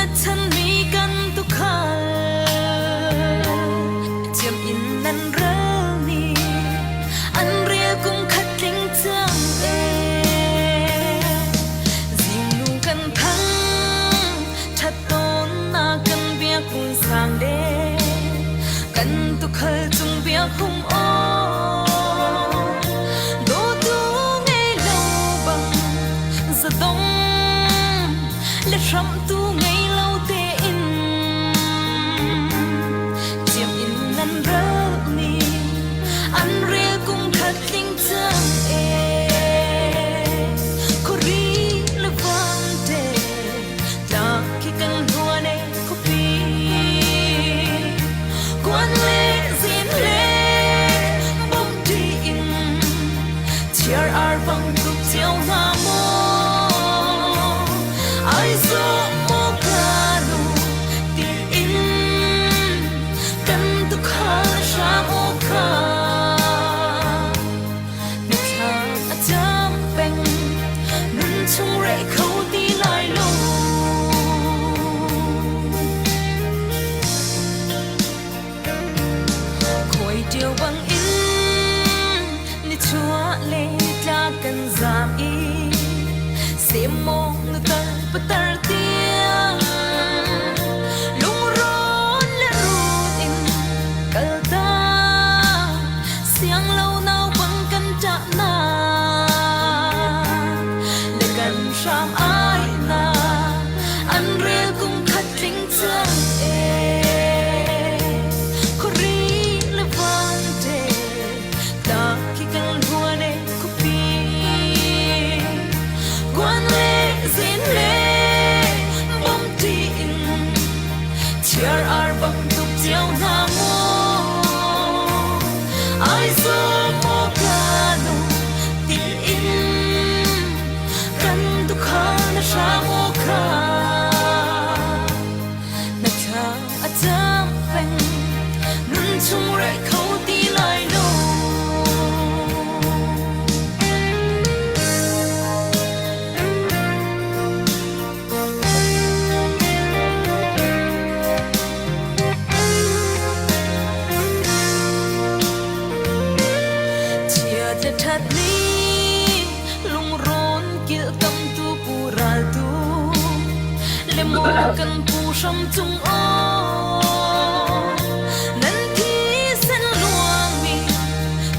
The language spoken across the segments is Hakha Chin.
Ngatchanmi kan tukhal Ciam in nan ral ni An rel kum khat tling cang ee Zingnu kan thang That tawn na kan biak hun sang le Kan tukhal cung biak hung aw Dawtu ngei lo bang zadong Le hramtu ngei lo tein Ciam in nan ral ni An rel kum khat tling cang ee Khuari le vante Tlak khi kan hluan e khuapi Kuan le zin le bom in Chiar ar bang tuk cio hna maw Ai zo maw ka nu tiin Kan tukhal hram aw kha Mithla a cam peng Nun chung reh kho ti lai lo. Khuai ṭio bangin nichuah le tlak kan zaam i semmawng nutar patar tiang lungrawn le rut in kalta siang lo nau bang kan ṭah na le kan hram ai na an rel kum khat tling cang ee Khuari le vante tlak khi kan hluan e khuapi Guan le zin le bom ṭi in chiar ar bang tuk cio hna mu Ai zo maw ka nu tiin kan tukhal na hram aw kha na thla a cam peng nun chung reh kho ti lai lo. Chiat le ṭhat nih lungrawn kilhkamtu pu raltu le maw kan pu hram cung aw nan thisen luangmi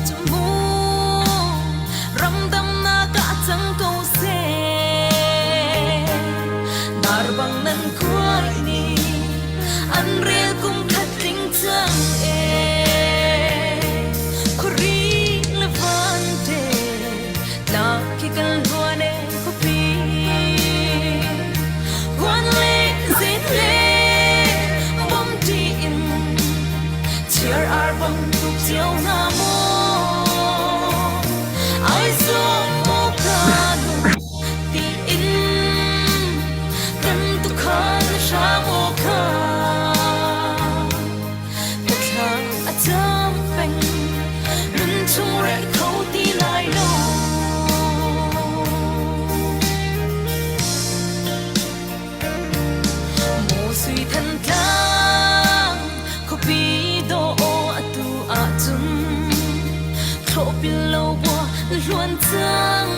cu mu ramdamnak ah cang ko seh dar bang nan khuai ni an rel kum khat tling cang ee khuari le vante tlak khi kal hluan e khuapi Guan le zin le bom ṭi in chiar ar bang tuk cio hna maw Ai zum maw ka nu tiin kan tukhal hram aw kha ka thla a cam peng nun chung reh kho ti lai lo. Maw sui Thantlang khuapi dawh atu ahcun thlawhpil lo bua hluan cang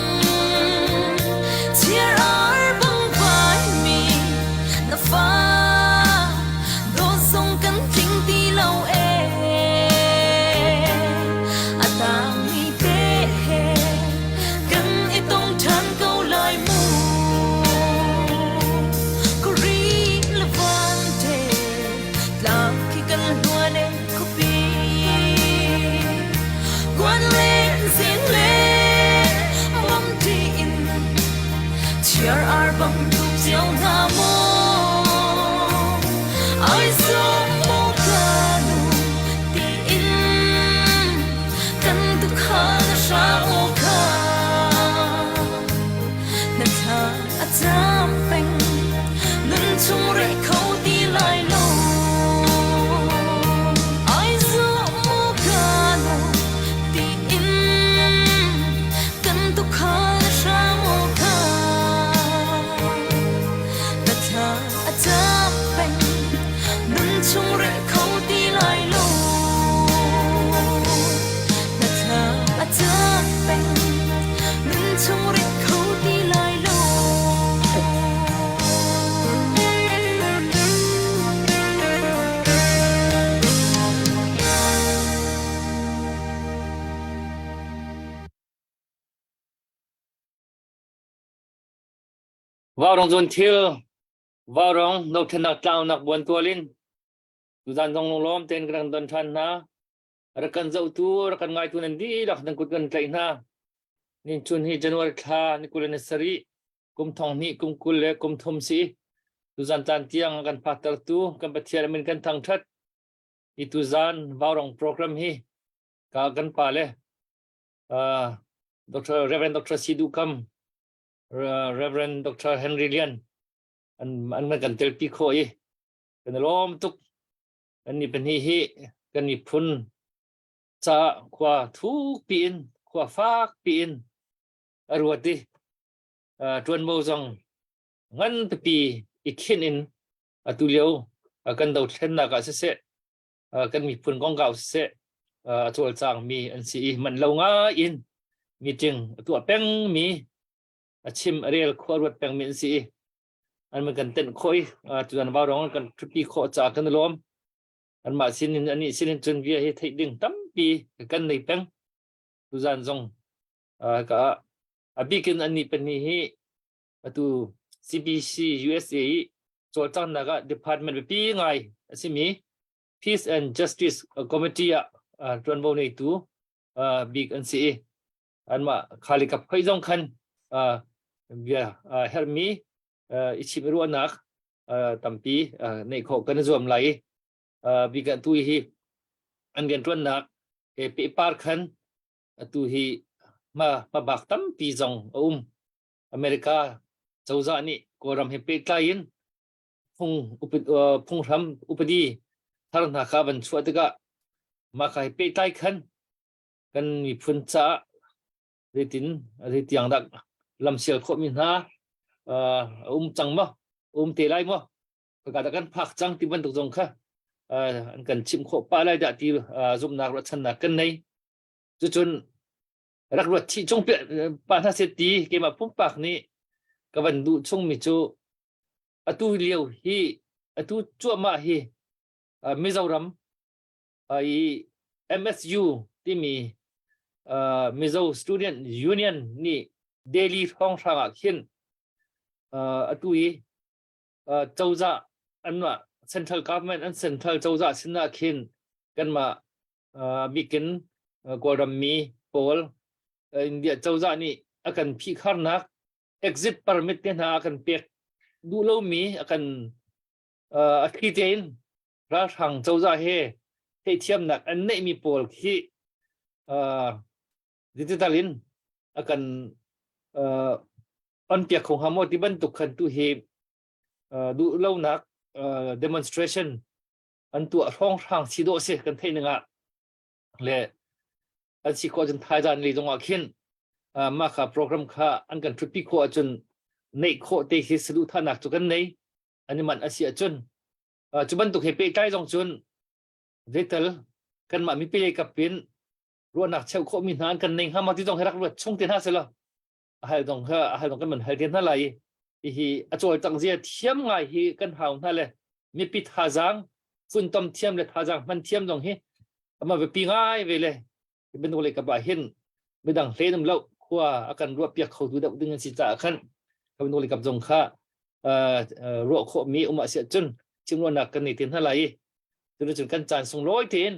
chiar ar bang vai mi na fa dawt zong kan tling ti lo ee a tangmi te he kan i tong ṭhan ko lai mu Kuri le vante tlang khi kan hluan e khuapi Guan le zin le chung rinh kho ti lai lo. Na thla a cam peng, nun chung rit kho ti lai lo. Vaurawng zun thil Vaurawng dothlennak tlaunak buan tual in tuzan zong lunglawm tein kan rak don ṭhan hna. Rak kan zohtu, rak kan ngaitu nan dihlak nan kut kan tlaih hna. Nin chun hi January thla ni 27 kum thong hnih kum 20 le kum thum si. Tuzan caan tiang a kan phaktertu kan Pathian min kan thangṭhat. Hi tuzan Vaurawng program hi ka kan pa le uh, Dr. Reverend Dr. Sidu Kam Reverend Dr. Henry Lian an an kan telpi khawh i kan i lawm tuk kan ni pahnih hi kan miphun ca khua thuk piin khua fak piin a ruat i ṭuanvo zong ngan pipi i khin in atu lio kan dothlennak ah siseh kan miphun kongkau siseh a cawlcang mi an si i man lo ngai in meeting a tuah peng mi a chim a rel khua ruat peng mi an si i an man kan tenh khawh i tutan vaurawng kan ṭhupi khawh caah kan i lawm anmah sinin anih sinin cun bia hi theih ding tampi kan nei peng tuzan zong ka a bikin annih pahnih hi atu CBC USA i cawlcanghnak ah department biapi ngai a simi Peace and Justice Committee ah ṭuanvo neitu bik an si i anmah khali kap khoi zong khan bia herhmi i chim ruahnak tampi neih khawh kan i zuam lai i bik tu hi an rianṭuannak he pehpar khan atu hi ma hmabak tampi zong a um America cozah nih Kawlram he pehtlai in phung phunghram upadi thar hna kha van chuah tikah mah kha he pehtlai khan kan miphun caah zeitin zeitiang dah lamsial khawhmi hna a um cang maw um te lai maw khaka dah kan phak cang ti bantuk zong kha an kan chimh khawh pah lai dah ti zumhnak ruahchannak kan nei cucun rak ruat chih chung pa hna set ti keimah pumpak nih ka van duh chungmi cu atu lio hi atu cuahmah hi Mizoram i MSU timi Mizo Student Union nih Delhi hrawnghrang ah khin atu i cozah anmah central government an central cozah sinah khin kanmah bikin Kawlram mi pawl India cozah nih a kan phihkharnak exit permit te hna a kan pek duh lomi a kan a thli tein ralhrang cozah he theihthiamnak an neihmi pawl khi digital in a kan on piak kho hnga maw ti bantuk khan tu hi duh lonak demonstration an tuah hrawnghrang si dawh si kan theih ning ah le an si khawh cun thaizan lei zong ah khin mah kha program kha an kan ṭhutpi khawh ahcun neih khawh te khi saduhthahnak cu kan nei an i manh a si ahcun cu bantuk he pehtlai zong cun zeital kanmah mipi lei kap in ruahnak cheuh khawhmi hna an kan nei hnga ma ti zong hi rak ruat chung te hna selaw a hal dong kha a hal dong kan man hal te hna lai i hi a cawlcangh zia thiam ngai hi kan hau hna le mipi thazaang funtom thiam le thazaang hman thiam zong hi ama biapi ngai ve le bantuk le kap ah hin midang hlen um lo khua a kan ruah piak kho tu deuh ding an si caah khan bantuk le kap zong kha ruah khawh mi um ah siah cun chimruahnak kan nei te hna lai i cun kan caan sunglawi tein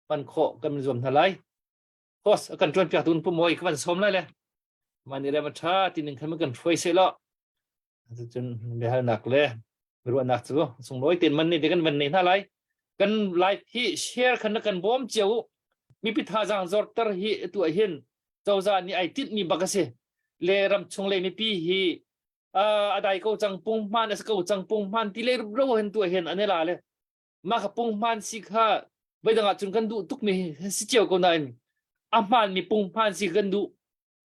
hman khawh kan zuam hna lai Host a kan ṭuan piak tu pu mawi ka van sawm lai le mah nih rem a ṭha ti ning khan kan hruai seh law cun biahalnak le ruahnak cu sunglawi tein man nih te kan van nei hna lai kan live hi share khan na kan bawm cio u mipi thazaang zorter hi tu ah hin cozah nih ai tinh mi bak a si le ram chung le mipi hi a dai ko cang punghman a si ko cang punghman ti le ro hin tu ah hin an i la le mah kha punghman si kha voidang ah cun kan duh tukmi si cio ko nain a hmaanmi punghman si kan duh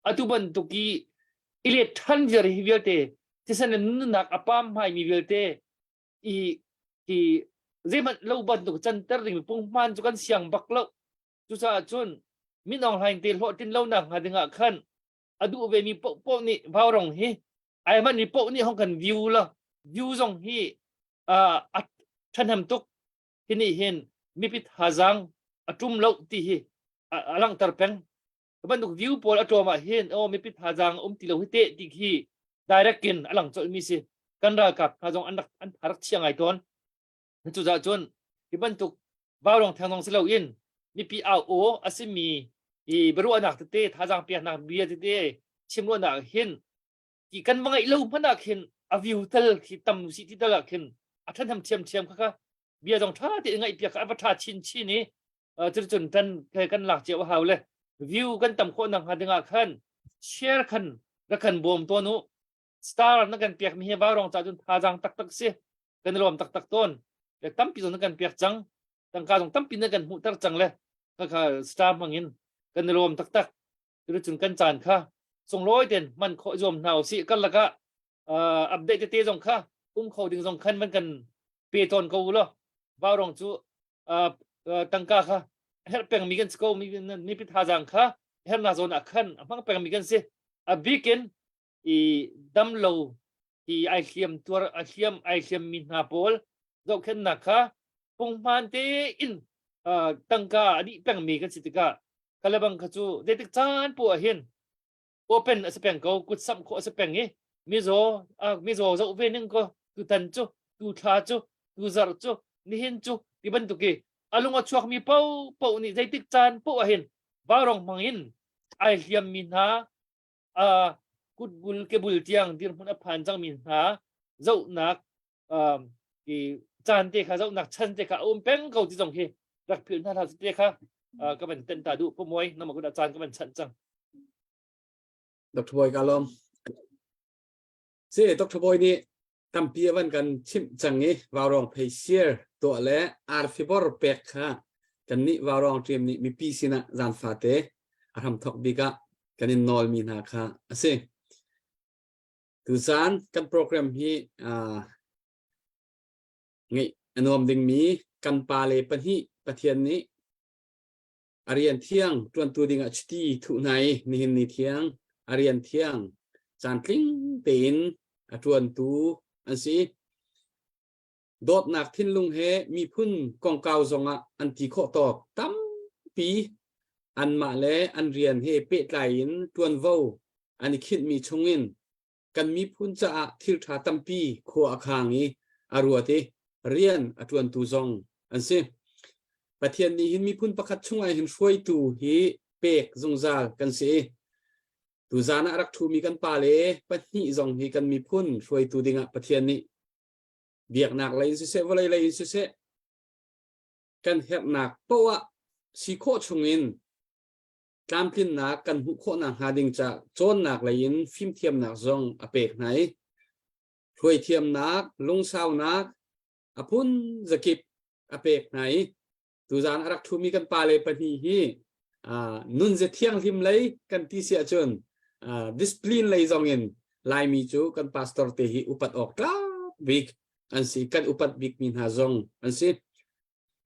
atu bantuk i i let ṭhan viar hi vialte thisen le nunnak a pam hmaimi vialte i hi. Zeihmanh lo bantuk canter ding punghman cu kan siang bak lo. Cucaah cun Min Aung Hlaing te hlawhtlin lonak hnga dingah khan a duh ve mi paohpaoh nih Vaurong hi ai hman mi paoh nih hong kan view la view zong hi a ṭhahnem tuk. Hi nih hin mipi thazaang a ṭum lo ti hi a langhter peng. Bantuk view pawl a ṭawm ah hin aw mipi thazaang um ti lo hi teh ti khi direct in a lang colh mi si. Kan ralkap hna zong an rak an rak chia ngai tawn. Cucaah cun hi bantuk vaurong theng zong si loin mipi au aw a simi i biaruahnak tete thazaang peknak bia tete chimruahnak hin ti kan va ngeih lo hmanh ah khin a view tal khi tam si ti tal ah khin a ṭhahnem ṭhiamṭhiam kha kha bia zong ṭha tein ngaih piak kha a va ṭha chinchin i cuticun kan kan lak cio a hau le view kan tam khawh nak hnga dingah khan share khan rak kan bawm tawn u. Star na kan piak mi hi vaurong ca cun thazaang taktak si. Kan i lawm taktak tawn. Le tampi zong na kan piak cang. Tangka zong tampi na kan hmuhter cang le kha star hmang in kan i lawm taktak. Cuticun kan caan kha sunglawi ten hman khawh zuam hna usih. Kan lakah update tete zong kha um kho ding zong khan van kan pe tawn ko u law vaurong cu tangka kha herh pengmi kan si ko. Mipi thazaang kha hernak zawn ah khan a hmang pengmi kan si. A bikin i damlo i ai hliam tuar a hliam ai hliam mi hna pawl zohkhenhnak kha punghman tein tangka a dih pengmi kan si tikah kalabang kha cu zeitik caan poah hin open a si peng ko. Kut samh khawh a si peng i mizaw mizaw zoh ve ning ko tutan cu tu thla cu tu zarh cu nihin cu ti bantuk i a lung a chuak mi po po nih zeitik caan poah hin vaurong hmang in ai hliam mi hna kutbul kebul tiang dirhmun a phan cangmi hna zohnak i caan te kha zohnak chan te kha a um peng ko ti zong hi rak philh hna hlah te kha ka van ten ta duh pumoi nama kut caan ka van chanh cang. Dr. Boy ka lawm. Si Dr. Boy nih tampi a van kan chimh cang i vaurong phei share tuah le arfibor pek kha kannih vaurong ṭim nih mipi sinah zaanfate a hramthok bik ah kan in nawlmi hna kha a si. Tuzaan kan program hi ngeih a nuam dingmi kan pale pahnih Pathian nih a rian thiang ṭuantu dingah chiti thuh hna i nihin ni thiang a rian thiang caantling tein a ṭuantu an si. Dawtnak thinlung he miphun kongkau zongah an ti khawh tawk tampi anmah le an rian he pehtlai in ṭuanvo an i khinhmi chungin kan miphun caah thil ṭha tampi khua a khang i a ruat i rian a ṭuantu zong an si. Pathian nih hin miphun pakhat chungah hin hruaitu hi pek zungzal kan si i tuzaan ah rak ṭhumi kan pale pahnih zong hi kan miphun hruaitu dingah Pathian nih biaknak lei in siseh vawlei lei in siseh kan herhnak poah si khawh chungin tlamtlinnak kan hmuh khawhnak hnga ding ca cawnnak lei in fimthiamnak zong a pek hna i hruaithiamnak lungsaunak a phun zakip a pek hna i tuzaan a rak ṭhumi kan pale pahnih hi nunze thianghlim lei kan ti si ahcun discipline lei zong in Laimi cu kan pastor te hi upat awk tlak bik an si. Kan upat bik mi hna zong an si.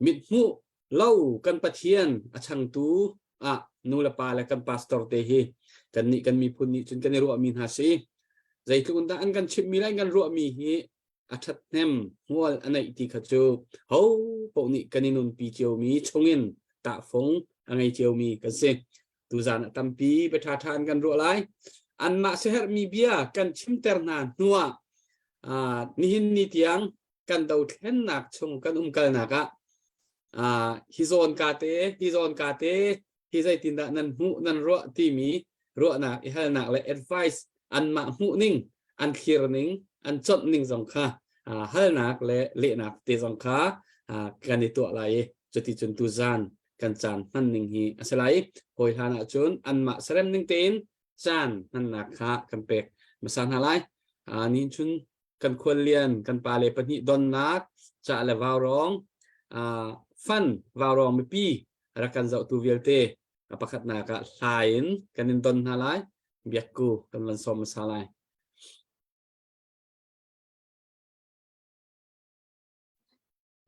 Mithmuh lo kan Pathian a changtu ah nu le pa le kan pastor te hi kan nih kan miphun nih cun kan i ruahmi hna si. Zeitluk in dah an kan chimhmi le an kan ruahmi hi a ṭhathnem hmual a neih ti kha cu ho paoh nih kan i nunpi ciomi chungin tahfung a ngei ciomi kan si. Tuzaan ah tampi bia ṭhaṭha an kan ruah lai. Anmah siaherhmi bia kan chimter hna hnuah nihin ni tiang kan dothlennak chung kan umkalnak ah hi zawn ka te hi zawn ka te hi zeitindah nan hmuh nan ruah timi ruahnak i halnak le advice anmah hmuh ning an thlir ning an conh ning zong kha halnak le lehnak te zong kha kan i tuah lai i cuti cun tuzan kan caan hman ning hi a si lai. Hawi hlan ahcun anmah serem ning tein caan hmannak kha kan pek hmasa hna lai. Ni chun kan khuallian kan pale pahnih donnak ca le vaurawng fan vaurawng mipi rak kan zohtu vialte pakhatnak ah hla in kan in don hna lai. Biakku kan van sawm hmasa lai.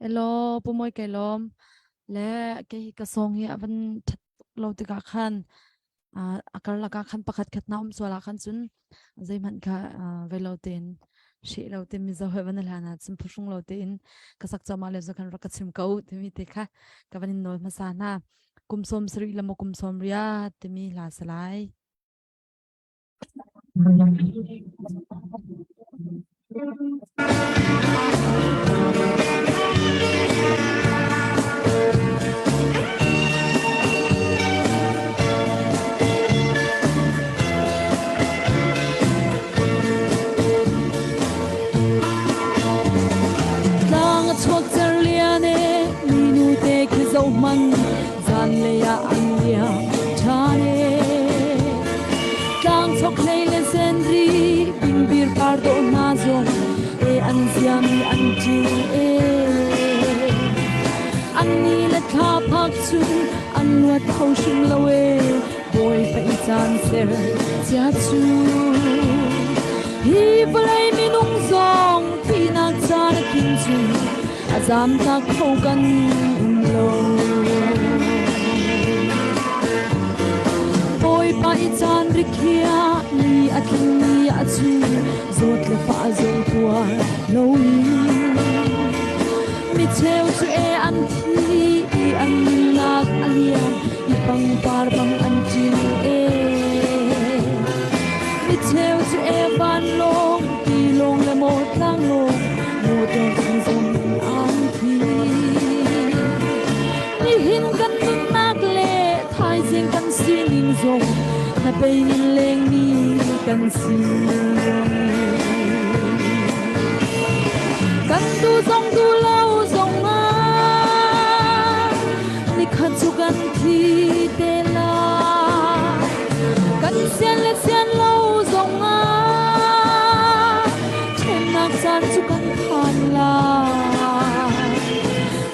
Elaw Pu Mawi kai lawm le kei hi ka song hi a van ṭhat tuk lo tikah khan a karlak ah khan pakhat khat na um sual ah khan cun zeihmanh kha ve lo tein hreh lo te mizo he van hlan ah cun phuhrung lo tein ka sak cuahmah le khan rak ka chim ko timi te kha ka van in nawl hmasa hna. Kum 70 le maw kum 80 timi hla salai. Tlang a chuak cer lian e minu te khi zoh hmanh zanlei ah an liam ṭhan e Tlang chok hlei le senri bingbir par dawh hna zong e an ziam i an ṭil e An ni le thla phak cu an luat kho hrim lo e Bawipa i caan ser cia cu Hi vawlei minung zong thihnak caan a tlin cu a zamtak kho kan um lo. Bawipa i caan rikhiah ni a tling ni a cu zawt le fah zong tuar loin mi cheu cu e an thi i an nunnak a liam i pangpar bang an ṭil e mi cheu cu e vanlawng tilawng le maw tlanglawng motor thing zong an thi nihin kan nunnak le thaizing kan sining zong na peinin lengmi kan si kan tu zong du lo zong ah nikhat cu kan thi te lai kan sian le sian lo zong ah ṭhennak caan cu kan phan lai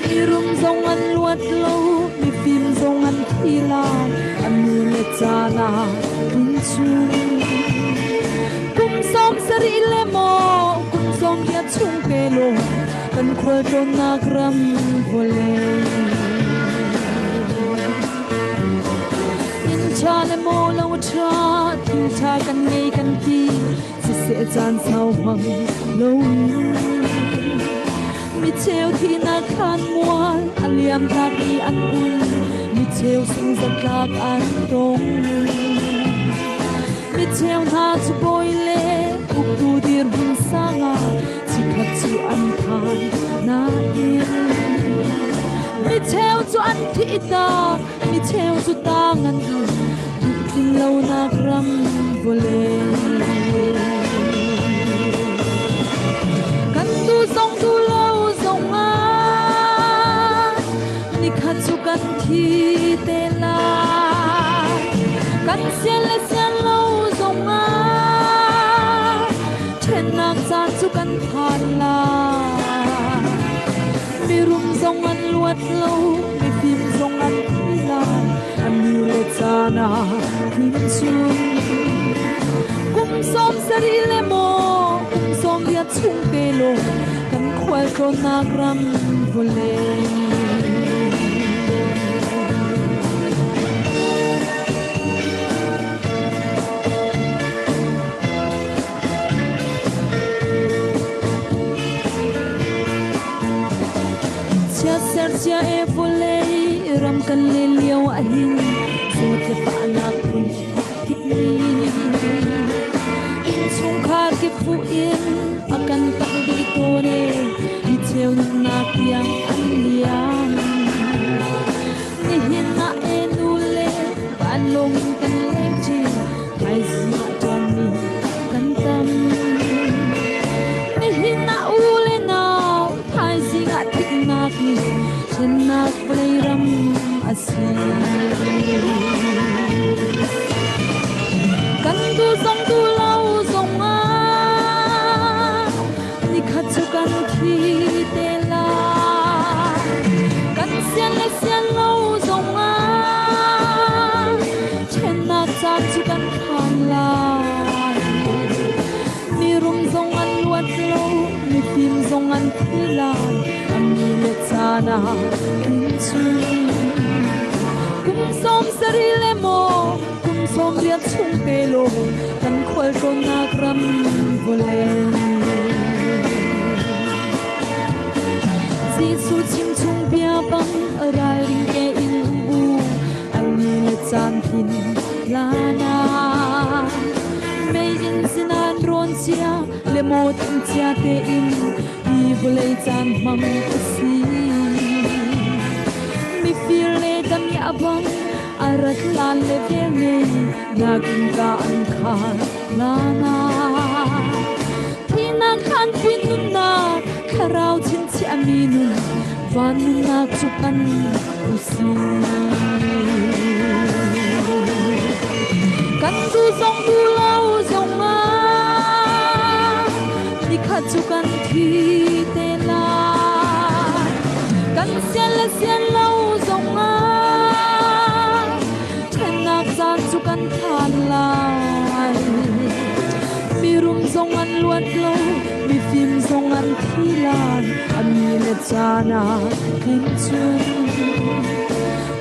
mirum zong an luat lo mifim zong an thi lai an nu le caan ah tlun chung kum 70 le maw kum 80 chung pe law kan khualtlawnnak ram vawlei inn ṭha le maw lo ṭha thil ṭha kan ngei kan ti siseh caan sau hmang lo mi cheu thihnak khan mual a liam tlak i an un mi cheu sung zatlak an tong mi cheu hna cu bawi le uktu dirhmun sang ah chikkhat cu an phan nain mi cheu cu an thih tak mi cheu cu tang an um duhtlin lonak ram vawlei kan tu zong tu lo zong ah nikhat cu kan thi te lai kan sian le sian lo zong ah ṭhennak caan cu kan phan lai mirum zong an luat lo mifim zong an thi lai an ni le caan ah tlin chung kum 70 le maw kum 80 chung te lo kan khualtlawnnak ram vawlei. Chiatser cia e vawlei ram kan le lio ahhin zawt le fahnak phun ni innchungkhar kip fuh in a kan tak dih tawn e mi cheu nunnak tiang an liam nihin ah e nu le vanlawng in kan leng chin thaizing ah ṭuanmi kan tam nihin ah u le nau thaizing ah thihnak nih ṭhennak vawlei ram a si. Kan tu zong tu lo zong ah nikhat cu kan thi te lai. Kan sian le sian lo zong ah ṭhennak caan cu kan phan lai. Mirum zong an luat lo, mifim zong an thi lai. An ni le caan ah kin cun kum sawm sarih le maw kum sawm riat chung te law kan khual tlawnnak ram vawlei. Jesuh chim chung bia bang ralring tein um u an ni le caan hin lana mei in sinan rawn cia le maw tam cia tein hi vawlei caan hmang a si. Mifir le damiah bang a rat lan le vel ngei nakin ka an khar lana. Thinak khan pin nunnak thlarau chingchiahmi nun van nunnak cu kan usi. Kan du zong du lo zong ah nikhat cu kan thi te lai. Kan sian le sian lo zong ah ṭhennak caan cu kan phan lai. Mirum zong an luat lo, mifim zong an thi lai, an ni le caan ah hin cun.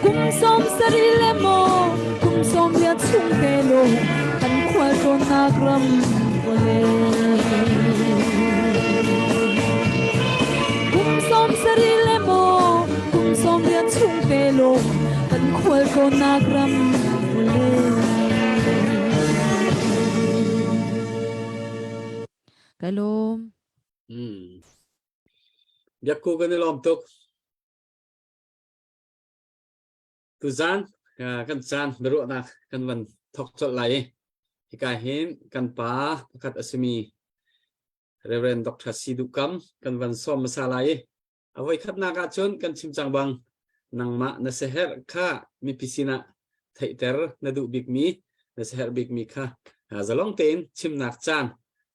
Kum sawm sarih le maw, kum sawm riat chung te law, kan khual tlawnnak ram vawlei. Kum sawm sarih le maw, kum sawm riat chung te law, kan khual tlawnnak ram vawlei. Kai lawm. Biakku kan i lawm tuk. Tuzan kan caan biaruahnak kan van thok colh lai i hika hin kan pa pakhat a simi Reverend Dr. Sidu Kam kan van sawm hmasa lai i a voikhatnak ahcun kan chim cang bang nangmah na seher kha mipi sinah theihter na duh bikmi na seher bikmi kha zalong tein chimnak caan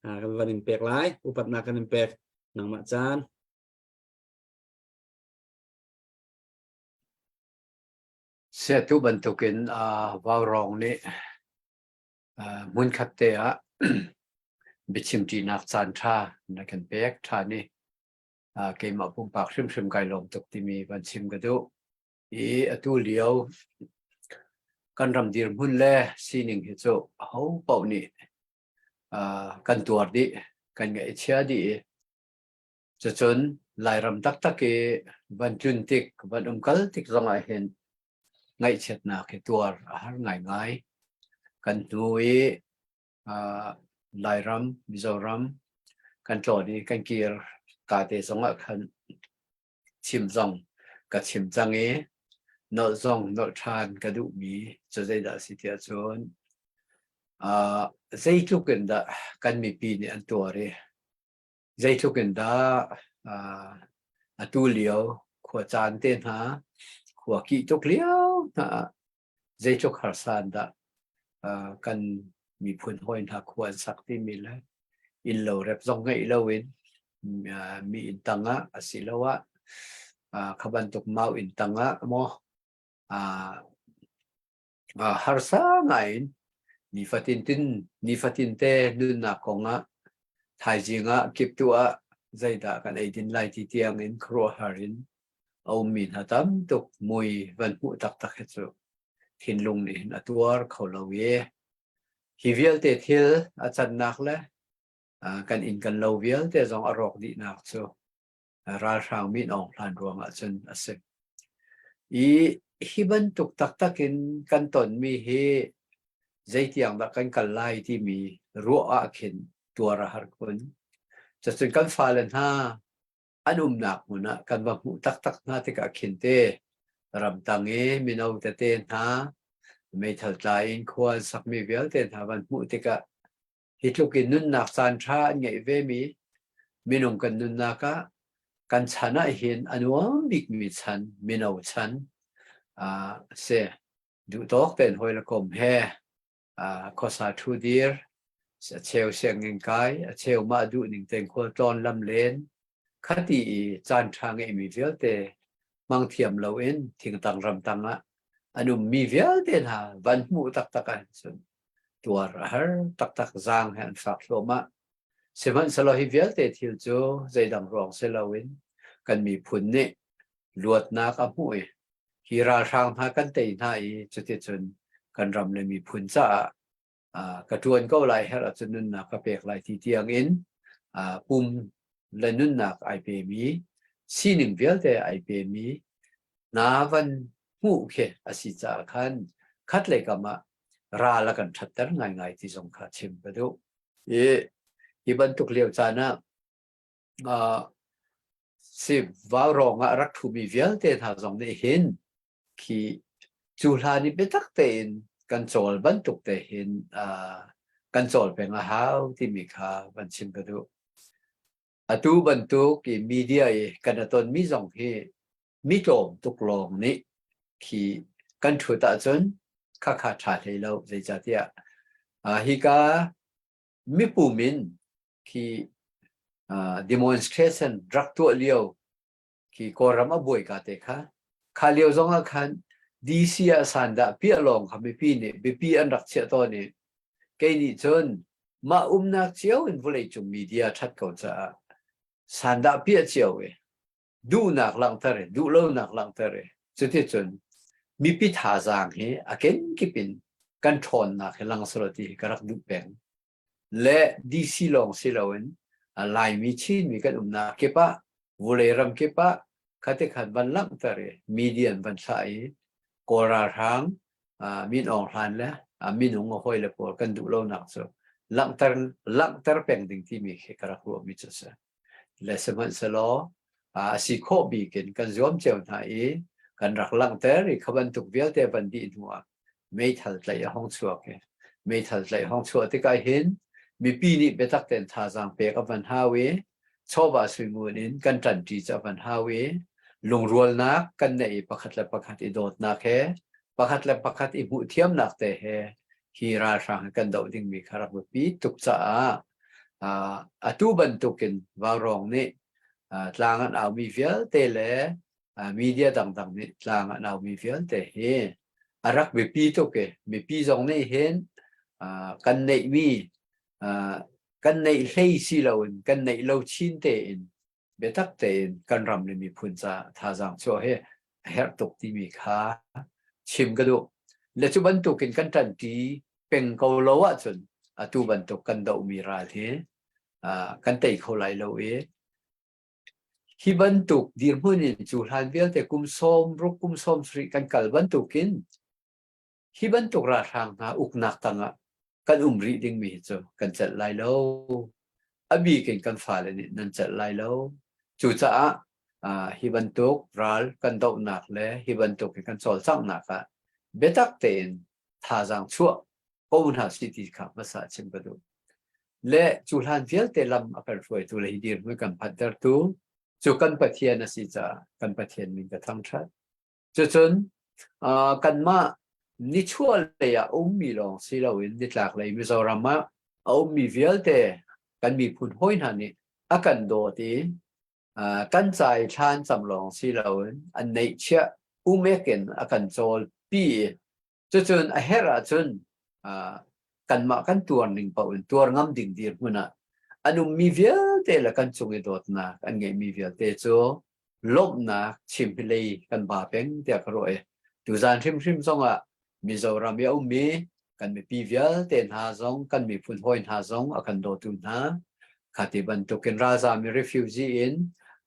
kan van in pek lai upatnak kan in pek nangmah caan Siatu bantukin vaurawng nih hmunkhat te ah biachimṭinak caan ṭha na kan pek ṭhan i keimah pumpak hrimhrim kai lawm tuk timi van chim ka duh. I atu lio kan ram dirhmun le sining hi cu aho paoh nih kan tuar dih, kan ngaihchia dih i Cucun Lairam taktak i van tlun tik, van umkal tik zongah hin ngaihchiatnak hi tuar a har ngaingai. Kan hnu i uh, Lairam, Mizoram kan tlawn i kan kir ka te zongah khan chim zong ka chim cang i nolh zong nolh ṭhan ka duhmi cu zeidah a si tiah cun uh, zeitluk in dah kan mipi nih an tuar i Zeitluk in dah atu lio khua caan te hna, khua kih tuk lio hna ah zeitluk harsa in dah kan miphun hawi hna khua an sak timi le innlo rep zong ngeih loin mi inn tang ah asiloah kha bantuk mau inn tang ah maw Harsa ngai in nifatin tin nifatin te nunnak kong ah thaizing ah kiptuh ah zeidah kan eidin lai ti tiang in khuaruahhar in a ummi hna tam tuk mui van hmuh taktak hi cu thinlung nih hin a tuar kho lo i hi vialte thil a cannak le kan inn kan lo vialte zong a rawk dihnak cu ralhrang Min Aung Hlaing ruangah cun a si. I hi bantuk taktak in kan tonmi hi zeitiang dah kan kal lai timi ruah ah khin tuar a har khun. Cucun kan fale hna an umnak hmun ah kan va hmuh taktak hna tikah khin te ramtang i mino tete hna meithal tlai in khua an sakmi vialte hna van hmuh tikah Hi tluk in nunnak caan ṭha an ngeih vemi minung kan nunnak ah kan chan ah hin a nuam bikmi chan, mino chan uh, si. Duhtawk tein hawi le kom he uh, khuasa ṭhu dir, a cheu sianginn kai, a cheu mah duh ning tein khualtlawn lam len, khati i caan ṭha ngeihmi vialte hmang thiam loin thingtang ramtang ah an ummi vialte hna van hmuh taktak ahcun tuar a har taktak zaang he an fak thluahmah. Sihmanhsehlaw hi vialte thil cu zeidang ruang si loin kan miphun nih Luatnak a hmuh i hi ralhrang hna kan tei hna i cuticun kan ram le miphun caah ka ṭuan ko lai herh ahcun nunnak ka pek lai ti tiang in pum le nunnak ai pemi sining vialte ai pemi hna van hmuh khi a si caah khan khat lei kam ah ral a kan ṭhatter ngaingai ti zong kha chim ka duh. I hi bantuk lio caan ah si vaurawng ah rak ṭhumi vialte hna zong nih hin khi cu hlan i biatak tein kan cawl bantuk te hin kan cawl peng a hau timi kha van chim ka duh. Atu bantuk i media i kan a tonmi zong hi mi tlawm tuk lawng nih khi kan ṭhut ahcun khakha ṭha hlei lo zeicahtiah hika mipum in khi demonstration rak tuah lio khi Kawlram a buai ka te kha kha lio zong ah khan DC ah sandah piah lawng kha mipi nih biapi an rak chiah tawn i kei nih cun mah umnak cio in vawleicung media ṭhat ko caah sandah piah cio i duhnak langhter i duhlonak langhter i cuticun mipi thazaang hi a kenkip in kan ṭhawnnak hi lang selaw ti hi ka rak duh peng. Le DC lawng si loin Laimi Chinmi kan umnak kip ah vulei ram kip ah khate khan van langhter i media an van thlah i Kawl ralhrang Min Aung Hlaing le minung a hawile pawl kan duh lonak cu langhter langhter peng ding timi khi ka rak ruahmi cu a si. Le sihmanhsehlaw a si khawh bik in kan zuam cio hna i kan rak langhter i kha bantuk vialte van dih hnu ah meithal tlaih a hong chuak i meithal tlaih hong chuah tikah hin mipi nih biatak tein thazaang pek a van hau i chawva suingun in kan ṭanṭi cu a van hau i lungrualnak kan neih i pakhat le pakhat i dawtnak he pakhat le pakhat i hmuhthiamnak te he hi ralhrang hi kan doh dingmi kha rak biapi tuk caah atu bantukin vaurawng nih tlang an aumi vialte le media dangdang nih tlang an aumi vialte hi a rak biapi tuk i mipi zong nih hin kan neihmi kan neih hlei si loin kan neih lo chin tein biatak tein kan ram le miphun ca thazaang chuah hi a herh tuk timi kha chim ka duh. Le cu bantukin kan ṭanṭi peng ko lo ahcun atu bantuk kan dohmi ral hi kan tei kho lai lo i hi bantuk dirhmun in cu hlan vialte kum 60 kum 70 kan kal bantukin Hi bantuk ralhrang hna uknak tangah kan um rih dingmi hi cu kan celh lai lo. A bik in kan fale nih nan celh lai lo. Cucaah hi bantuk ral kan dohnak le hi bantuk in kan cawlcanghnak ah biatak tein thazaang chuah ko hna si ti kha hmasa chim ka duh. Le cu hlan vialte lam a kan hruaitu le hi dirhmun kan phanhtertu cu kan Pathian a si caah kan Pathian min ka thangṭhat. Cucun kanmah nichuahlei ah a ummi lawng si loin nitlaklei Mizoram ah a ummi vialte kan miphun hawi hna nih a kan dawt i kan ca i thla an cam lawng si loin an neihchiah umek in a kan cawlpi i cucun a herh ahcun kanmah kan tuar ning paoh in tuar ngam ding dirhmun ah an ummi vialte le kan cung i dawtnak an ngeihmi vialte cu lawmhnak chim hi lei kan ba peng tiah ka ruah i tuzan hrimhrim zongah Mizoram i a ummi kan mipi vialte hna zong kan miphun hawi hna zong a kan dawtu hna khati bantukin ralzam i refugee in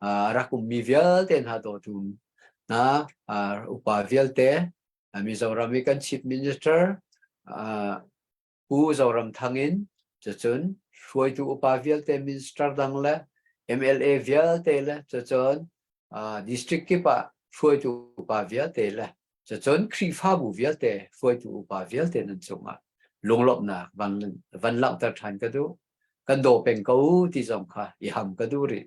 a rak ummi vialte hna dawtu hna upa vialte Mizoram i kan chief minister Pu Zoramthang in cucun hruaitu upa vialte minister dang le MLA vialte le cucun district kip ah hruaitu upa vialte le cucun Khrihfabu vialte hruaitu upa vialte nan cungah lunglawmhnak van van langhter ṭhan ka duh. Kan daw peng ko ti zong kha i ham ka duh rih.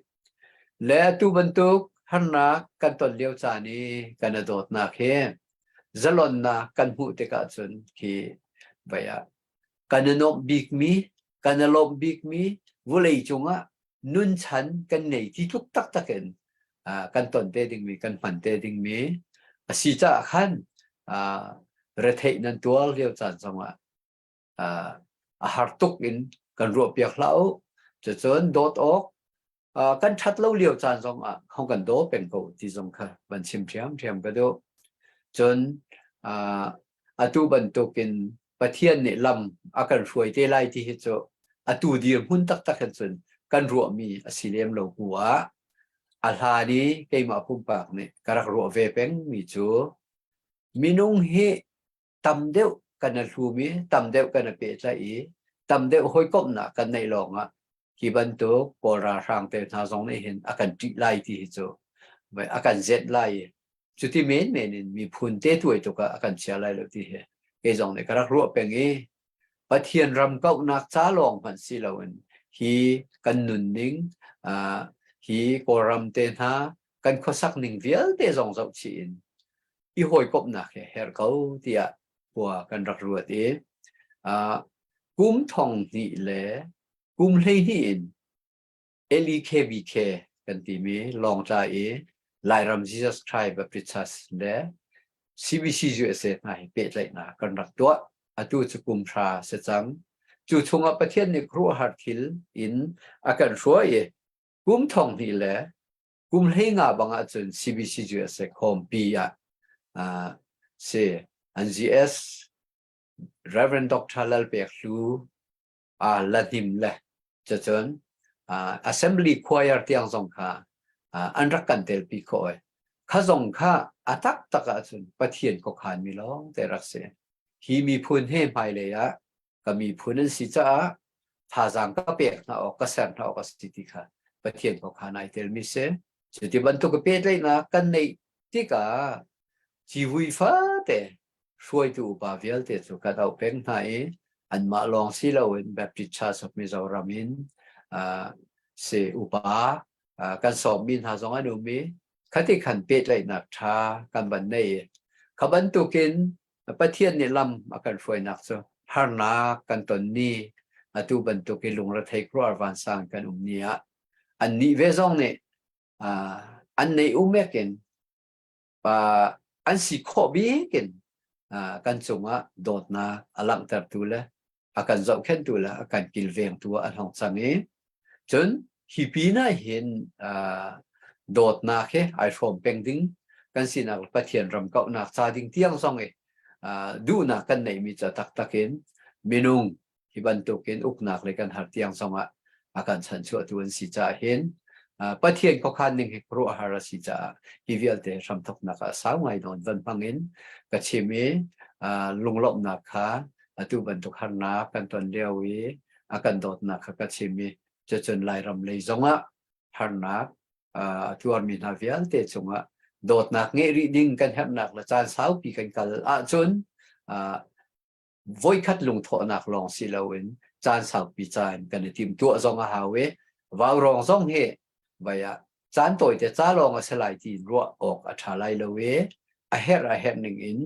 Le atu bantuk harnak kan ton lio caan i kan i dawtnak hi zalonnak kan hmuh tikah cun khi vai ah kan i nuamh bikmi kan i lawmh bikmi vawlei cungah nunchan kan ngei ti tluk taktak in kan ton te dingmi kan hman te dingmi a si caah khan retheih nan tuar lio caan zongah a har tuk in kan ruahpiak hlah u. Cucun dawt awk. Kan ṭhat lo lio caan zong ah hong kan daw peng ko ti zong kha van chim ṭhiamṭhiam ka duh. Cun atu bantukin Pathian nih lam a kan hruai te lai ti hi cu atu dirhmun taktak hin cun kan ruahmi a si lem lo hnu ah a hlan i keimah pumpak nih ka rak ruah ve pengmi cu minung hi tam deuh kan a hlum i tam deuh kan a pehtlaih i tam deuh hawikomhnak kan neih lawngah hi bantuk Kawl ralhrang te hna zong nih hin a kan ṭih lai ti hi cu a kan zenh lai i cuti menmen in miphun te tuai tuk ah a kan chia lai lo ti hi kei zong nih ka rak ruah peng i Pathian ram kauhnak ca lawng hmanh si loin hi kan nunning hi Kawlram te hna kan khuasak ning vialte zong zoh chih in i hawikomhnak hi herh ko tiah khua kan rak ruat i kum thong hnih le kum 12 in LEKBK kan timi Lawngtlai i Lairam Jesus Christ Baptist Church le CBC USA hna hi pehtlaihnak kan rak tuah. Atu cu kum hra si cang. Cu chungah Pathian nih khuaruahhar thil in a kan hruai i kum thong hnih le kum 15 bang ahcun CBC USA khawmpi ah si an GS Reverend Dr. Lalpek Hlu Lahnim le cucun assembly choir tiang zong kha an rak kan telpi khawh ai. Kha zong kha a taktak ahcun Pathian khuakhan mi lawng te rak si. Hi miphun he hmailei ah ka miphun an si caah thazaang ka pek hna awk ka ser hna awk a si ti kha Pathian khuakhan ai telmi si. Cuti bantuk pehtlaihnak kan neih tikah civui fate hruaitu upa vialte cu kan auh peng hna i anmah lawng si loin Baptist Church of Mizoram in si upa kan sawmmi hna zong an um i khati khan pehtlaihnak ṭha kan van nei i kha bantukin Pathian nih lam a kan hruainak cu harnak kan ton ni atu bantuk i lungrethei khuaruahhar vansang kan um ni ah annih ve zong nih an nei umek in an si khawh bik in kan cungah dawtnak a langhtertu le a kan zohkhenhtu le a kan kilvengtu ah an hong cang i cun hi pin ah hin dawtnak he ai hrawm peng ding kan sinak Pathian ram kauhnak ca ding tiang zong i duhnak kan neihmi ca taktak in minung hi bantukin uknak le kan har tiang zongah a kan chanchuahtu an si caah hin Pathian khuakhan ning hi khuaruahhar a si caah hi vialte hramthoknak ah sau ngai nawn van hmang in ka chim i lunglawmhnak kha atu bantuk harnak kan ton lio i a kan dawtnak kha ka chim i cucun Lairam lei zongah harnak a tuarmi hna vialte cungah dawtnak ngeih rih ding kan herhnak le caan saupi kan kal ahcun voikhat lungthawhnak lawng si loin caan saupi caan kan i timhtuah zong a hau i vaurawng zong hi vai ah caan tawite ca lawng a si lai ti ruah awk a ṭha lai lo i a herh a herh ning in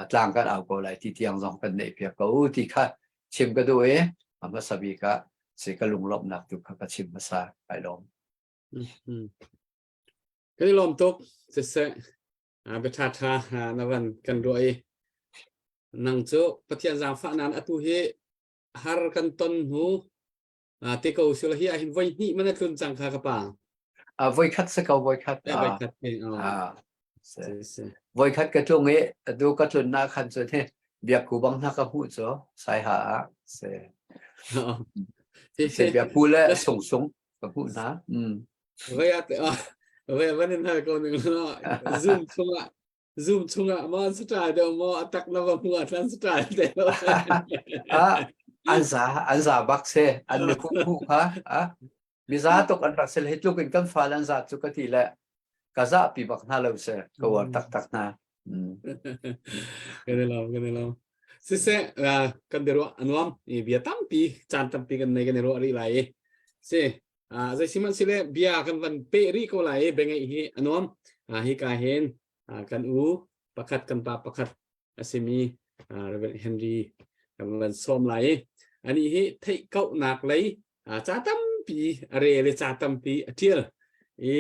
tlang kan au ko lai ti tiang zong kan neih piak ko ti kha chim ka duh i a hmasa bik ah si ka lunglawmhnak tu kha ka chim hmasa kai lawm. Kan i lawm tuk siseh bia ṭha ṭha na van kan ruah i nang cu Pathian zaangfah nan atu hi har kan ton hnu te ko sila hi ahin voi hnih man a tlun cang kha ka pa. Voi khat se ko voi khat. Voi khat Voi khat ka tlung i atu ka tlun na khan cun hi biak ku bang hna ka hmuh cu sai ha ah se. Se biak ku le sung sung ka hmuh hna. Vai at vai van in hal ko ning Zoom chungah Zoom chungah ma an style deuh maw atak na va hmu atlan style te lo. Ah an za an za bak se an mi khu khu kha ah mi za tuk an rak sel hi tluk in kan fa an za cu ka ti le ka za pi bak hna lo se ka war tak tak hna. Kan i lawm kan i lawm. Siseh kan biaruah a nuam i bia tampi caan tampi kan nei kan i ruah rih lai i si zei sihmanhsile bia kan van peh rih ko lai i biangeih hi a nuam hi ka hin kan u pakhat kan pa pakhat a simi Reverend Henry kan van sawm lai i ani hi theih kauhnak lei ca tampi a rel i ca tampi a ṭial i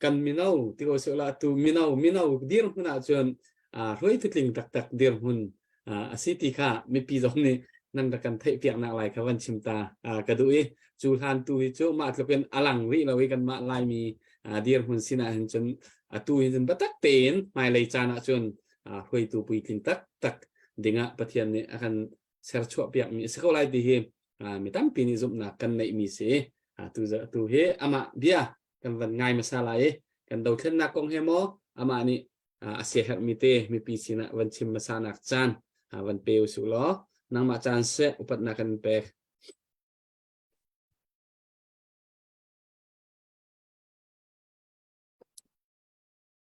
kan mino ti ko sila tu mino mino dirhmun ah cun hruaitu tling taktak dirhmun a si ti kha mipi zong nih. Nan rak kan theih piaknak lai kha van chim ta ka duh i cu hlan tu hi cu mah tluk in a lang rih lo i kanmah Laimi dirhmun sinah hin cun atu hin cun biatak tein hmailei caan ah cun hruaitu puitling taktak dingah Pathian nih a kan serchuah piakmi a si ko lai ti hi mi tampi nih zumhnak kan neihmi si. Tu tu hi amah bia kan van ngai hmasa lai i kan dothlennak kong he maw amah nih a siaherhmi te mipi sinah van chim hmasa nak caan van pe usih law nangmah caan seh upatnak kan pek.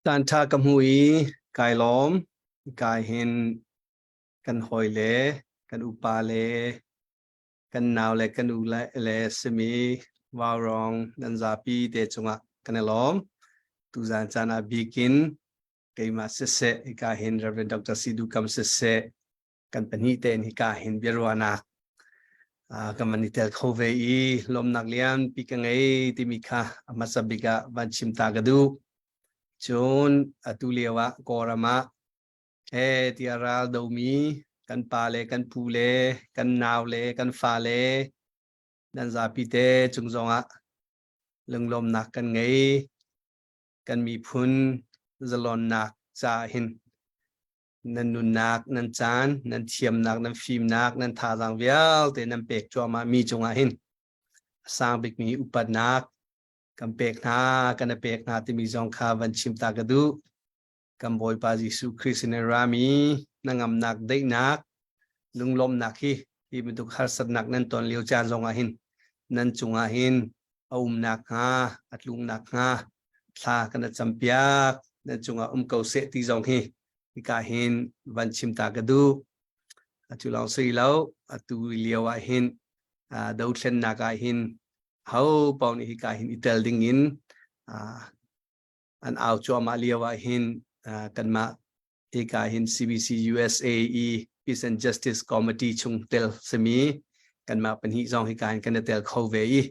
Caan ṭha ka hmu i kai lawm. Kai hin kan hawi le kan upa le kan nau le kan u le, le simi vaurawng nan zapi te cungah kan i lawm. Tuzan caan ah bikin keimah siseh hika hin Reverend Dr. Sidu Kam siseh kan pahnih tein hika hin biaruahnak kan van i tel kho ve i lawmnak lianpi ka ngei timi kha a hmasa bik ah van chim ta ka duh. Cun atu lio ah Kawlram ah he tiah ral domi kan pa le kan pu le kan nau le kan fa le nan zapi te cung zongah lunglawmnak kan ngei. Kan miphun zalonnak ca hin nan nunnak, nan caan, nan thiamnak, nan fimnak, nan thazaang vialte nan pek cuahmah mi cungah hin a sang bikmi upatnak kan pek hna, kan i pek hna timi zong kha van chim ta ka duh. Kan Bawipa Jesuh Khrist in rami hnangamnak, daihnak, lunglawmhnak hi hi bantuk harsatnak nan ton lio caan zongah hin nan cungah hin a umnak hnga, a tlungnak hnga thla kan campiak nan cungah um ko seh ti zong hi hika hin van chim ta ka duh. Atu lawng si lo, atu lio ah hin dothlennak ah hin ho paoh nih hika hin i tel ding in an au cuahmah lio ah hin kanmah hika hin CBC USA i Peace and Justice Committee chung tel simi kanmah pahnih zong hika hin kan i tel kho ve i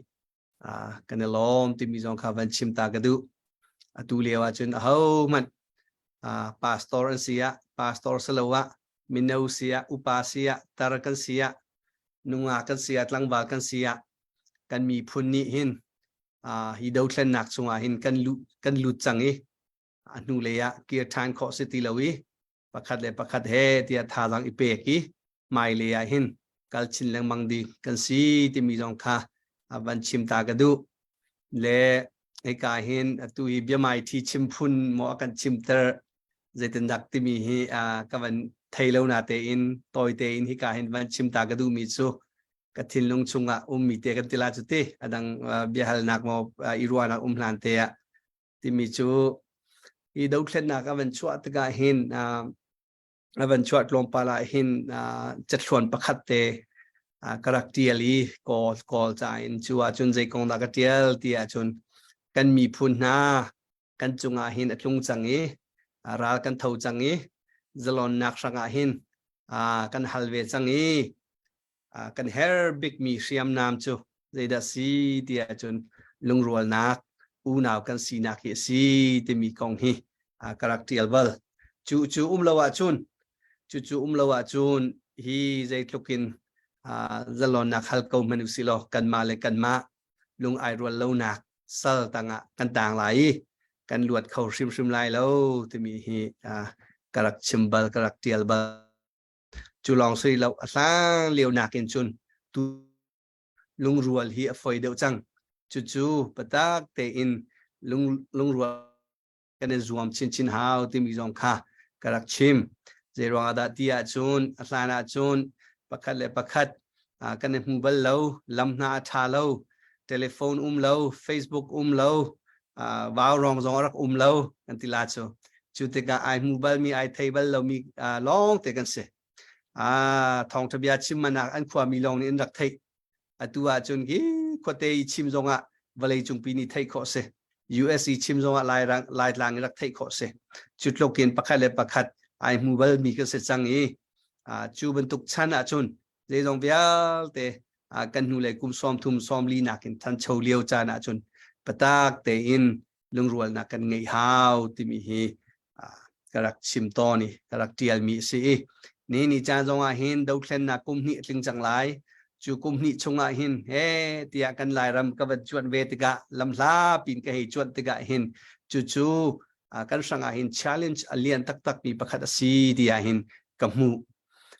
kan i lawm timi zong kha van chim ta ka duh. Atu lio ahcun ahohmanh pastor an si ah, pastor si lo ah, mino si ah, upa si ah, tar kan si ah, nungak kan si ah, tlangval kan si ah, kan miphun nih hin hi dothlennak chungah hin kan lut kan lut cang i a hnu lei ah kir ṭhan khawh si ti lo i pakhat le pakhat he tiah thazaang i pek i hmailei ah hin kal chin lengmang ding kan si timi zong kha a van chim ta ka duh. Le hika hin atu hi biamai thi chim phun maw a kan chimter zeitindak timi hi ka van thei lo na tein tawi tein hika hin van chim ta ka duhmi cu ka thinlung chungah ummi te kan ti la cu ti adang biahalnak maw i ruahnak um hlan te ah timi cu hi dothlennak a van chuah tikah hin a van chuah tlawmpal ah hin cathluan pakhat te ka rak tial i kawl kawl ca in cu ahcun zei kong dah ka tial ti ahcun kan miphun hna kan cungah hin a tlung cang i ral kan tho cang i zalonnak hrangah hin kan hal ve cang i kan her bikmi hriamnam cu zeidah si ti ahcun lungrualnak unau kan sinak hi a si timi kong hi ka rak tial bal. Cu cu um lo ahcun cu cu um lo ahcun hi zeitluk in zalonnak hal ko hmanh usih law kanmah le kanmah lung ai rual lonak sal tangah kan tang lai i kan luat kho hrimhrim lai lo timi hi ka rak chim bal ka rak tial bal. Cu lawng si lo a hlang lio nakin cun tu lungrual hi a foi deuh cang. Cucu patak tein lung lungrual kan i zuam chinchin hau timi zong kha ka rak chim. Zeiruang ah dah ti ahcun a hlan ahcun pakhat le pakhat kan i hmu bal lo, lam hna a ṭha lo, telephone um lo, Facebook um lo, vaurawng zong a rak um lo kan ti la cu. Cu tikah ai hmu balmi, ai thei bal lomi lawng te kan si. Thawngṭha bia chim manak an khuami lawng nih an rak theih. Atu ahcun hi khuate i chim zongah vawlei cungpi nih theih khawh si. US i chim zongah Laitlang i rak theih khawh si. Cu tluk in pakhat le pakhat ai hmu balmi kan si cang i cu bantuk chan ahcun zeizong vialte kan hnulei kum 30 sawmli nakin thancho lio caan ahcun patak tein lungrualnak kan ngeih hau timi hi ka rak chim tawn i ka rak tialmi a si i. Ni ni caan zong ah hin dothlennak kum hnih a tling cang lai. Cu kum hnih chung ah hin he tiah kan Lairam ka van cuanh ve tikah lamhla pin ka hei cuanh tikah hin cucu kan hrang ah hin challenge a lian taktak mi pakhat a si tiah hin ka hmuh.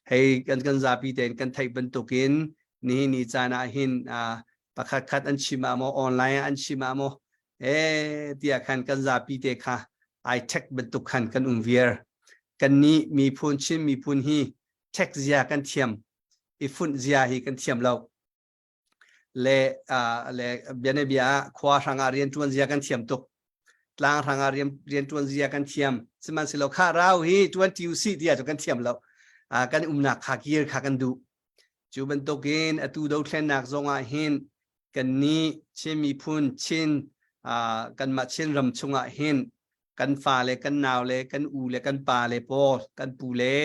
Hei kan kan zapi tein kan theih bantukin nihin ni caan ah hin pakhat khat an chim ah maw online ah an chim ah maw eh tiah khan kan zapi te kha ai ṭhek bantuk khan kan um viar. Kannih miphun Chin miphun hi ṭhek zia kan thiam i funh zia hi kan thiam lo. Le le bianabia ah khua hrangah rianṭuan zia kan thiam tuk. Tlang hrangah rian rianṭuan zia kan thiam. Sihmanhsehlaw kha rau hi ṭuan ṭi usih tiah cu kan thiam lo. Kan umnak kha kir kha kan duh. Cu bantukin atu dothlennak zongah hin kannih Chin miphun Chin kanmah Chin ram chungah hin kan fa le kan nau le kan u le kan pa le pawl kan pu le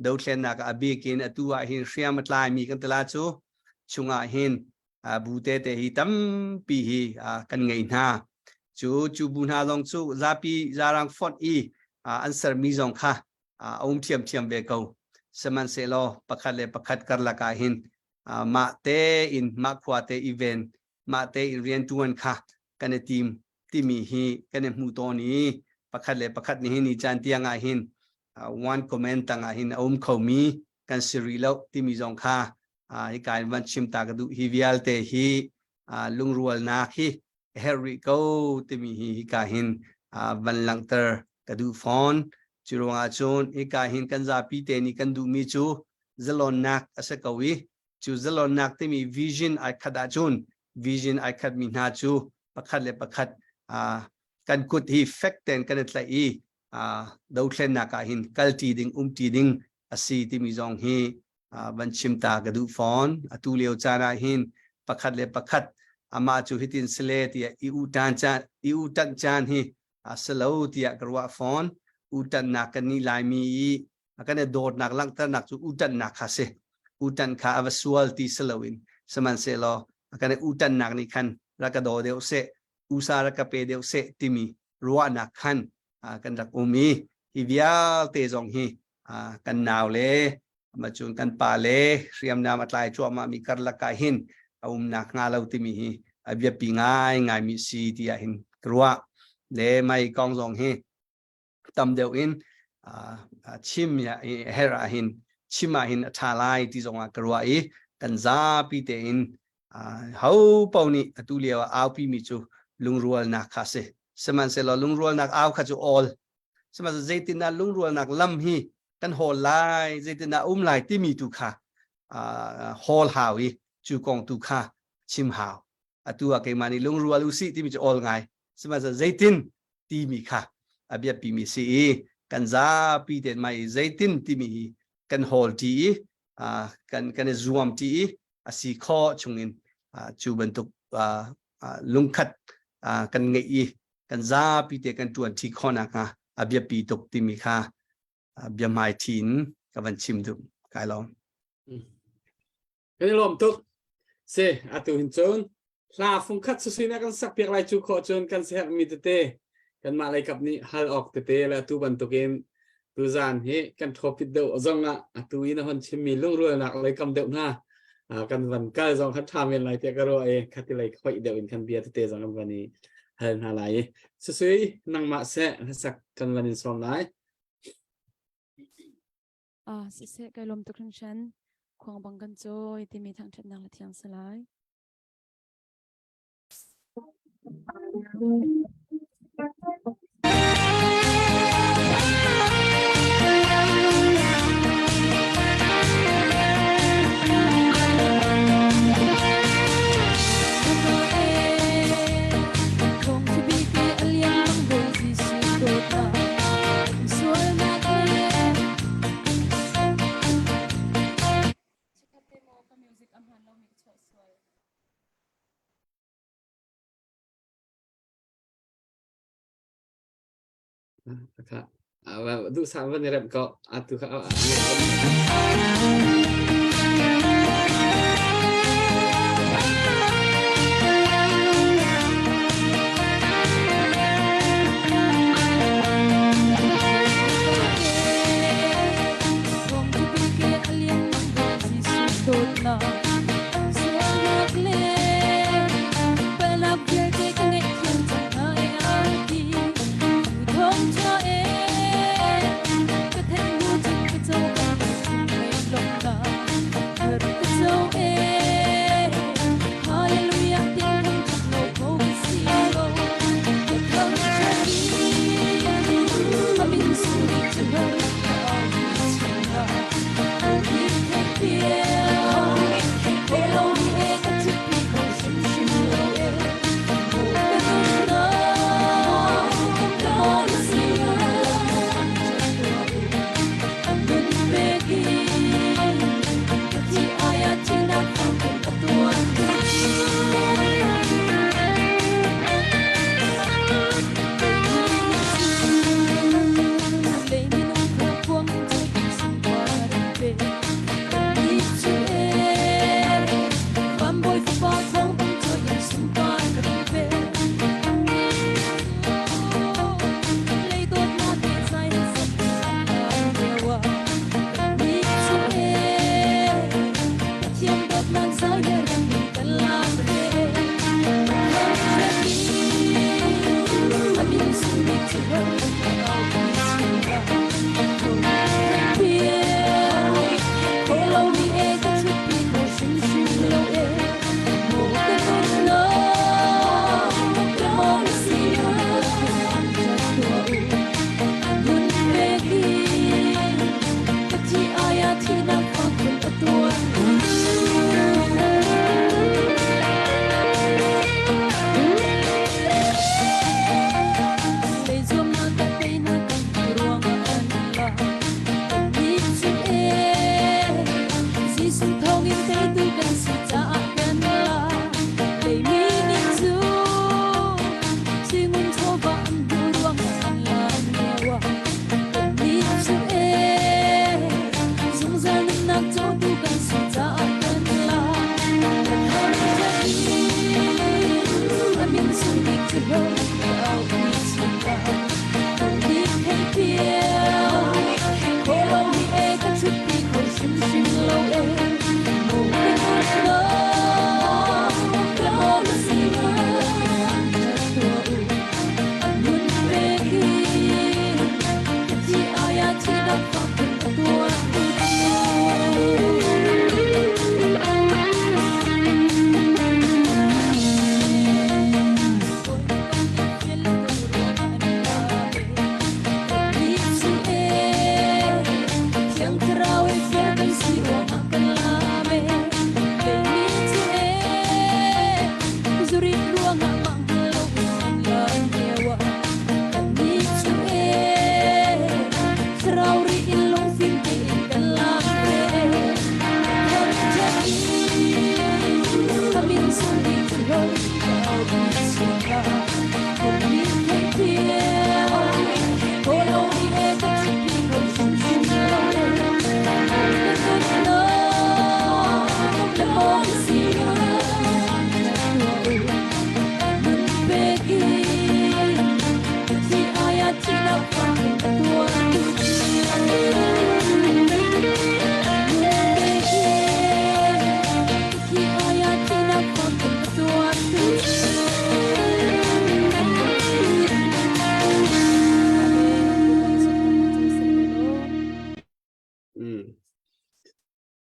dothlennak ah a bik in atu ah hin hriam a tlaimi kan tala cu chungah hin bu te te hi tampi hi kan ngei hna. Cu cu bu hna zong cu zapi zarang fonh i an sermi zong kha a um ṭhiamṭhiam ve ko. Sihmanhsehlaw pakhat le pakhat karlak ah hin mah tein mah khua te i ven mah tein rianṭuan kha kan i tim timi hi kan i hmu tawn i pakhat le pakhat nihin ni caan tiang ah hin one comment tang ah hin a um khomi kan si rih lo timi zong kha hika in van chim ta ka duh. Hi vialte hi lungrualnak hi herh rih ko timi hi hika hin van langhter ka duh fawn. Cu ruangah cun hika hin kan zapi te nih kan duhmi cu zalonnak a si ko i cu zalonnak timi vision ai khat ahcun vision ai khatmi hna cu pakhat le pakhat kan kut hi fek tein kan i tlaih i dothlennak ah hin kalṭi ding umṭi ding a si timi zong hi van chim ta ka duh fawn. Atu lio caan ah hin pakhat le pakhat amah cu hitin sile tiah i u tan caan i u tanh caan hi a si lo tiah ka ruah fawn. U tannak kan nih Laimi i kan i dawtnak langhternak cu u tannak kha si. U tan kha a va sual ti si loin sihmanhsehlaw kan i u tannak nih khan rak ka daw deuh seh, usa rak ka pe deuh seh timi ruahnak khan kan rak um i hi vialte zong hi kan nau le macun kan pa le hriamnam a tlai cuahmah mi karlak ah hin a umnak hnga lo timi hi a biapi ngai ngai mi si tiah hin ka ruah. Le mai kong zong hi tam deuh in chim herh ah hin chim ah hin a ṭha lai ti zong ah ka ruah i kan zapi tein ho paoh nih atu lio ah aupi mi cu lungrualnak kha si. Sihmanhsehlaw lungrualnak au kha cu awl sihmanhsehlaw zeitindah lungrualnak lam hi kan hawl lai, zeitindah um lai timi tu kha hawl hau i cu kong tu kha chim hau. Atu ah keimah nih lungrual usih timi cu awl ngai, sihmanhsehlaw zeitin timi kha a biapi mi si i kan zapi tein mai zeitin timi hi kan hawl ṭi i kan kan i zuam ṭi i a si khawh chungin cu bantuk lungkhat kan ngeih i kan zapi te kan ṭuan ṭi khawh nakhnga a biapi tuk timi kha biahmai ṭhi in ka van chim duh. Kai lawm. Kan i lawm tuk. Si, atu hin cun hla fungkhat susui na kan sak piak lai cu khawh cun kan siherhmi tete kanmah lei kap nih hal awk tete le atu bantukin tuzaan hi kan topic deuh zong ah atu i na hon chimmi lungrualnak lei kam deuh hna kan van kal zong kha ṭha men lai tiah ka ruah i khati lei khoih deuh in kan bia tete zong kan van i hal hna lai i susui nangmah seh hlasak kan van in sawm lai. Siseh, kai lawm tuk hringhran. Khuang bang kan cawi timi thangṭhatnak le thiang si lai. Duh sang van i remh ko. Atu kha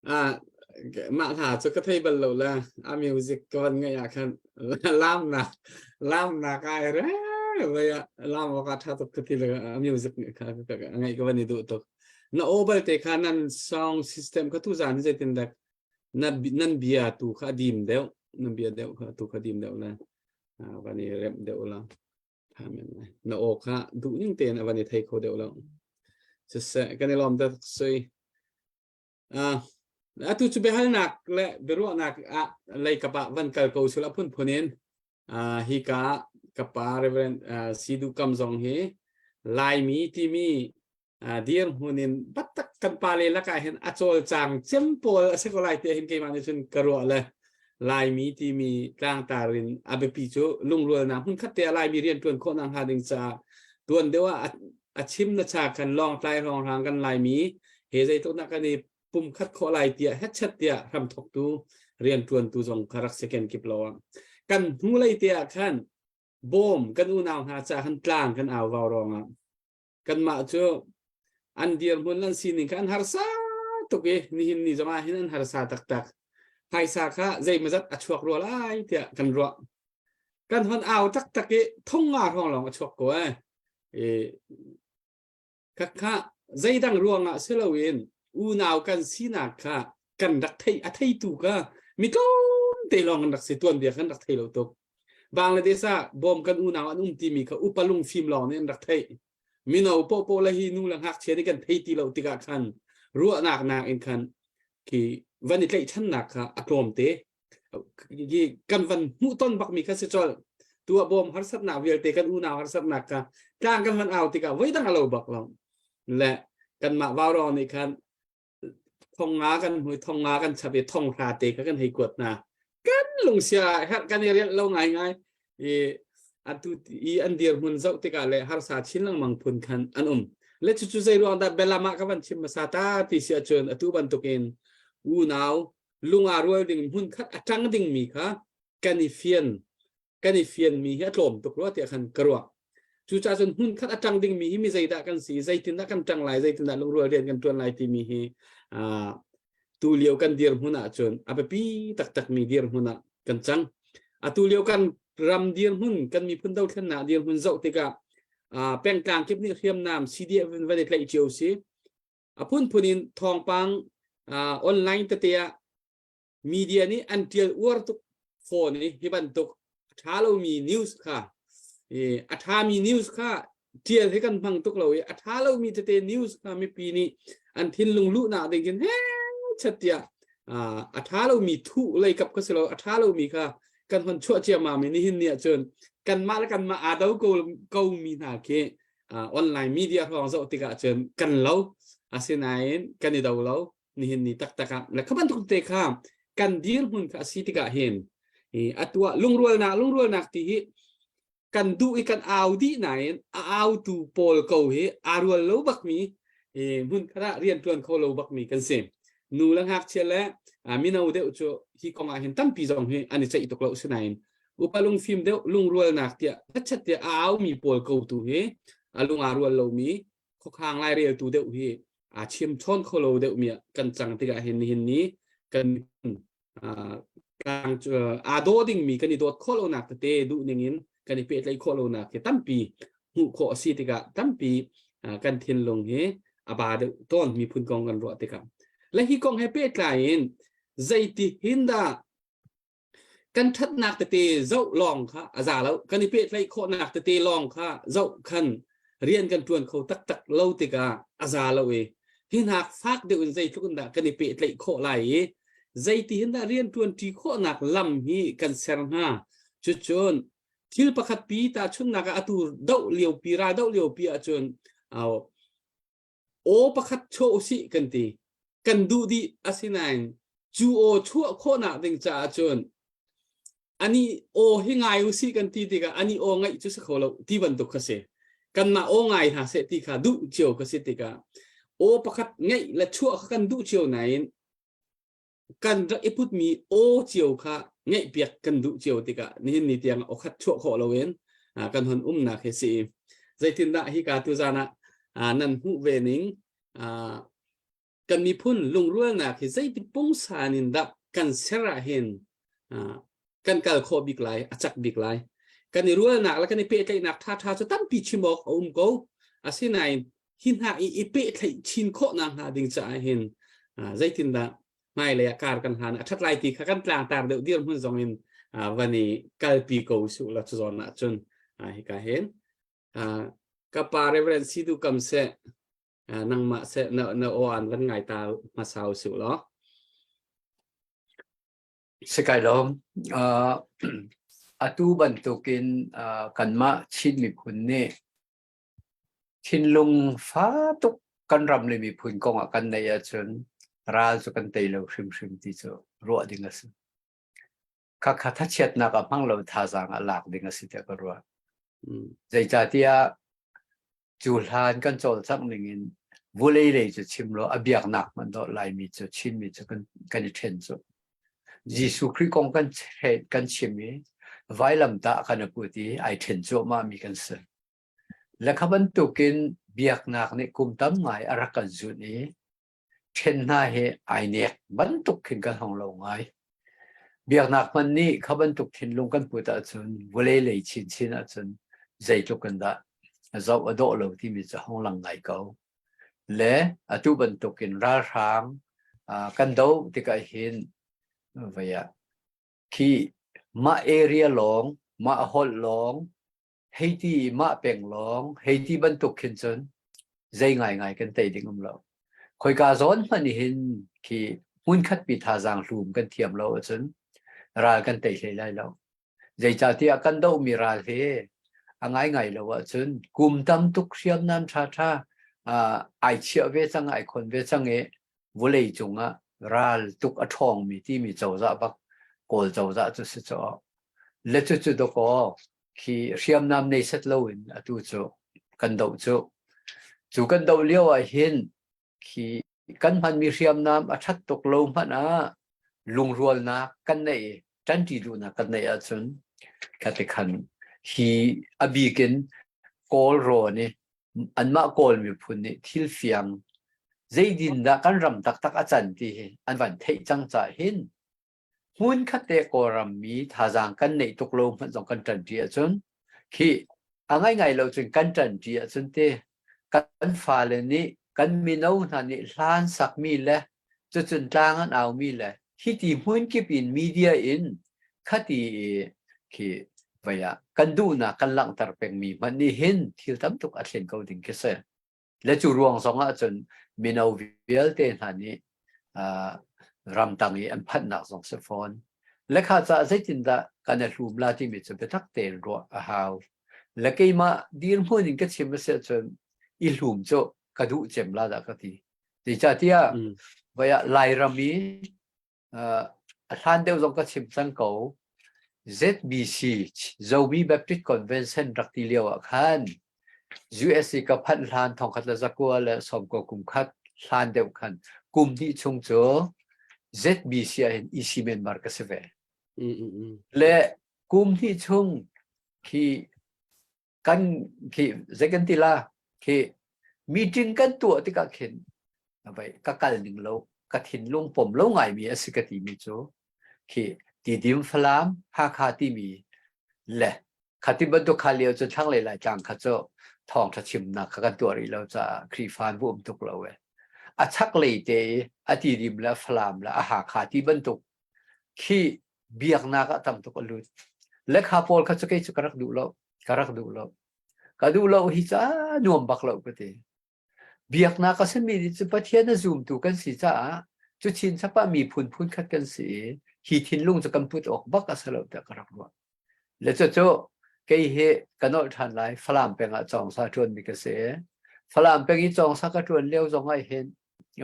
Ah mah hla cu ka thei bal lo le a music ka van ngaih ah khan lamnak lamnak ai re vai ah lam awk ah ṭha tuk ka ti le a music nih kha ngaih ka van i duh tuk. Na aw balte kha nan song system kha tu zan hi zeitin dak na nan bia tu kha a dim deuh nan bia deuh kha tu kha dim deuh le van i remh deuh la. Amen. Na aw kha duh ning tein a van i thei kho deuh lo. Siseh kan i lawm dak sui. Uh, atu cu biahalnak le biaruahnak ah leikap ah van kal ko sul a phunphun in uh, hi ka ka pa Reverend uh, Sidu Kam zong hi Laimi timi uh, dirhmun in batak kan pa le lakah hin a cawlcang cem pawl a si ko lai ti hin keimah nih cun ka ruah le Laimi timi tlangtar in a biapi cu lungrualnak hmun khat te ah Laimi rian ṭuan khawh nak hnga ding caah tuan deuh ah a chim na cha khan lawngtlai hrawnghrang kan Laimi he zeitluk nak kan i pumkhat khawh lai tiah hetchet tiah hramthoktu rianṭuantu zong kha rak second kip lo ah kan hnulei te ah khan bawm kan unau hna ca khan tlang kan au vau rongah kanmah cu an dirhmun an sining kha an harsa tuk i nihin ni zongah hin an harsa taktak phaisa kha zeimazat a chuak rua lai tiah kan ruah kan hon au taktak i thong nga hrawng lawng a chuak ko eh i khakha zeidang ruangah si loin unau kan sinak kha kan rak thei a theitu kha mi tlawmte lawng an rak si tuanbia kan rak thei lo tuk Bangladesh ah bawm kan unau an um timi kha upa lungfim lawng nih an rak theih mino popo le hi nu le ngakchia nih kan thei ti lo tikah khan ruahnak nak in khan khi van i tlaihchannak kha a tlawm te kan van hmuh ton bakmi kha si col tu ah bawm harsatnak vialte kan unau harsatnak kha tlang kan van au tikah voidang a lo bak lo le kanmah vaurawng nih khan thong nga kan hmui thong nga kan chap i thong hra te kha kan hei kuat hna kan lungsia herh kan i rialh lo ngai ngai i atu i an dirhmun zoh tikah le harsa chin lengmang phun khan an um le cucu zei ruang dah belam ah ka van chim hmasa ta ti si ahcun atu bantukin unau lunga rual ding hmun khat a ṭang ding mi kha kan i fian kan i fianmi hi a tlawm tuk rua tiah khan ka ruah. Cucaah cun hmun khat a ṭang dingmi hi mi zeidah kan si, zeitindah kan ṭang lai, zeitindah lungrual rian kan ṭuan lai timi hi tu lio kan dirhmun ahcun a biapi taktakmi dirhmun ah kan cang. Atu lio kan ram dirhmun, kan miphun dothlennak dirhmun zoh tikah pengtlang kip nih hriamnam CDF in van i tlaih cio si. A phunphun in thawngpang online tete ah media nih an ṭial uar tuk fawn i hi bantuk a ṭha lomi news kha a ṭhami news kha ṭial hi kan hmang tuk lo i a ṭha lomi tete news kha mipi nih an thinlung luhnak ding khin he chat tiah a ṭha lomi thuh lei kap kha si lo a ṭha lomi kha kan hon chuah ciammam i nihin ni ahcun kanmah le kanmah aa do ko ko mi hna khi online media hrawng zoh tikah cun kan lo asinain kan i do lo nihin ni taktak ah le kha bantuk te kha kan dirhmun kha a si tikah hin atu ah lungrualnak lungrualnak ti hi kan duh i kan au dih nain a autu pawl ko hi aa rual lo bakmi hmun khat ah rian ṭuan kho lo bakmi kan si nu le ngakchia le mino deuh cu hi kong ah hin tampi zong hi an i ceih tuk lo sinain upa lungfim deuh lungrualnak tiah chat tiah a aumi pawl ko tu hi a lung aa rual lomi khuakhang laireltu deuh hi aa chim chawn kho lo deuh mi ah kan cang tikah hin nihin ni kan aa daw dingmi kan i dawt khawh lonak tete duh ning in kan i pehtlaih khawh lonak hi tampi hmuh khawh a si tikah tampi kan thinlung hi a ba deuh tawn miphun kong kan ruah tikah le hi kong he pehtlai in zeiti hin dah kan ṭhatnak tete zoh lawng kha a za lo kan i pehtlaih khawhnak tete lawng kha zoh khan rian kan ṭuan kho taktak lo tikah a za lo i hi hnak fak deuh in zeitluk in dah kan i pehtlaih khawh lai i zeiti hin dah rian ṭuanṭi khawhnak lam hi kan ser hnga cucun thil pakhat pi tahchunhnak ah atu doh lio pi ra doh lio pi ahcun aw pakhat chuah usih kan ti kan duh dih asinain cu aw chuah khawhnak ding caah cun ani aw hi ngai usih kan ti tikah ani aw ngaih cu si kho lo ti bantuk kha si kanmah aw ngai hna seh ti kha duh cio ka si tikah aw pakhat ngaih le chuah kha kan duh cio nain kan rak i putmi aw cio kha ngaihpiak kan duh cio tikah nihin ni tiang aw khat chuah khawh loin kan hon umnak hi si zeitindah hi ka tuzan ah nan hmuh ve ning? Kan miphun lungrualnak hi zeitin pungsan in dah kan ser ah hin kan kal khawh bik lai, a cak bik lai. Kan i rualnak le kan i pehtlaihnak ṭhaṭha cu tampi chim awk a um ko. Asinain hi hna i i pehtlaih chin khawhnak hnga ding caah hin zeitindah hmailei ah kar kan hlan a ṭhat lai ti kha kan tlangtar deuh dirhmun zong in van i kalpi ko usih la cu zawn ah cun hika hin ka pa Reverend Sidu Kam seh nangmah seh na na aw an van ngai ta hmasa usih law. Si kai lawm. Atu bantukin kanmah Chin miphun nih Thinlung fa tuk kan ram le miphun kong ah kan neih ahcun ral cu kan tei lo hrimhrim ti cu ruah ding a si. Khakha thachiatnak ah hmang lo thazaang ah lak ding a si tiah ka ruah. Zeicahtiah cu hlan kan cawlcangh ning in vulei lei cu chim lo a biaknak hmanh dawh Laimi cu Chinmi cu kan, kan i ṭhen cu. Jesuh Khrih kong kan, kan chim i vailamtah kan i put i ai ṭhen cuahmah mi kan si. Le kha bantukin biaknak nih kum tam ngai a rak kan zunh i ṭhen hna hi ai nek bantuk khin kan hong lo ngai. Biaknak hmanh nih kha bantuk thinlung kan put ahcun vawlei lei chinchin ahcun zeitluk in dah zoh a dawh lo timi cu hong lang ngai ko. Le atu bantukin ralhrang kan doh tikah hin vei ah khi mah area lawng, mah holh lawng hei ti i mah peng lawng hei ti bantuk khin cun zei ngaingai kan tei ding um lo. Khoika zawn hmanh hin khi hmunkhat pi thazaang hlum kan thiam lo ahcun ral kan tei hlei lai lo. Zeicahtiah kan dohmi ral hi a ngaingai lo ahcun kum tam tuk hriamnam ṭhaṭha ai chiah ve cang ai khon ve cang i vawlei cungah ral tuk a ṭhawngmi timi cozah bak Kawl cozah cu si caw. Le cucu dawkaw khi hriamnam nei set loin atu cu kan doh cu. Cu kan doh lio ah hin khi kan hmanmi hriamnam a ṭhat tuk lo hmanh ah lungrualnak kan neih i ṭanṭi duhnak kan neih ahcun khati khan hi a bik in Kawl rawn i anmah Kawl miphun nih thil fiang zeidin dah kan ram taktak a can ti hi an van theih cang caah hin Hmunkhat te Kawlram mi thazaang kan neih tuk lo hmanh zong kan ṭanṭi ahcun khi a ngaingai lo cun kan ṭanṭi ahcun te kan fale nih kan mino hna nih hlan sakmi le cucun tlang an aumi le hiti hmunkip in media in khati khi vei ah kan duhnak kan langhter pengmi hmanh nih hin thil tam tuk a thlen ko ding khi si. Le cu ruang zong ah cun mino vialte hna nih uh, ramtang i an phanhnak zong si fawn. Le kha caah zeitindah kan i hlum la timi cu biatak tein ruah a hau. Le keimah dirhmun in ka chim a si ahcun i hlum cu ka duh cem la dah ka ti. Zeicahtiah vai ah Lairam i a hlan deuh zong ka chim cang ko. ZBC Zomi Baptist Convention rak ti lio ah khan USA ka phanh hlan thongkhat le zakua le sawmkua kum khat hlan deuh khan kum hnih chung cu ZBC ah hin EC member ka si ve. Le kum hnih chung khi kan khi zei kan ti la khi meeting kan tuah tikah khin vai ka kal ning lo ka thinlung pom lo ngai mi a si ka ti mi cu khi Tidim Falam Hakha timi le khati bantuk kha lio cu thlanglei Laitlang kha cu thawngṭha chimnak kha kan tuah rih lo caah Khrihfa an um tuk lo e a chaklei te i a Tidim le Falam le a Hakha ti bantuk khi biaknak ah tam tuk a lut. Le kha pawl kha cu kei cu ka rak duh lo. Ka rak duh lo. Ka duh lo hi ca nuam bak lo ka ti. Biaknak a simi nih cu Pathian a zumtu kan si caah cu chin chap ah miphun phun khat kan si i hi thinlung cu kan put awk bak a si lo tiah ka rak ruah. Le cucu kei hi ka nolh ṭhan lai Falam peng ah cawngsa ṭuanmi ka si. Falam peng i cawngsa ka ṭuan lio zong ah hin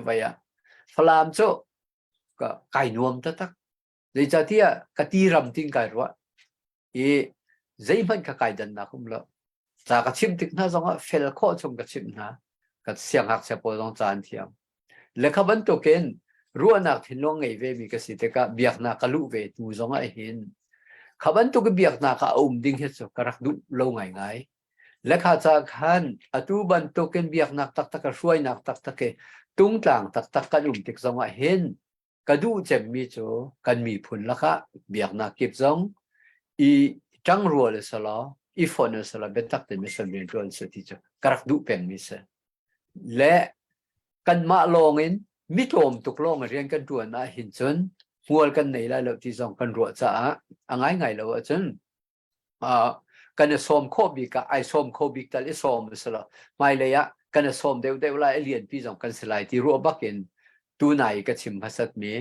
vai ah Falam cu ka kai nuam taktak. Zeicahtiah ka ti ram tin kai ruah i zeihmanh ka kai dannak um lo. Ca ka chimh tik hna zongah fel khawh chung ka chimh hna. Ka siangngakchia pawl zong ca an thiam. Le kha bantukin ruahnak thinlung ngei ve mi ka si tikah biaknak ka luh ve hnu zongah hin kha bantuk biaknak ah a um ding hi cu ka rak duh lo ngaingai. Le kha ca khan atu bantukin biaknak taktak a hruainak taktak i tungtlang taktak kan um tik zongah hin ka duh cemmi cu kan miphun lakah biaknak kip zong i ṭangrual a si law i fonh a si law biatak tein mission rianṭuan si ti cu ka rak duh pengmi si. Le kanmah lawngin mi tlawm tuk lawng rian kan ṭuan ah hin cun hmual kan nei lai lo ti zong kan ruah caah a ngaingai lo ahcun kan i sawm khawh bik ah ai sawm kho bik tal i sawm a si lo hmailei ah kan i sawm deuhdeuh lai a lianpi zong kan si lai ti ruah bak in tunai ka chim hmasatmi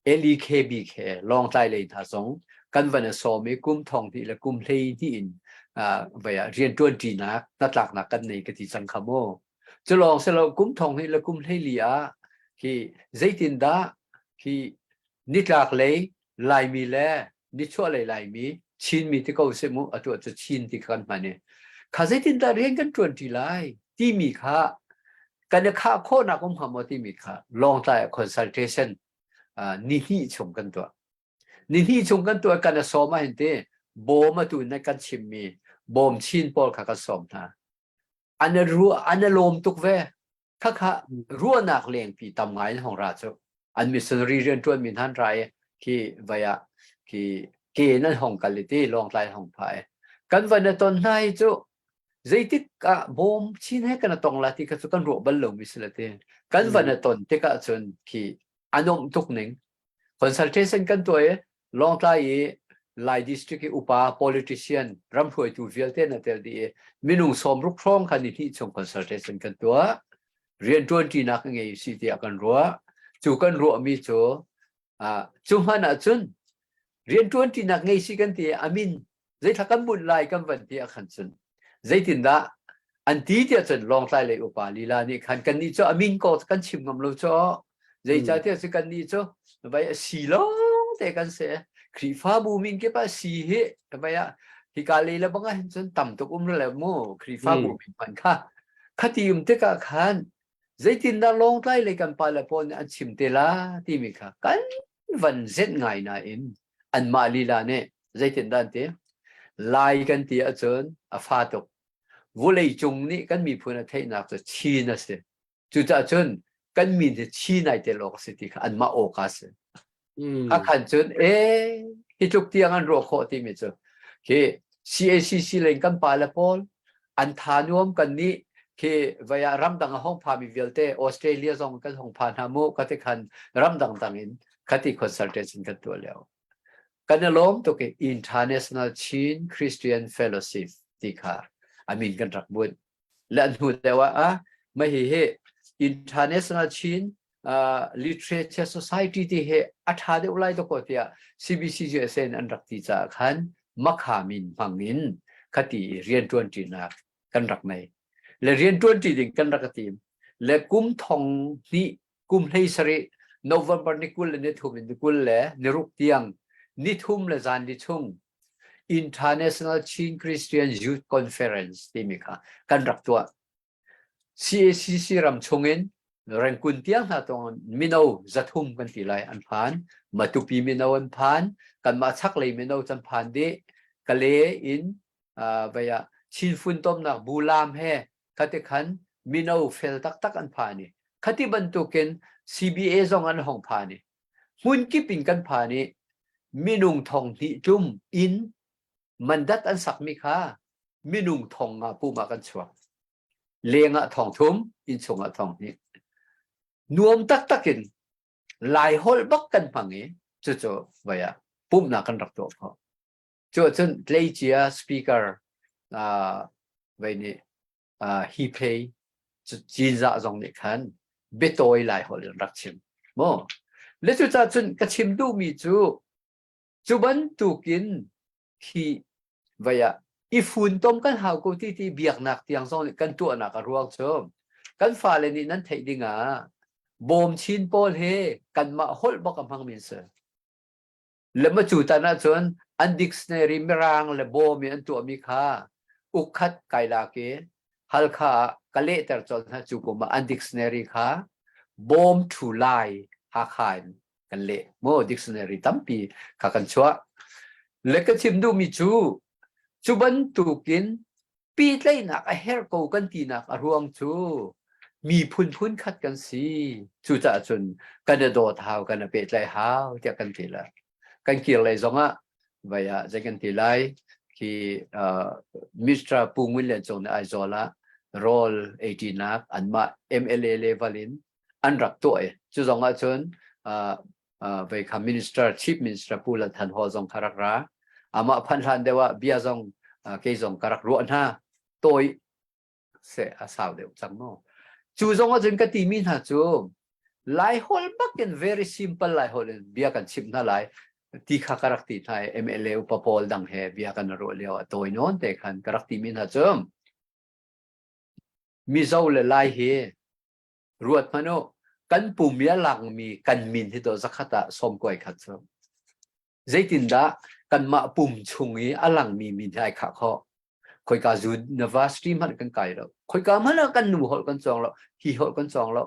LEKBK Lawngtlai lei hna zong kan van i sawm i kum thong hnih le kum hlei hnih in vai ah rianṭuan ṭinak hnatlaknak kan nei ka ti cang kha mu. Cu lawng si lo kum thong hnih le kum hleili ah hi zeitindah hi nitlak lei Laimi le nichuahlei Laimi, Chinmi ti ko seh mu, atu cu Chin ti kha kan hman i kha zeitindah rian kan ṭuan ṭi lai timi kha kan i khah khawhnak um hnga maw timi kha Lawngtlai ah consultation ni hnih chung kan tuah. Ni hnih chung kan tuah kan i sawm ahhin ti bawm atu na kan chimmi bawm Chin pawl kha kan sawm hna. An i ruah an i lawm tuk ve. Khakha ruahnak lengpi tam ngai in hong ra cu an missionary rianṭuan mi hna ra i khi vai ah khi ke nan hong kal i ti Lawngtlai hong pha i kan van i ton hna hi cu zeitik ah bawm chin he kan tong la ti kha cu kan ruah bal lo mi si la ti kan van i ton tikah cun khi a nuamh tuk ning Consultation kan tuah i Lawngtlai i Lai district i upa politician ramhruaitu vialte na tel dih i minung sawmruk hrawng kha ni hnih chung consultation kan tuah. Rianṭuanṭinak a ngei si tiah kan ruah. Cu kan ruahmi cu cu hmanh ahcun rianṭuanṭinak ngei si kan ti i a min zeithla kan bunh lai kan van ti ah khan cun zeitindah an ti tiah cun Lawngtlai lei upa lila nih khan kannih cu a min ko kan chim ngam lo cu zeicahtiah cu kannih cu vai a si lawng te kan si Khrihfabu min kip ah si hi vai ah hika lei le bang ah hin cun tam tuk um le mu Khrihfabu min hman kha khati um tikah khan zeitindah Lawngtlai lei kan pale pawl nih an chim te la timi kha kan van zenh ngai nain anmah lila nih zeitindah an ti Lai kan ti ahcun a fa tuk vulei cung nih kan miphun a theihnak cu Chin a si cucaah cun kan min hi Chin ai tel awk a si ti kha anmah awka a si a khan cun e hi tluk tiang an ruah khawh timi cu khi CACC lei kan pale pawl an tha nuam kan nih khi vai ah ramdang a hong phami vialte Australia zong kan hong pha hna mu ka ti khan ramdang dang in khati consultation kan tuah lio kan i lawm tuk i International Chin Christian Fellowship ti kha amin kan rak bunh le an hnu deuh ah ah mah hi hi International Chin uh, Literature Society ti hi a ṭha deuh lai dawkaw tiah CBCUSA in an rak ti caah khan makha min hmang in khati rianṭuan ṭinak kan rak nei le rianṭuan ṭi ding kan rak tim le kum thong hnih kum hlei sarih November ni 20 le ni thum in ni 20 le ni ruk tiang ni thum le zan li chung International Chin Christian Youth Conference timi kha kan rak tuah. CACC ram chungin Rangoon tiang hna tong mino zathum kan ti lai an phan. Matupi mino an phan. Kanmah chaklei mino can phan dih. Kale in uh, vaya Chin funtomnak bulam he khati khan mino fel taktak an phan i khati bantukin CBA zong an hong phan i hmunkip in kan phan i minung thong hnih tlum in mandat an sakmi kha minung thong nga pum ah kan chuak leng ah thong thum inn chung ah thong hnih nuam taktak in lai holh bak kan hmang i cucu vai ah pumhnak kan rak tuah khawh cu ahcun tleicia speaker uh, vai nih uh, hi phei Cinzah zong nih khan biatawi lai holh in rak chim mu le cucaah cun ka chim duhmi cu cu bantukin khi vai ah i funtom kan hau ko ti ti biaknak tiang zong nih kan tuahnak a ruang cu kan fale nih nan theih ding ah bawm chin pawl he kanmah holh bak a hmang min si Le ma cu tan ahcun an dictionary mirang le bawm in an tuahmi kha ukkhat kai lak i Halkha ah ka lehter colh hna cu kum ah an dictionary kha bawm thu lai Hakha in kan leh mu dictionary tampi kha kan chuah. Le ka chim duhmi cu cu bantukin. Pehtlaihnak a herh ko kan tinak a ruang cu miphun phun khat kan si. Cucaah cun kan i dawt hau, kan i pehtlaih hau tiah kan ti lai. Kan kir lei zongah vai ah zei kan ti lai khi uh, Mr. Pu Ngun Lian Cung nih Aizawl ah rawl eiṭinak anmah MLA level in an rak tuah i cu zong ah cun uh, uh, vei kha minister chief minister Pu Lal Than Haw zong kha rak ra amah phan hlan deuh ah bia zong uh, kei zong ka rak ruah hna tawi se a sau deuh cang no cu zong ah cun ka ti mi hna cu lai hol bakin very simple lai hol in bia kan chim hna lai ti kha ka rak ti hna i MLA upa pawl dang he bia kan ruah lio a tawi nawn te khan ka rak ti mi hna cu Mizo le Lai hi Ruat hmanh u, kan pum i a langmi kan min hi dawh zakhat ah sawmkuai khat cu. Zeitindah kanmah pum chung i a langmi min hi ai khah khawh? Khoika university hmanh kan kai lo. Khoika hmanh ah kan nu holh kan cawng lo, hi holh kan cawng lo.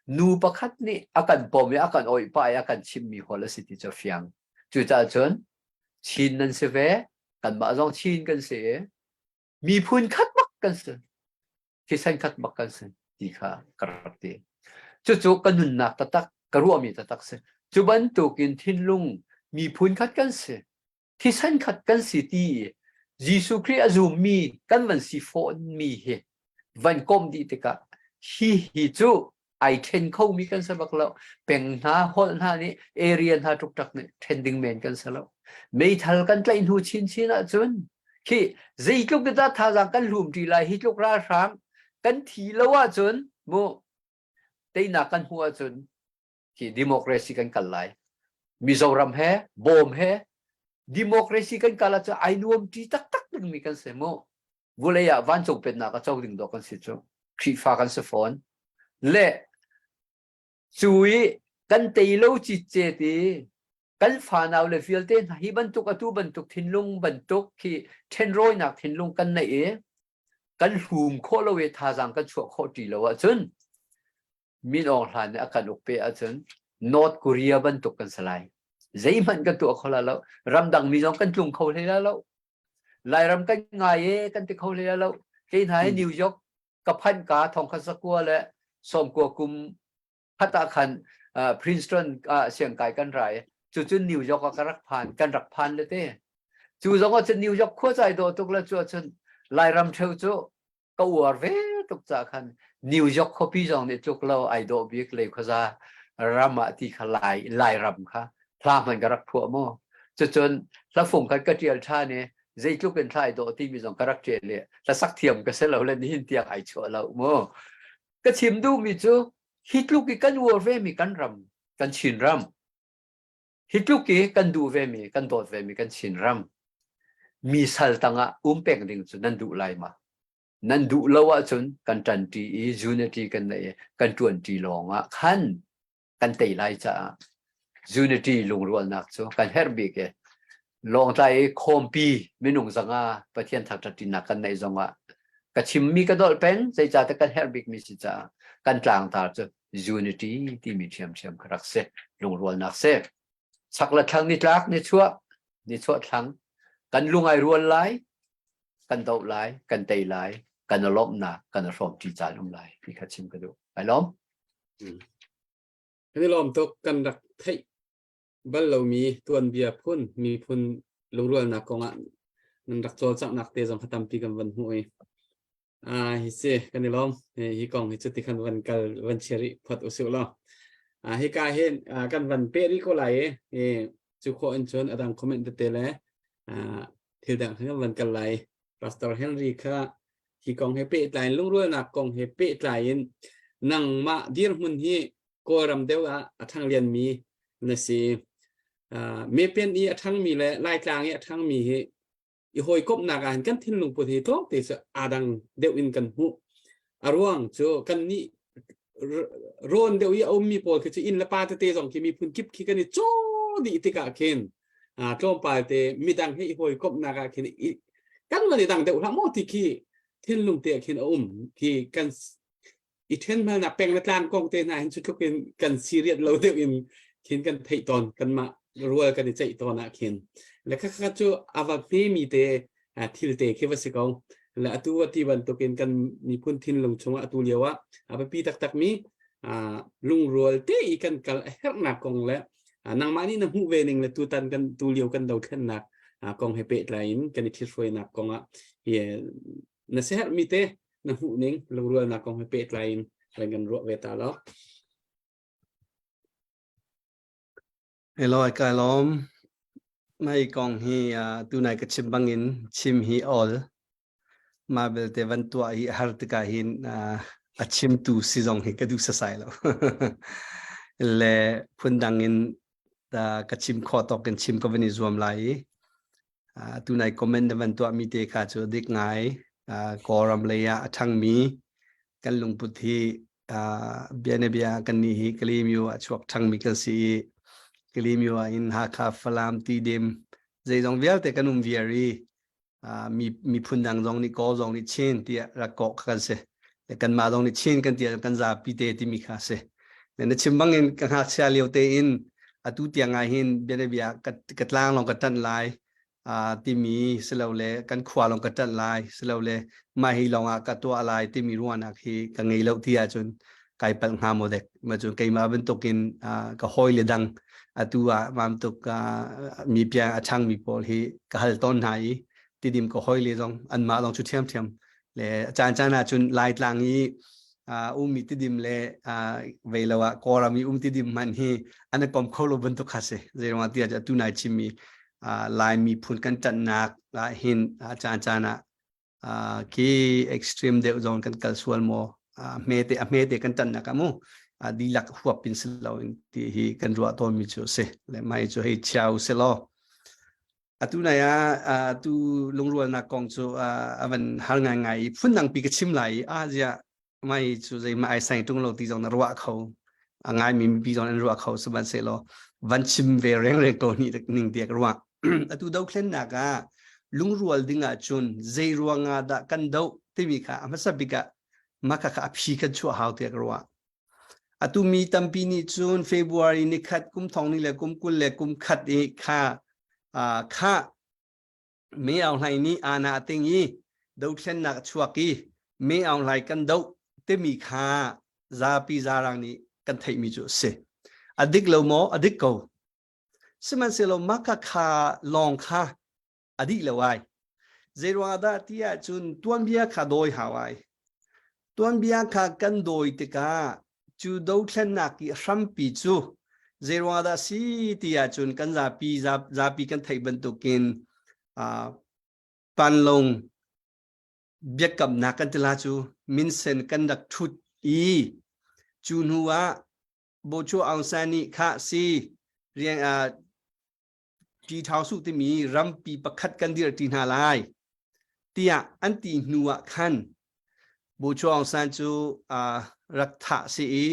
Nu pakhat nih a kan pom i a kan oih pah i a kan chimmi holh a si ti cu a fiang. Cucaah cun Chin nan si ve, kanmah zong Chin kan si i miphun khat bak kan si. Thisen khat bak kan si ti kha ka rak ti. Cucu ka nunnak taktak, ka ruahmi taktak si. Cu bantukin thinlung miphun khat kan si, thisen khat kan si ti i Jesuh Khrih a zummi kan van si fawnmi hi van komh dih tikah hi hi cu ai ṭhen khomi kan si bak lo. Peng hna, holh hna nih area hna ṭukṭak nih ṭhen ding men kan si lo. Meithal kan tlaih hnu chinchin ahcun khi zeitluk in dah thazaang kan hlum ṭi lai hi tluk ralhrang kan thi lo ahcun mu teinak kan hmuh ahcun khi democracy kan kal lai. Mizoram he bawm he democracy kan kal ahcun ai nuam ṭi taktak dingmi kan si mu. Vulei ah vancung pennak a co ding dawh kan si cu. Khrihfa kan si fawn. Le cu i kan tei lo citcet i kan fanau le vialte hna hi bantuk atu bantuk thinlung bantuk khi ṭhenrawinak thinlung kan neih i kan hlum khawh lo i thazaang kan chuah khawh ṭi lo ahcun Min Aung Hlaing nih a kan uk pe ahcun North Korea bantuk kan si lai. Zeihmanh kan tuah kho la lo. Ramdang mi zong kan tlung kho hlei la lo. Lairam kan ngai e kan ti kho hlei lo. Kei hna hi New York ka phanh ka thongkhat zakua le sawmkua kum khat ah khan uh, Princeton ah siangkai kan rai. Cucun New York ah ka rak phan kan rak phan le te. Cu zong ah cun New York khua cai dawh tuk le cu ahcun Lairam theu cu ka uar ve tuk ca khan New York khuapi zong nih tluk lo ai dawh bik lei khuaza ram ah ti kha lai Lairam kha hla hman ka rak phuah mu cucun hlafung khan ka ṭial ṭhan i zeitluk in thla ai dawh timi zong ka rak ṭial i hlasak thiam ka si lo le nihin tiang ai chuah lo mu ka chim duhmi cu hi tluk i kan uar ve mi kan ram kan Chin ram Hi tluk i kan duh vemi, kan dawt vemi kan Chinram mi sal tangah um peng ding cu nan duh lai ma? Nan duh lo ahcun kan ṭanṭi i unity kan neih i kan ṭuanṭi lawngah khan kan tei lai caah unity lungrualnak cu kan herh bik i Lawngtlai i khawmpi minung zanga Pathian thangṭhatṭinak kan neih zongah ka chimmi ka dolh peng zeicahtiah kan herh bikmi si caah kan tlangtar cu unity timi ṭhiamṭhiam kha rak si lungrualnak si chak le thlang nitlak nichuah nichuah thlang kan lung ai rual lai kan doh lai kan tei lai kan i lawmhnak kan i hrawmṭi caan um lai ti kha chim ka duh ai lawm Kan i lawm tuk kan rak theih bal lomi tuanbia phun miphun lungrualnak kongah nan rak cawlcanghnak te zong kha tampi kan van hmuh i Ah, hi si kan i lawm. Hi kong hi cuti khan van kal van chia rih phot usih law. Ah, hika hin ah, kan van pe rih ko lai i cu khawh in cun adang comment tete le ah, thil dang khan kan van kal lai. Pastor Henry kha hi kong he pehtlai in lungrualnak kong he pehtlai in nangmah dirhmun hi Kawlram deuh ah a ṭhanglianmi na si. Uh, Mepen i a ṭhangmi le Laitlang i a ṭhangmi hi i hawikomhnak ah hin kan thinlung put hi tlawmte cu aa dang deuh in kan hmuh. A ruang cu kan nih rawn deuh i a ummi pawl khi cu inn le pa tete zong khi miphun kip khi kan i caw dih tikah khin tlawmpal te midang he i hawikomhnak ah khin kan van i dang deuh hlah maw ti khi thinlung te ah khin a um khi kan i ṭhenhmalnak peng le tlang kong te hna hin cu tluk in kan serious lo deuh in khin kan theih tawn kanmah rual kan i ceih tawn ah khin le khakha cu a va hmemi te thil te khi va si ko. Le atu ati bantukin kan miphun thinlung chungah atu lio ah a biapi taktak mi lungrual te i kan kal a herhnak kong le nangmah nih na hmuh ve ning le tutan kan tu lio kan dothlennak kong he pehtlai in kan i thithruainak kong ah hi na siaherhmi te na hmuh ning lungrualnak kong he pehtlai in kan kan ruah ve ta lo. Hello, kai lawm. Mai kong hi tunai ka chim bangin chim hi ol. Mah belte van tuah hi har tikah hin a chimtu si zong hi ka duh sasai lo. Le phundang in ka chim khawh tawk in chim ka van i zuam lai i tunai comment na van tuahmi te kha cu dik ngai. Kawlram lei ah a ṭhangmi kan lungput hi bianabia kan nih hi Kalaymyo ah chuak ṭhangmi kan si i Kalaymyo ah in Hakha, Falam, Tidim zeizong vialte kan um viar i mi miphun dang zong nih Kawl zong nih Chin tiah rak kawh kha kan si. Le kanmah zong nih Chin kan ti kan zapi te timi kha si. Le na chim bangin ka ngakchia lio tein atu tiang ah hin bianabia ka tlang lawng ka ṭanh lai timi silole kan khua lawng ka ṭanh lai silole mah hi lawng ah ka tuah lai timi ruahnak hi ka ngei lo ti ahcun kai palh hnga maw dek ma cu keimah bantukin ka hawi le dang atu ah mam tuk mi piang a changmi pawl hi ka hal tawn hna i tidim ka hawi le zong anmah zong cu ṭhiamṭhiam le caan caan ah cun Laitlang i ummi tidim le vei lo ah Kawlram i um tidim hmanh hi an i kom kho lo bantuk kha si zeiruangah tiah atu nai chimmi Lai miphun kan ṭanhnak ah hin caan caan ah khi extreme deuh zong kan kal sual maw hmete a hmete kan ṭanhnak ah mu dihlak huap in si lo in ti hi kan ruah tawnmi cu a si le mai cu hei chia u si law atu nai ah tu lungrualnak kong cu a van har ngaingai i phundangpi ka chim lai i a ziah mai cu zeimah ai sai tung lo ti zong na ruah kho a ngaimi mipi zong an ruah kho sihmanhsehlaw van chim ve rengreng ko ni ning tiah ka ruah atu dothlennak ah lungrual ding ah cun zei ruangah dah kan doh timi kha a hmasa bik ah mah kha a phi kan chuah hau tiah ka ruah atu mi tampi nih cun February ni khat kum thong ni le kum 20 le kum khat i kha kha Me Aung Hlaing nih aana a ting i dothlennak a chuak i Me Aung Hlaing kan doh timi kha zapi zarang nih kan theihmi cu a si. A dik lo maw? A dik ko. Sihmanhsehlaw mah kha kha lawng kha a dih lo ai. Zeiruang dah ti ahcun tuanbia kha dawi hau ai. Tuanbia kha kan dawi tikah cu dothlennak i hrampi cu zeiruang dah si ti ahcun kan zapi zapi kan theih bantukin panlong biakamnak kan tila cu minsen kan rak thut i cu hnu ah Bochu Aung San nih kha si rian Ṭi Ṭhau Suh timi rampi pakhat kan dirhṭi hna lai tiah an ti hnu ah khan Bu Aung San cu rak thah si i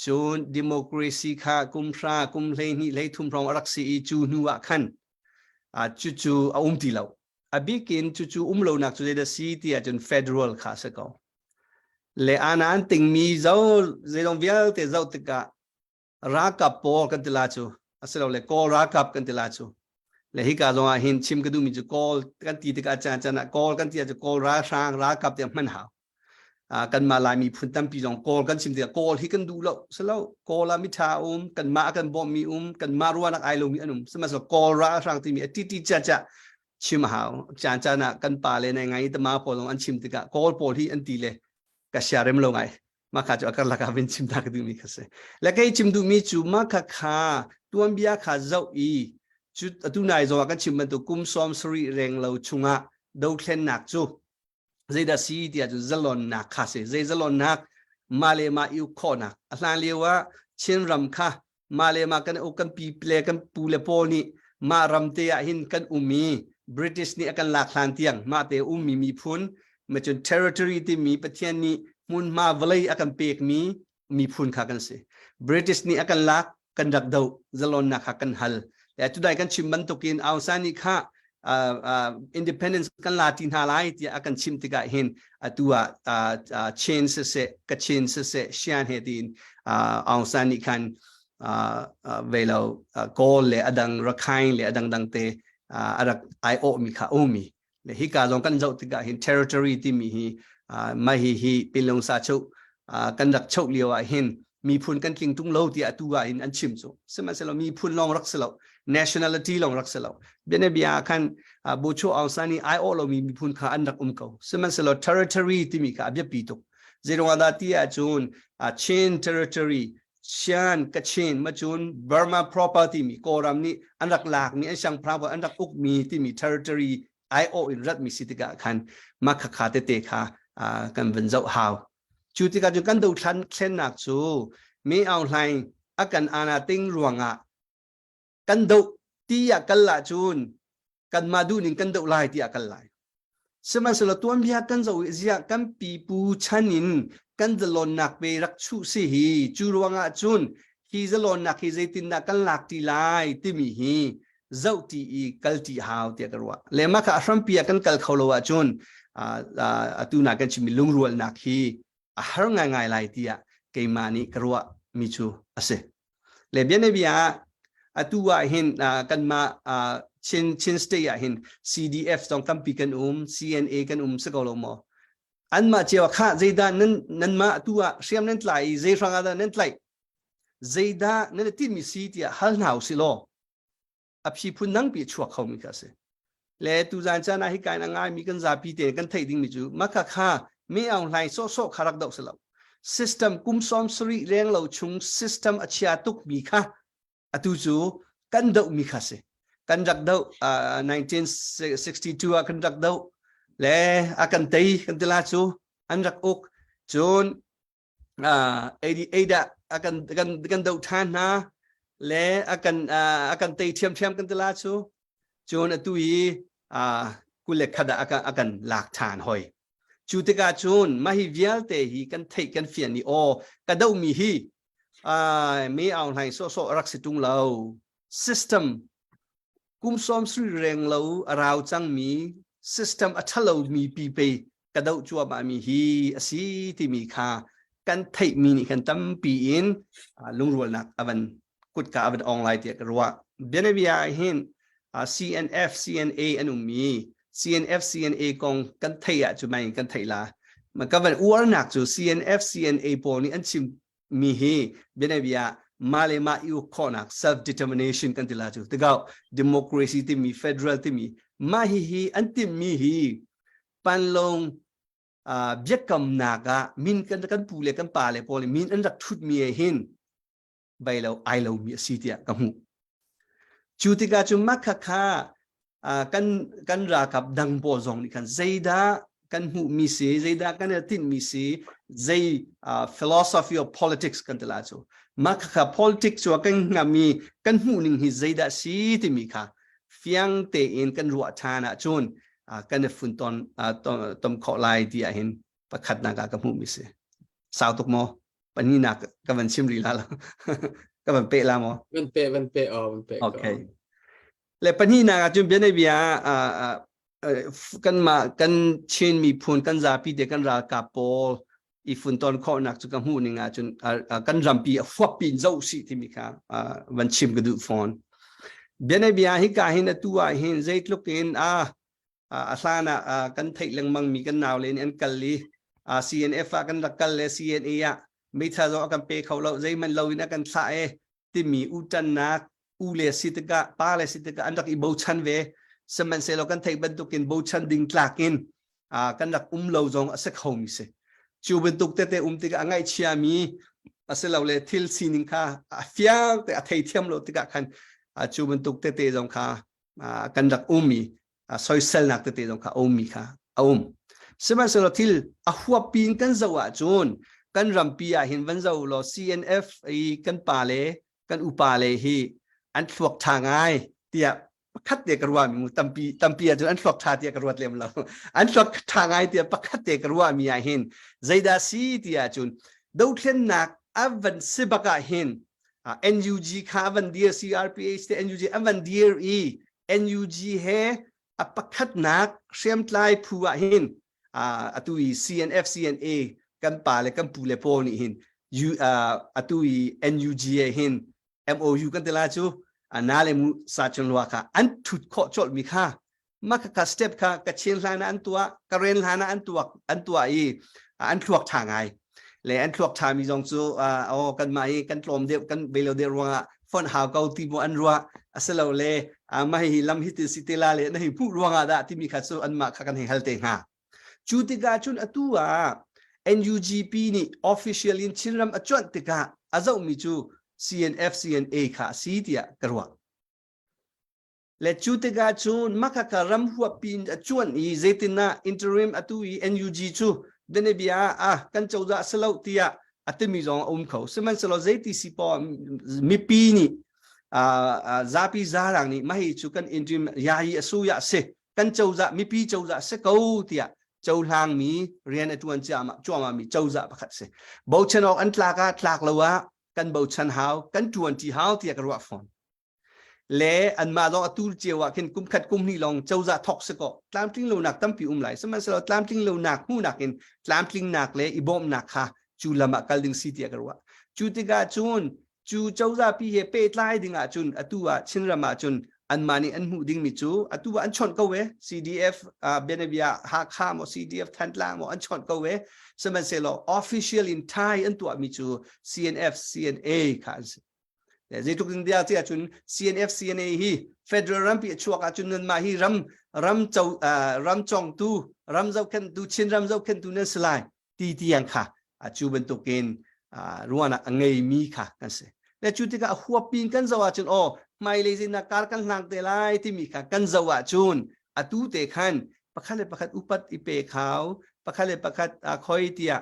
cun democracy kha kum hra kum 12 13 hrawng a rak si i cu hnu ah khan cucu a um ti lo. A bikin cucu um lonak cu zeidah si ti ahcun federal kha a si ko. Le ana an tingmi zo zeidong vialte zoh tikah ralkap pawl kan ti la cu asilole Kawl ralkap kan ti la cu le hika zong ah hin chim ka duhmi cu Kawl kan ti tikah caan caan ah Kawl kan ti ahcun Kawl ralhrang ralkap tiang hman hau kanmah Laimi phun tampi zong Kawl kan chim tikah Kawl hi kan duh lo silo Kawl ah mitha um kanmah kan bawmhmi um kanmah ruahnak ai lomi an um sihmanhsehlaw Kawl ralhrang timi a titi cha chim hau caan caan ah kan pa le nai ngai tama pawl zong an chim tikah Kawl pawl hi an ti le ka siarem lo ngai mah kha cu a karlak ah vin chim ta ka duhmi kha si le kei chim duhmi cu mah kha kha tuanbia kha zoh i cu atu nai zong ah kan chim bantuk kum 70 reng lo chungah dothlennak cu zeidah si tiah cun zalonnak kha si zei zalonnak mah le mah i uk khawhnak a hlan lio ah Chin ram kha mah le mah kan uk kan pi le kan pu le pawl nih mah ram te ah hin kan um i British nih a kan lak hlan tiang mah te ummi miphun macun territory timi Pathian nih hmunhma vawlei a kan pekmi miphun kha kan si. British nih a kan lak kan rak doh zalonnak kha kan hal. Le tudai kan chim bantukin Aung San nih kha independence kan la ti hna lai tiah a kan chim tikah hin atu ah Chin siseh Kachin siseh Shan he tiin Aung San nih khan ve lo Kawl le adang Rakhine le adang dang te a rak ai awh mi kha umi. Le hika zong kan zoh tikah hin territory timi hi mah hi hi Pinlong sa cheu kan rak choh lio ah hin miphun kan tling tung lo tiah atu ah hin an chim cu. Sihmanhsehlaw miphun lawng rak si lo, nationality lawng rak si lo. Bianabia ah khan Bocho Aung San i ai awh lomi miphun kha an rak um ko. Sihmanhsehlaw territory timi kha a biapi tuk. Zeiruang ah dah ti ahcun Chin territory Shan, Kachin, macun Burma proper timi Kawlram nih an rak lakmi, an siangpahrang an rak ukmi timi territory aiawh in ratmi si tikah khan mah khakha tete kha kan van zoh hau. Cu tikah cun kan dothlan thlennak cu Me Aung Hlaing a kan ana ting ruangah kan doh ti ah kal ah cun kanmah duhning kan doh lai tiah kal lai. Sihmanhsehlaw tuanbia kan zoh i ziah kan pipu chan in kan zalonnak pe rak chuh si hi cu ruangah cun hi zalonnak hi zeitindah kan lak ti lai timi hi zoh ti i kal ti hau tiah ka ruah. Le mah kha a hrampi ah kan kal kho lo ahcun atu na kan chimmi lungrualnak hi a har ngaingai lai tiah keimah nih ka ruah mi cu a si. Le bianabia ah atu ah hin kanmah Chin Chin State ah hin CDF zong tampi kan um, CNA kan um si ko lo maw? Anmah cio kha zeidah nan nanmah atu ah hriam nan tlai i zei hrang ah dah nan tlaih? Zeidah nan i tinhmi si tiah hal hna usih law a phi phun dangpi a chuak khomi kha a si. Le tuzan caan ah hika in a ngaimi kan zapi te kan theih dingmi cu maka kha me aung hlaing sawhsawh kha rak doh si lo. System kum sawm sarih leng lo chung system a chia tukmi kha atu cu kan dohmi kha si. Kan rak doh uh, 1962 ah kan rak doh le a kan tei kan tila cu an rak uk cun 88 ah a kan kan kan doh ṭhan hna le a kan a kan tei ṭhiamṭhiam kan ti la cu cun atu i 21 ah a kan a kan lak ṭhan hoi cu tikah cun mah hi vialte hi kan theih kan fian i aw ka dohmi hi me Aung Hlaing sawhsawh rak si ṭung lo system kum sawm sri reng lo a rau cangmi system a ṭhalomi pipe ka doh cuahmahmi hi a si timi kha kan theihmi nih khan tampi in lungrualnak a van kutka a van ong lai tiah ka ruah. Bianabia ah hin CNF, CNA an ummi CNF, CNA kong kan theih ah cu mai kan theih la. Ka van uarnak cu CNF, CNA pawl nih an chim mi hi bianabia mah le mah i uk khawhnak self determination kan ti la cu tikau democracy timi federal timi mah hi hi an timmi hi panlong uh, biakamnak ah min kan kan pu le kan pa le pawl min an rak thut mi hin bai lo ai lo mi a si tiah ka hmuh cu tikah cu makha kha kan kan ralkap dang pawl zong nih khan zeidah kan hmuh mi si zeidah kan i tinh mi si zei philosophy of politics kan ti la cu mah kha politics cu kan ngami kan hmuh ning hi zeidah si timi kha fiang tein kan ruah ṭhan ahcun kan i funton tom khawh lai ti ah hin pakhatnak ah ka hmuh mi si sau tuk maw pahnihnak ka van chim rih la lo ka van peh la maw van pe van pe oh van pe okay Le pahnihnak ah cun bianabia ah kanmah kan Chin miphun kan zapi te kan ralkap pawl i funton khawhnak cu ka hmuh ning ahcun kan rampi a huappi in zoh sih timi kha van chim ka duh fawn. Bianabia hika hin atu ah hin zeitluk in a a hlan ah kan theih lengmang mi kan nau le nih an kal i CNF ah kan rak kal le CNA ah meithal zong a kan pe kho lo zeihmanh lo in a kan thlah e timi uṭannak u le si tikah pa le si tikah an rak i bochan ve sihmanhsehlaw kan theih bantukin bochan ding tlak in kan rak um lo zong a si khomi si cu bantuk tete um tikah a ngaihchiami asilole thil sining kha a fiang te a theithiam lo tikah khan cu bantuk tete zong kha kan rak ummi soiselnak tete zong kha a ummi kha a um sihmanhsehlaw thil a huappi in kan zoh ahcun kan rampi ah hin van zoh law CNF i kan pa le kan upa le hi an thluak ṭha ngai tiah pakhat te ka ruah mi tampi tampi ahcun an thluak ṭha tiah ka ruat lem lo an thluak ṭha ngai tiah pakhat te ka ruah mi ah hin zeidah si tiah cun dothlennak a van si bak ah hin NUG kha a van dir CRPH te NUG an van dir i NUG he a pakhatnak hriamtlai phu ah hin atu i CNF CNA kan pa le kan pu le pawl nih hin atu i NUG he hin MOU kan ti la cu na le mu sa chun lua kha an thut khawh colh mi kha. Mah kha step kha Kachin hlan ah an tuah, Karen hlan ah an tuah an tuah i an thluak tha ngai. Le an thluak tha mi zong cu oh kanmah hi kan tlawm deuh kan belo deuh ruangah fonh hau ko ti mu an ruah asilo le mah hi lam hi ti si te la le na hi hmuh ruangah dah timi kha cu anmah kha kan hei hal te hnga. Cu tikah cun atu ah NUGP nih official in Chinram a cuanh tikah a zohmi cu CNF CNA kha a si tiah ka ruah. Le cu tikah cun makhaka ram huappi in a cuanh i zeitinah interim atu i NUG cu bianabia ah kan cozah si lo tiah a timi zong a um kho. Sihmanhsehlaw zeiti si poah mipi nih zapi zarang nih mahi cu kan interim yayi a su ya si kan cozah mipi cozah si ko tiah cohlangmi rian a tuan cuahmah mi cozah pakhat si. Bochan awk an tlak ah tlak lo ah kan bochan hau kan tuan ti hau tiah ka ruah fawn. Le anmah zong atu cio ah khin kum khat kum hnih lawng cozah thok si kaw tlamtling lonak tampi um lai. Sihmanhsehlaw tlamtling lonak hmuhnak in tlamtlingnak le i bawmhnak kha cu lam ah kal ding si tiah ka ruah. Cu tikah cun cu cozah pi he pehtlai ding ah cun atu ah Chinram ah cun anmah nih an hmuh dingmi cu atu ah an chawnh ko e CDF bianabia Hakha maw CDF Thantlang maw an chawnh ko e sihmanhsehlaw official in thai an tuahmi cu CNF CNA kha an si. Zeitluk in dia ti ahcun CNF CNA hi federal rampi a chuak ahcun nanmah hi ram ram co ram congtu ram zohkhenhtu Chin ram zohkhenhtu nan si lai ti tiang kha cu bantukin ruahnak a ngeimi kha kan si. Le cu tikah a huappi in kan zoh ahcun aw hmailei zeinak kar kan hlang te lai timi kha kan zoh ahcun atu te khan pakhat le pakhat upat i pe khau pakhat le pakhat khoi tiah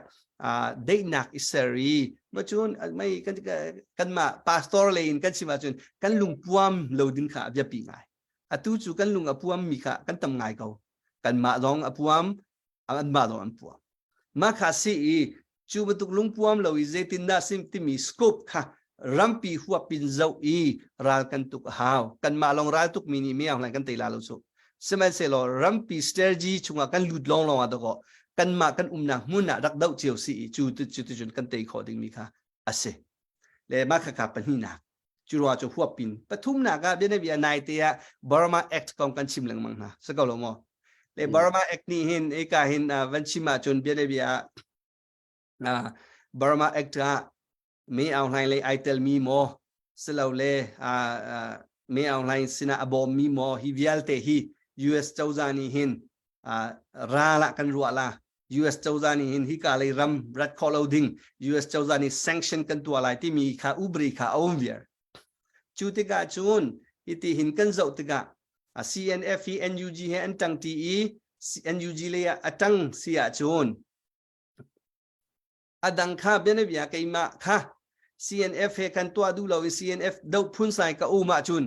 deihnak i ser i ma cun mei kan kanmah pastor lei in kan chim ahcun kan lung puam lo ding kha a biapi ngai atu cu kan lung a puam mi kha kan tam ngai ko kanmah zong a puam anmah zong an puam Mah kha si i cu bantuk lungpuam lo i zeitindah sim timi scope kha rampi huap in zoh i ral kan tuk a hau. Kanmah lawng ral tukmi nih mi hlan kan tei la lo cu. Sihmanhsehlaw rampi strategy chungah kan lut lawnglawng ah dakaw kanmah kan umnak hmun ah rak doh cio si i cu cu cun kan tei khawh dingmi kha a si. Le mah kha kha pahnihnak. Cu ruangah cu huapin pathumnak ah bianabia naite ah Burma Act kong kan chim lengmang hna. Si ko lo maw? Le Burma Act nih hin eka hin van chim ahcun bianabia ah Burma Act ah Me Aung Hlaing lei ai telmi maw silole Me Aung Hlaing sinah a bawmmi maw hi vialte hi US cozah nih hin ral ah kan ruah la US cozah nih hin hika lei ram rat khawh lo ding US cozah nih sanction kan tuah lai timi kha ubri kha a um viar. Cu tikah cun hiti hin kan zoh tikah CNF hi NUG he an ṭang ṭi i NUG lei ah a ṭang si ahcun a dang kha bianabia keimah kha CNF he kan tuah duh lo i CNF doh phun sai ka um ahcun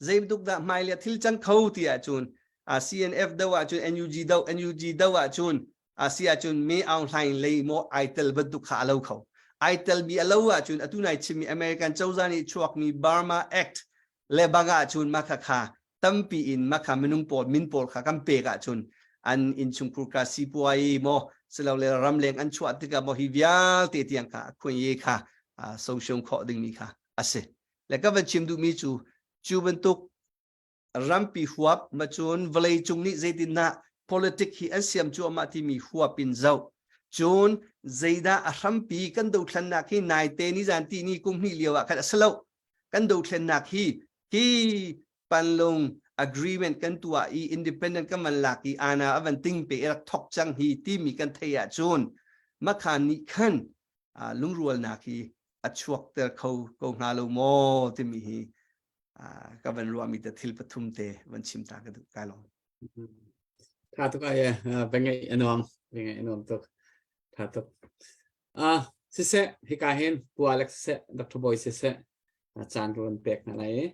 zeibantuk dah hmailei ah thil cang kho ti ahcun CNF do ahcun NUG do NUG do ahcun si ahcun Me Aung Hlaing lei maw ai tel bantuk kha a lo kho ai tel mi a lo ahcun atu nai chimmi American cozah nih chuakmi Burma Act le bang ahcun mah kha kha tampi in mah kha minung pawl min pawl kha kan pek ahcun an innchungkhur ka sipuai maw silole ramleng an chuah tikah maw hi vialte tiang kha khuan kha social khawh dingmi kha a si le ka van chim duhmi cu cu bantuk rampi huap ma cun vawlei cung nih zeitindah politic hi an siam cuahmah timi huap in zoh cun zeidah a hrampi kan dothlennak hi naite ni zan ti ni kum hnih lio ah khan a si lo kan dothlennak hi hi panlung agreement kan tuah i independent kan van lak i ana a van ting pe rak thok cang hi timi kan thei ahcun makhan nih khan lungrualnak hi a chuakter kho ko hnga lo maw timi hi ka van ruahmi te thil pathum te van chim ta ka duh kai lawm. Tha tuk ai va ngeih a nuam va ngeih a nuam tuk tha tuk ah siseh hika hin Pu Alex siseh Dr. Boy siseh caan ka van pek hna lai i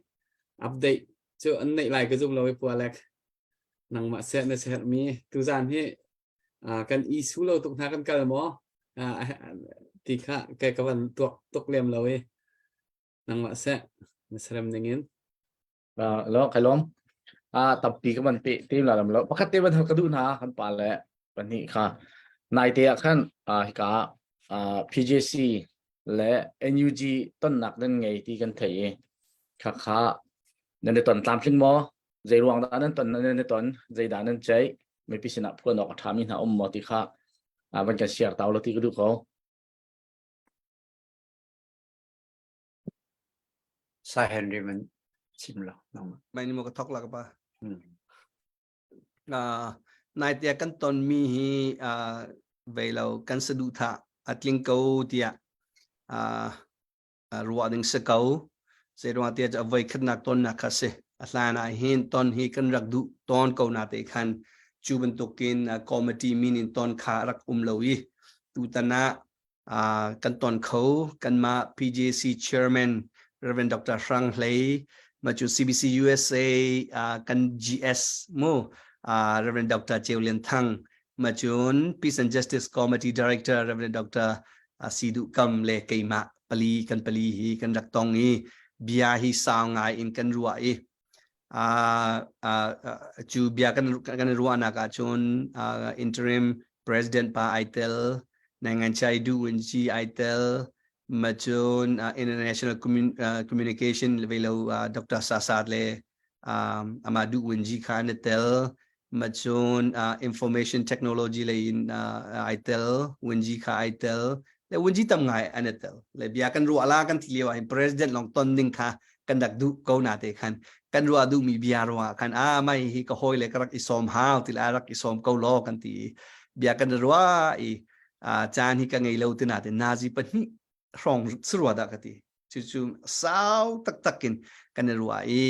update cu an neih lai ka zum lo i Pu Alex nangmah seh na herhmi tuzan hi kan i su lo tuk hna kan kal maw ti kha ke ka van tuak tuk lem lo i nangmah seh na serem ning in Lo kai lawm. Tampi ka van pe te la lam lo. Pakhat te van hal ka duh hna kan pa le pahnih kha. Nai te ah khan hika PJC le NUG tonnak nan ngei ti kan thei i kha kha nan i ton tlamtling maw? Zei ruang dah nan ton nan i ton, zeidah nan ceih, mipi sinah phuan awk a ṭhami hna um maw ti kha van kan share ta lo ti ka duh ko. Sai Henry man chim lo. Mai ni mo ka thok la ka pa. Nai tiah kan tonmi hi vei lo kan saduhthah a tling ko tiah ruah ding si ko. Zeiruang tiah a voi khatnak tonnak kha si. A hlan ah hin ton hi kan rak duh tawn ko na te khan cu bantukin committee min in ton kha rak um lo i tutan ah kan ton kho kanmah PJC chairman Reverend Dr. Hrang Hlei ma cu CBC USA kan GS mu Reverend Dr. Cheu Lian Thang ma cun Peace and Justice Committee Director Reverend Dr. Sidu Kam le keimah pali kan pali hi kan rak tong i bia hi sau ngai in kan ruah i cu bia kan kan ruahnak ahcun interim president pa ai tel nangan chai du win ji ai tel ma cun international communication velo Dr. Sasat le ama du win ji kha an tel ma cun information technology lei in ai tel win ji kha ai tel le win ji tam ngai an tel le bia kan ruah la kan ti lio ah president long ton ding kha kan rak duh ko na te khan kan ruah duh mi bia ruah khan a mai hi ka hoi le ka rak i som hau ti la rak i som ko lo kan ti bia kan ruah i caan hi ka ngei lo ti na te nazi pahnih hrong surwa da ka ti cu cu sau taktak in kan i ruah i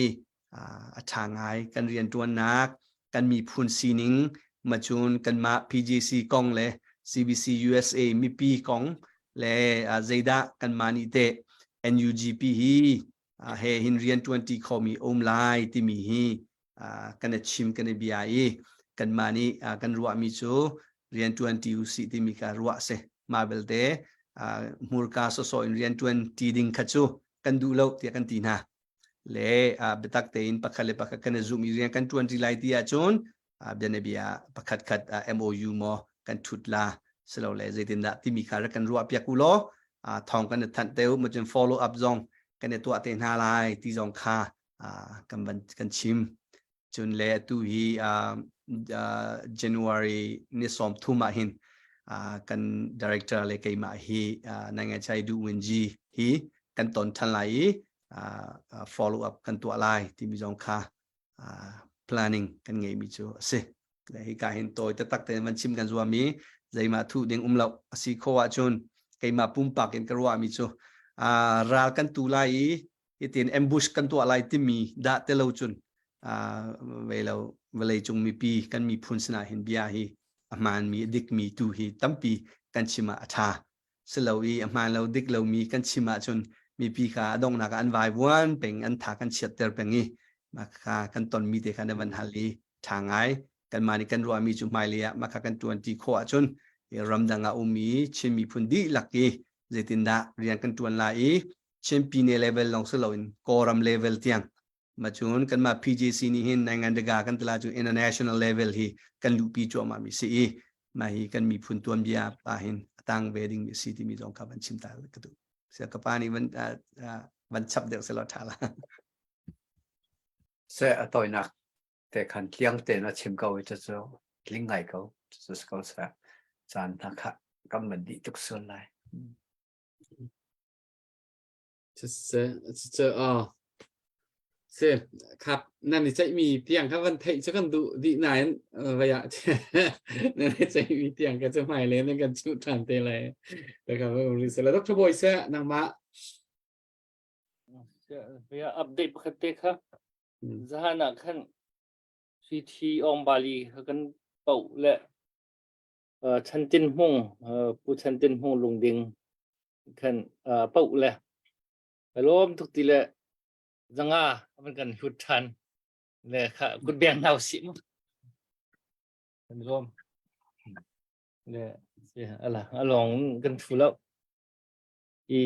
a ṭha ngai kan rianṭuannak kan miphun sining macun kanmah PGC kong le CBC USA mipi kong le zeidah kanmah nih teh NUGP hi he hin rianṭuanṭi khomi um lai timi hi kan i chim kan i bia i kanmah nih kan ruahmi cu rianṭuanṭi usih timi kha ruah si mah belte hmurka sawsawh in rianṭuanṭi ding kha cu kan duh lo tiah kan ti hna le biatak tein pakhat le pakhat kan i zumh i rian kan ṭuanṭi lai ti ahcun bianabia pakhat khat MOU maw kan ṭhut la silole zeitindah timi kha rak kan ruah piak u law thawng kan i thanh te u macun follow up zong kan i tuah te hna lai ti zong kha kan van kan chim cun le atu hi January ni sawm thum ah hin kan director le keimah hi nangai chai du win ji hi kan ton than lai i follow up kan tuah lai timi zong kha planning kan ngeimi cu a si le hika hin tawi taktak tein van chim kan zuam i zeimah thuh ding um lo a si kho ahcun keimah pumpak in ka ruahmi cu ral kan tu lai i hitin ambush kan tuah lai timi dah te lo cun vei lo vawlei cung mipi kan miphun sinah hin bia hi a hmaanmi a dikmi tu hi tampi kan chim ah a ṭha si lo i a hmaan lo dik lomi kan chim ahcun mipi kha a donghnak ah an vaivuan peng an tha kan chiatter peng i mah kha kan tonmi te kha na van hal i ṭha ngai kanmah nih kan ruahmi cu hmailei ah mah kha kan ṭuan ti khawh ahcun ramdang ah ummi Chin miphun dihlak i zeitindah rian kan ṭuan lai i Chin pine level lawng si loin Kawlram level tiang Macun kanmah PJC nih hin naingan daga kan tila cu international level hi kan luhpi cuahmah mi si i mah hi kan miphun tuanbia pa hin a tang ve ding mi si timi zong kha van chim ta ka duh. Sia ka pa nih van van chap deuh selaw tha la. Se a toinak te khan tliang tein a chim ko i cucu tling ngai ko cucu si ko seh caan hna kha kan van dih tuk sual lai. จะอ๋อสิครับนั่นนี่ใจมีเตียงครับวันเทจะกันดูดีนายระยะนั่นใจมีเตียงก็จะหมายเลยนั่นกันชุดทันเตเลยนะครับเสร็จแล้วดรบอยเสนางมา Ya update pakhat te kha zahan ah khan CT ong bali kan pau le Chan Tin Hmung Pu Chan Tin Hmung lungding khan paoh le ka lawm tuk ti le zanga van kan hlut ṭhan le kha kutbeng hna usih mu kan lawm le ala along kan thu lo i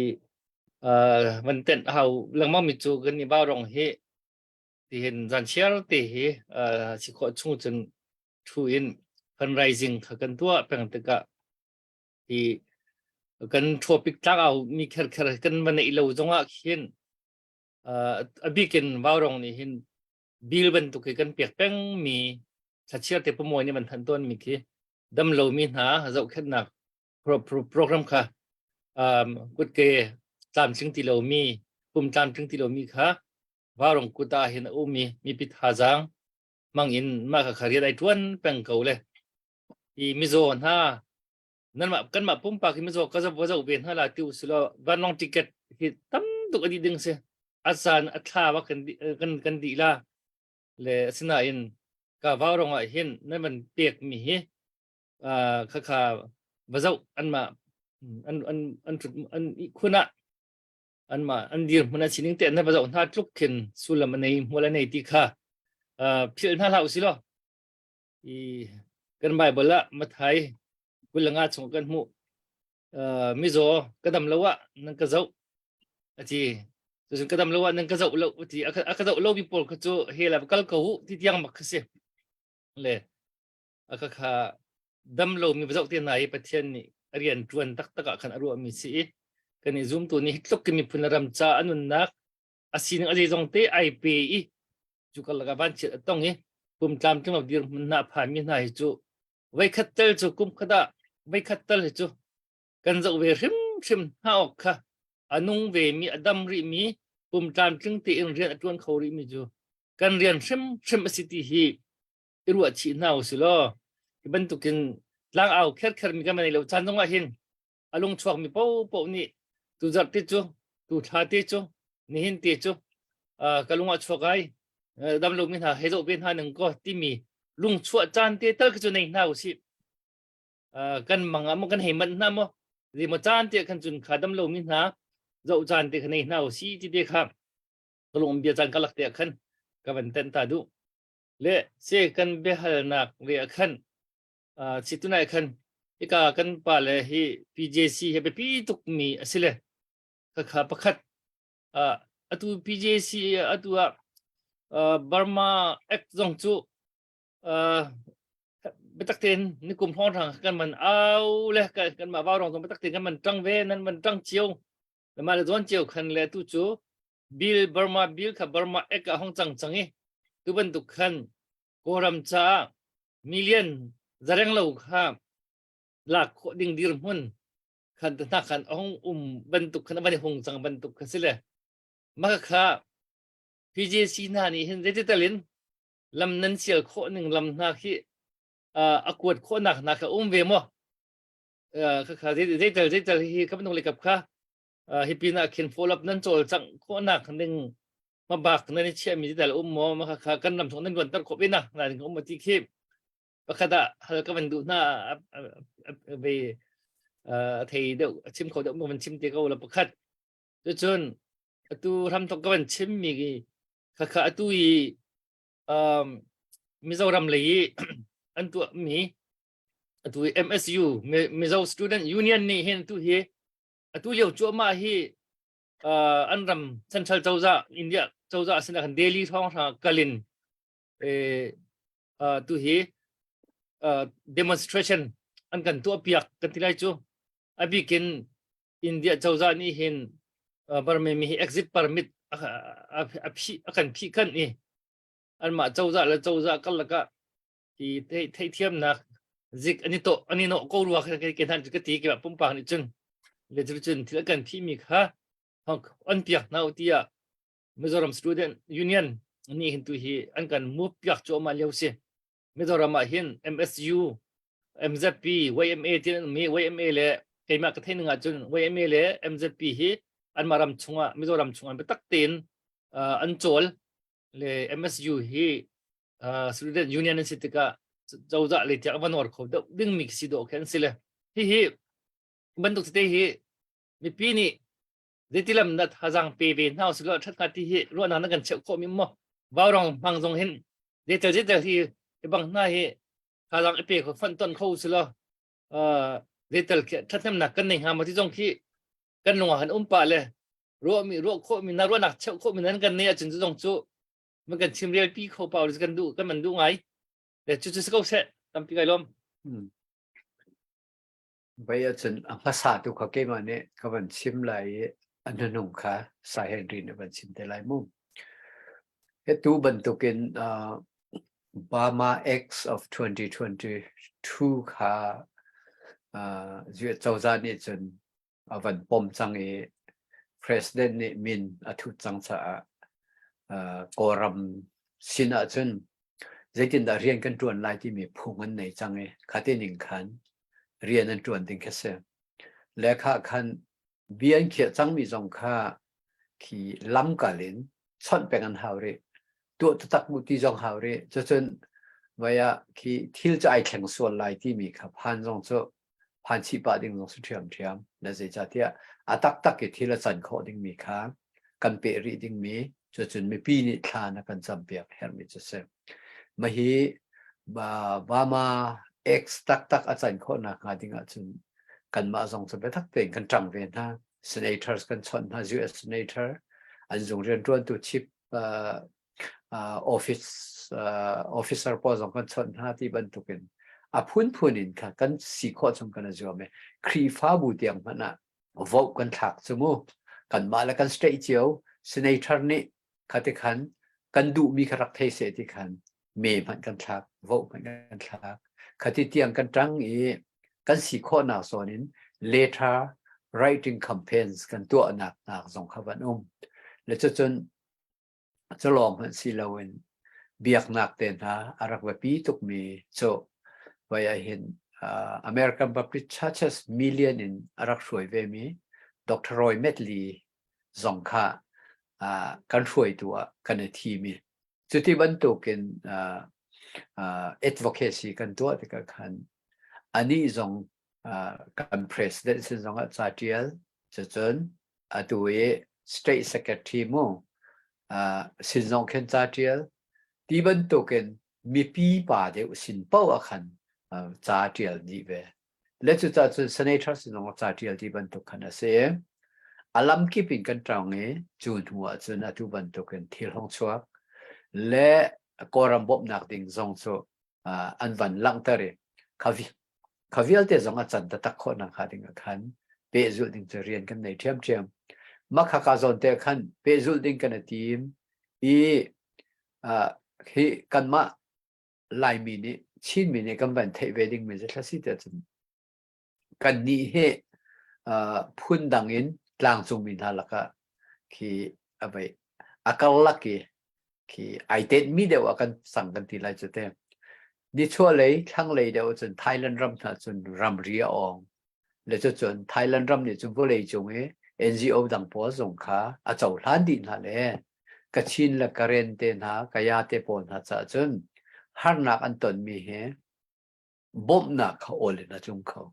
van tenh hau lengmang mi cu kan i bau rong hi ti hin zan chiar te hi si khawh chung cun thu in fundraising kha kan tuah peng tikah hi kan topic tlangau mi kherkher kan va neih lo zongah khin a bikin vaurong nih hin Bill bantuk hi kan pek peng mi thlachiar te pamuai nih van thanh tawn mi khi dam lo mi hna zohkhenhnak program kha um, kutke tlamtling ti lo mi pum tlamtling ti lo mi kha varong kuta hin a um i mipi thazaang mang in mah kha rian ai tuan peng ko le i mizaw hna nanmah kanmah pumpak hi mizaw ka zo ve hna la ti usilo vanlawng ticket hi tam tuk a dih ding si a caan a thla wa kan kan kan dih la le asinain ka vaurong ah hin nan van pek mi hi kha kha va zoh anmah an an an an ihkhun ah anmah an dirhmun an sining te na va zoh hna tluk khin sullam a nei hmual a nei ti kha philh hna hlah usih law i kan Bible ah Mathai 25 chung kan hmuh mizaw ka dam lo ah nan ka zoh ati cun ka dam lo ah nan ka zoh lo ati a ka zoh lo mi pawl kha cu hell ah kal ko u ti tiang mak kha si le a kha kha dam lo mi zoh te hna hi Pathian nih a rian ṭuan taktak ah khan a ruahmi si i kan i zumtu nih hi tluk miphun le ram ca a nunnak a sining a zeizong te ai pe i cu karlak ah vanchiat a tong i pum tlamtling lo dirhmun hna a phanmi hna hi cu voikhat tel cu kum khat ah voikhat tal hi cu kan zoh ve hrimhrim hna awk kha a nung ve mi a dam rih mi pum tlamtling tein rian a ṭuan kho rih mi cu kan rian hrimhrim a si ti hi i ruah chih hna usih law hi bantukin tlangau kherkher mi kan nei lo caan zongah hin a lung chuak mi popoh nih tu zarh te cu tu thla te cu nihin te cu ka lung ah chuak ai dam lo mi hna he zoh ve hna ning ko timi lung chuah caan te tal khi cu nei hna usih kan mang ah maw kan hei manh hna maw zei maw caan te khan cun kha dam lo mi hna zoh caan te kha nei hna usih ti te kha ka lung bia caan ka lak te ah khan ka van ten ta duh Le si kan biahalnak ve ah khan si tunai khan hika kan pale hi PJC hi biapi tukmi a si le khakha pakhat atu PJC atu ah Burma Act zong cu biatak tein nikum hrawng hrang kan man au le kan mah vau rong zong biatak tein kan man ṭang ve nan man ṭang cio le mah le zawn cio khan le tu cu Bill Burma Bill kha Burma Act ah hong cang cang i tu bantuk khan Kawlram caah million zareng lo kha lak khawh ding dirhmun khan hna khan a hong um bantuk khan a van i hung cang bantuk kha si le mah kha PJC hna nih hin zeitital in lam nan sial khawh ning lam hna khi a kuat khawhnak hna kha um ve maw kha kha zeital zeital hi kha bantuk le kap kha hi pin ah khin follow up nan cawlcangh khawhnak ning hmabak nan i chiahmi ti um maw ma kha kan ram chung nan luanter khawh ve na na ding um ti khi pakhat ah hal ka van duh hna ve thei deuh chim kho deuh mo van chim te ko la pakhat cucun atu ram thok ka van chim mi kha kha atu i Mizoram lei i an tuah mi atu MSU Mizo Student Union nih hin tu hi atu lio cuahmah hi uh, an ram central cozah India cozah sinah khan Delhi hrawnghrang kalin eh, uh, tu hi uh, demonstration an kan tuah piak kan ti lai cu a bikin India cozah nih hin uh, Burma mi hi exit permit a, a, a, phi, a kan phih kan i anmah cozah le cozah karlak ah hi theihthiamnak zik an i to an i nawh ko rua kha ke hna ka ti ke pumpak nih cun le cu cun thil kan phihmi kha an piak hna u tiah Mizoram Student Union nih hin tu hi an kan move piak cuahmah lio si Mizoram ah hin MSU MZP YMA ti an um i YMA le keimah ka theih ning ahcun YMA le MZP hi anmah ram chungah Mizoram chungah biatak tein an cawl le MSU hi Student Union an si tikah cozah lei tiang va nawr kho deuh dingmi si dawh khi an si le hihi bantuk tete hi mipi nih zeitilam na thazang pe ve hna usih law ṭhat hnga ti hi ruahnak na kan cheuh khawh mi maw vaurong hmang zong hin zeitel zeitel hi hi bang hna hi thazang i pe kho fonh ton kho usih law zeitel khi ṭhathnemnak kan nei hnga maw ti zong khi kan lung ah han um pah le ruahmi ruah khawhmi na ruahnak cheuh khawhmi nan kan nei ahcun cu zong cu man kan chim rel pi kho pau kan duh kan man duh ngai le cu cu si ko seh tampi kai lawm Bai ahcun a hmasa tu kha keimah nih ka van chim lai i a hnunung kha Sai Henry nih van chim te lai mu. Hetu bantukin uh, Burma Acts of 2022 kha uh, cozah nih cun a van pom cang i president nih min a thut cang caah uh, Kawlram sin ahcun zeitindah rian kan ṭuan lai timi phung an nei cang i khate ning khan rian an ṭuan ding khi si. Le kha khan bia an khiah cangmi zong kha khi lamkal in chawnh peng an hau rih. Tuah taktak mu ti zong hau rih. Cucun vai ah khi thil cu ai thleng sual lai timi kha phan zong cu phan chih pah ding zong si ṭhiamṭhiam. Na zeicahtiah a taktak i thil a can khawh dingmi kha kan peh rih dingmi cucun mipi nih thla na kan campiak herhmi cu si. Mahi Bama X taktak a can khawh nakhnga ding ahcun kanmah zong cu biatak tein kan ṭang ve hna. Senators kan chawnh hna, US senator, an zung rianṭuantu chief uh, uh, office uh, officer pawl zong kan chawnh hna ti bantukin a phunphun in kha kan si khawh chung kan i zuam i Khrihfabu tiang hmanh ah vote kan thlak cu mu kanmah le kan state cio senator nih khati khan kan duhmi kha rak thei seh ti khan me hmanh kan thlak vote hmanh kan thlak khati tiang kan ṭang i kan si khawhnak zawn in letter writing campaigns kan tuahnak nak zong kha van um le cucun Culawng hmanh si loin biaknak te hna a rak biapi tukmi cu voi ahhin American Baptist Churches million in a rak hruai vemi Dr. Roy Medley zong kha kan hruaitu ah kan i thim i cuti bantukin advocacy kan tuah tikah khan anih zong kan president sin zongah ca ṭial cucun atu i state secretary mu uh, sin zong khin ca ṭial ti bantukin mipi pa deuh sin paoh ah khan uh, ca ṭial dih ve le cucaah cun senator sin zong ca ṭial ti bantuk khan a si a lam kip in kan ṭang i cu hnu ah cun atu bantukin thil hong chuak le Kawlram bawmhnak ding zong cu uh, an van langhter i kha Kha vialte zong a can taktak khawh nakhnga ding ah khan pehzulh ding cu rian kan nei ṭhiamṭhiam. Mah khaka zawn te khan pehzulh ding kan i tim i uh, hi kanmah Laimi nih Chinmi nih kan van theih ve dingmi cu si tiah cun kannih hi uh, phun dang in tlangcungmi hna lakah khi a vei a karlak i khi ai tenhmi deuh ah kan sang kan ti lai cu te. Nichuahlei thlanglei deuh cun Thailand ram hna cun ramri a awng. Le cucun Thailand ram nih cun vawlei cung i NGO dang pawl zong kha a cohlan dih hna le Kachin le Karen te hna, Kaya te pawl hna caah cun harnak an tonmi hi bawmhnak kha awl in a tlung kho.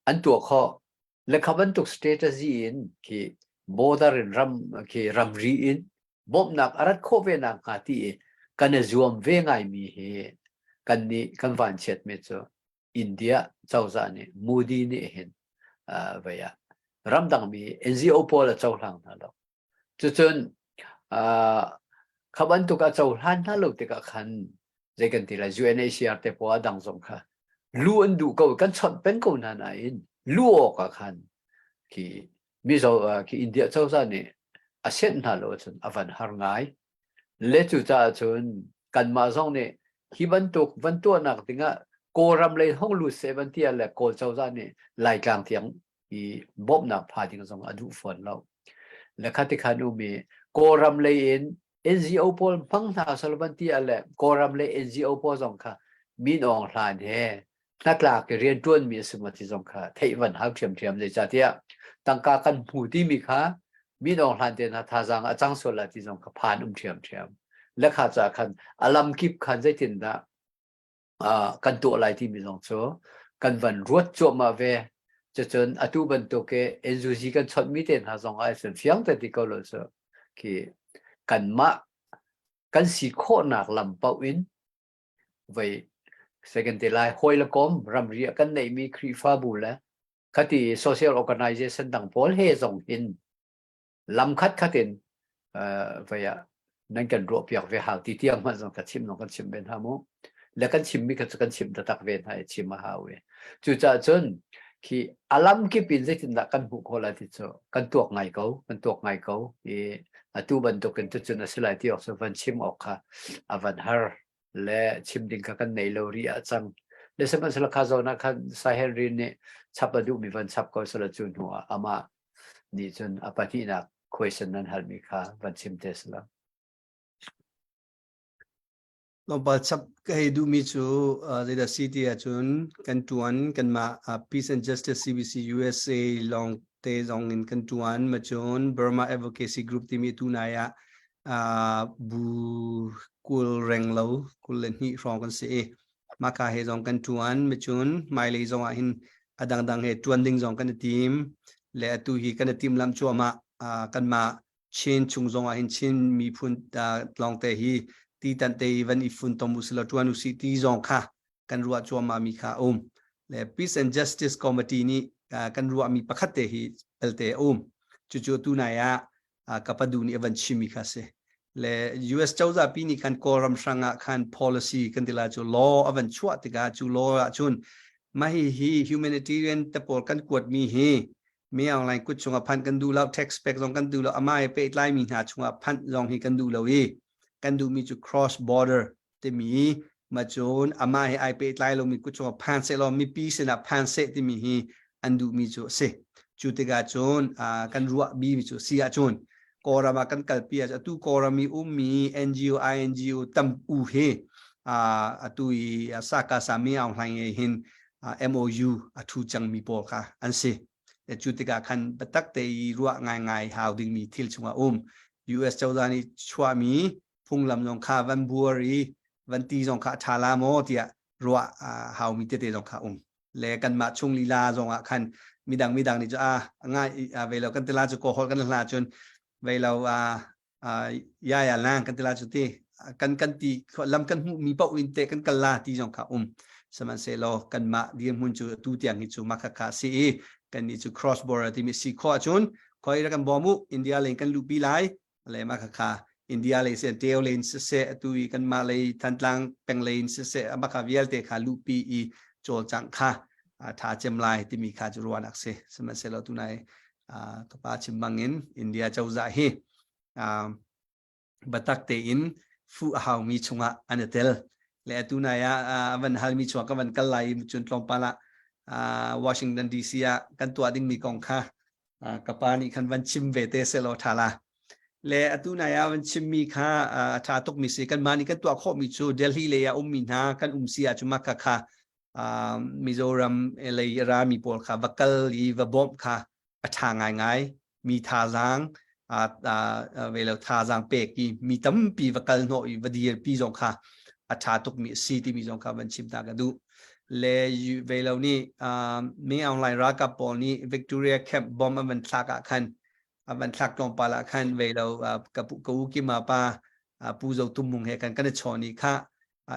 An tuah khawh. Le kha bantuk strategy in khi border in ram khi ramri in bawmhnak a rat khawh ve nak hnga ti i kan i zuam ve ngaimi hi kan nih kan vanchiatmi cu India cozah nih Modi nih hin uh, vei ah ramdangmi NGO pawl a cohlang hna lo. Cucun uh, kha bantuk a cohlan hna lo tikah khan zei kan ti lai UNHCR te pawl a dang zong kha lu an duh ko kan chawnh peng ko hna nain lu awk ah khan khi Mizo khi India cozah nih a senh hna lo ahcun a van har ngai. Le cucaah cun kanmah zong nih hi bantuk van tuahnak dingah Kawlram lei hong lut seh van ti ah le Kawl cozah nih Laitlang tiang i bawmhnak pha ding zong a duh fawn lo. Le khati khan um i Kawlram lei in NGO pawl hmang hna sal van ti ah le Kawlram lei NGO pawl zong kha Min Aung Hlaing he hnatlak i rianṭuanmi a si maw ti zong kha theih van hau ṭhiamṭhiam zeicahtiah tangka kan hmu timi kha Min Aung Hlaing te hna thazaang a cang sual lai ti zong kha phan um ṭhiamṭhiam. Le kha ca khan a lamkip khan zeitindah uh, kan tuah lai timi zong cu kan van ruat cuahmah ve. Cucun atu bantuk i NUG kan chawnhmi te hna zong ah cun fiang te ti ko lo cu khi kanmah kan si khawhnak lam paoh in voi second te lai hawi le kom ramri ah kan neihmi Khrihfabu le khati social organization dang pawl he zong hin lam khat khat in voi ah nan kan ruah piak ve hau ti tiang hmanh zong ka chim zong kan chim ve hna mu le kan chimmi kha cu kan chim taktak ve hna i chim a hau i cucaah cun Khi a lamkip in zeitindah kan hmuh khawh lai ti cu kan tuak ngai ko, kan tuak ngai ko i atu bantukin tucun a si lai ti awk cu van chim awk kha a van har le chim ding kha kan nei lo rih ah cang. Le sihmanhsehlaw kha zawn ah khan Sai Henry nih chap a duhmi van chap ko sela cu hnu ah amah nih cun a pahnihnak question nan halmi kha van chim te sela. Tlawmpal chap ka hei duhmi cu zeidah si ti ahcun kan ṭuan kanmah Peace and Justice CBC USA lawng te zong in kan ṭuan ma cun Burma Advocacy Group timi tu nai ah bu 20 reng lo 22 hrawng kan si i maka he zong kan ṭuan ma cun hmailei zong ah hin a dangdang he ṭuan ding zong kan i tim le atu hi kan i timhlamh cuahmah kanmah Chin chung zong ah hin Chin miphun lawngte hi ti tan te van i funtom usila tuan usi ti zong kha kan ruah cuahmah mi kha um le Peace and Justice Committee nih kan ruah mi pakhat te hi pelte um cucu tu nai ah kapadu nih van chim mi kha si le US cozah pi nih khan Kawlram hrang ah khan policy kan ti la cu law avan chuah tikah cu law ah cun mah hi hi humanitarian te pawl kan kuat mi hi mi online kut chungah phanh kan duh lo tax pek zong kan duh lo ama he pehtlai mi hna chungah phanh zong hi kan duh lo i kan duh mi cu cross border timi ma cun ama he ai pehtlai lo mi kut chungah phan seh law mipi sinah phan seh timi hi an duh mi cu a si cu tikah cun kan ruah bi mi cu si ahcun Kawlram ah kan kalpi ah atu Kawlram i ummi NGO INGO tam u hi atu i Saka Sami Aung Hlaing he hin MOU a thu cangmi pawl kha an si. Cu tikah khan biatak te i ruah ngaingai hau dingmi thil chungah um. US cozah nih chuahmi phunglam zong kha van buar i van ti zong kha a ṭha la maw tiah ruah haumi tete zong kha um. Le kanmah chung lila zong ah khan midang midang nih cu a ngai ve lo kan tila cu kaw holh kan hla cun ve lo ya ya lang kan ti la cu ti kan kan ti lam kan hmuh mi paoh in te kan kal la ti zong kha um sihmanhsehlaw kanmah dirhmun cu tu tiang hi cu makha kha si i kan nih cu cross border timi si khawh ahcun khoi ra kan bawm u India lei kan luhpi lai le makha kha India lei se Teo lei in siseh atu i kanmah lei Thantlang peng lei in siseh amakha vialte kha luhpi i cawlcangh kha tha cem lai timi kha cu ruahnak si sihmanhsehlaw tunai ka pa chim bangin India cozah hi batak tein fuh a haumi chungah an i tel le atu nai ah van halmi chungah ka van kal lai cun tlawmpal ah Washington DC ah kan tuah dingmi kong kha ka pa nih khan van chim ve te selaw tha la le atu nai ah van chimmi kha a tha tukmi si kan mah nih kan tuah khawhmi cu Delhi lei ah ummi hna kan um si ah cu mah kha kha Mizoram lei rami pawl kha va kal i va bawmh kha a ṭha ngaingai mi thazaang ve lo thazaang pek i mi tampi va kal hnawh i va dirpi zong kha a ṭha tukmi a si timi zong kha van chim ta ka duh le ve lo nih Min Aung Hlaing ralkap pawl nih Victoria Camp bomb an van thlak ah khan an van thlak tlawmpal ah khan ve lo ka ka u Kima pa Pu Zo Tum Mung he kan kan i chawn i kha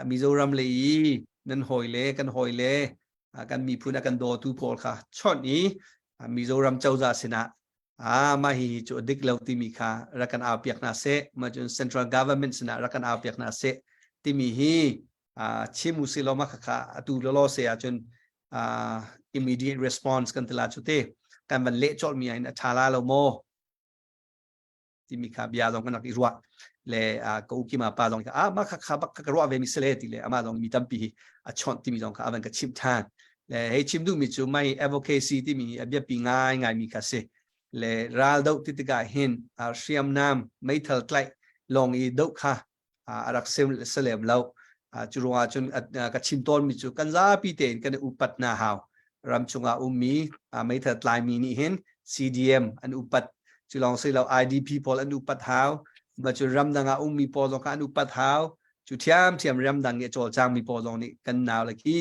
Mizoram lei i nan hawi le kan hawi le kan miphun a kan dawtu pawl kha chawnh i Mizoram cozah sinah ah mah hi cu a dik lo timi kha rak kan au piak hna seh mah cun central government sinah rak kan au piak hna seh timi hi chim usih law mah kha atu lawlaw se ahcun immediate response kan ti la cu te kan van leh colh mi ah hin a ṭha la lo maw timi kha bia zong kan rak i ruah le ka u kima pa zong ah mah kha kha bak ka ruah ve mi sile ti le amah zong mi tampi hi a chawnh timi zong kha avan ka chimh than le hei chim duh mi cu mai advocacy timi hi a biapi ngai ngai mi kha si le ral doh ti tikah hin hriamnam meithal tlaih lawng i doh kha a rak selem lo cu ruangah cun ka chim tawn mi cu kan zapi tein kan i upat na hau ram chungah ummi meithal tlaimi nih hin CDM an upat cu lawng si lo IDP pawl an upat hau ma cu ramdang ah ummi pawl zong kha an upat hau cu thiamthiam ramdang i a cawlcang mi pawl zong nih kan nau le khi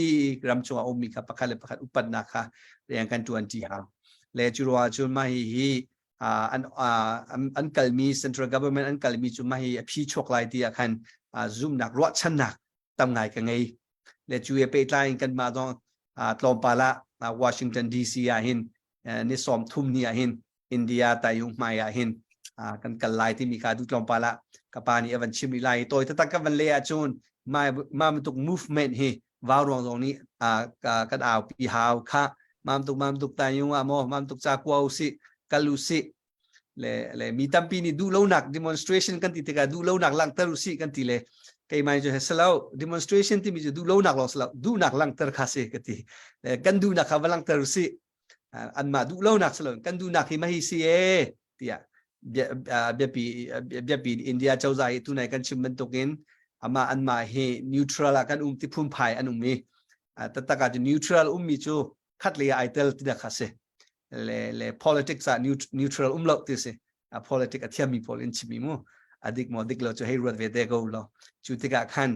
ram chungah ummi kha pakhat le pakhat upatnak kha rian kan tuan ti hau le cu ruangah cun mah hi hi an an kalmi central government an kalmi cu mah hi a phi chuak lai ti ah khan zumnak ruahchannak tam ngai ka ngei le cu he pehtlai in kanmah zong tlawmpal ah Washington DC ah hin ni 30 ni ah hin India tayung hmai ah hin kan kal lai timi kha du tlawmpal ah ka pa nih a van chim rih lai tawi taktak ka van le ahcun ma bantuk movement hi vau ruang zong nih kan au pi hau kha. Mam tuk mam tuk ta yung ah maw mam tuk ca kua usih kal usih le le mi tampi nih duh lonak demonstration kan ti tikah duh lonak langhter usih kan ti le keimah cu selo demonstration timi cu duh lonak lawng selo duhnak langhter kha si ka ti. Le kan duhnak kha va langhter usih anmah duh lonak silo kan duhnak hi mahi si e tiah biapi biapi India cozah hi tunai kan chim bantukin amah anmah hi neutral ah kan um ti phunphai an um i taktak ah neutral ummi cu khat lei ah ai tel ti dah kha si. Le le politics ah neutral um lo ti si. Politics a thiammi pawl in chimi mu adik mo dik lo cu hei ruat ve te ko lo. Cu tikah khan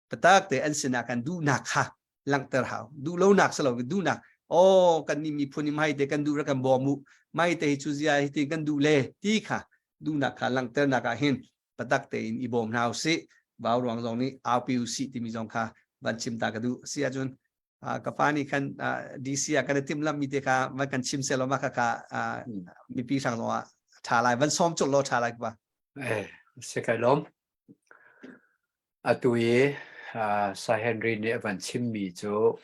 tatak te an sinah kan duhnak kha langhter hau. Duh lonak si lo duhnak oh kan nih miphun i mai te kan duh ra kan bawm u mai te hi cu zia hi ti kan duh le ti kha duhnak kha langhternak ah hin patak tein i bawm hna usih. Vau ruang zong nih aupi usih timi zong kha van chim ta ka duh. Si ahcun ka pa nih khan DC ah kan i timhlamh mi te kha van kan chim seh law mah kha kha mipi hrang zong ah tha lai van sawm colh law tha lai ka pa. Eh si kai lawm. Atu i Sir Henry nih a van chimmi cu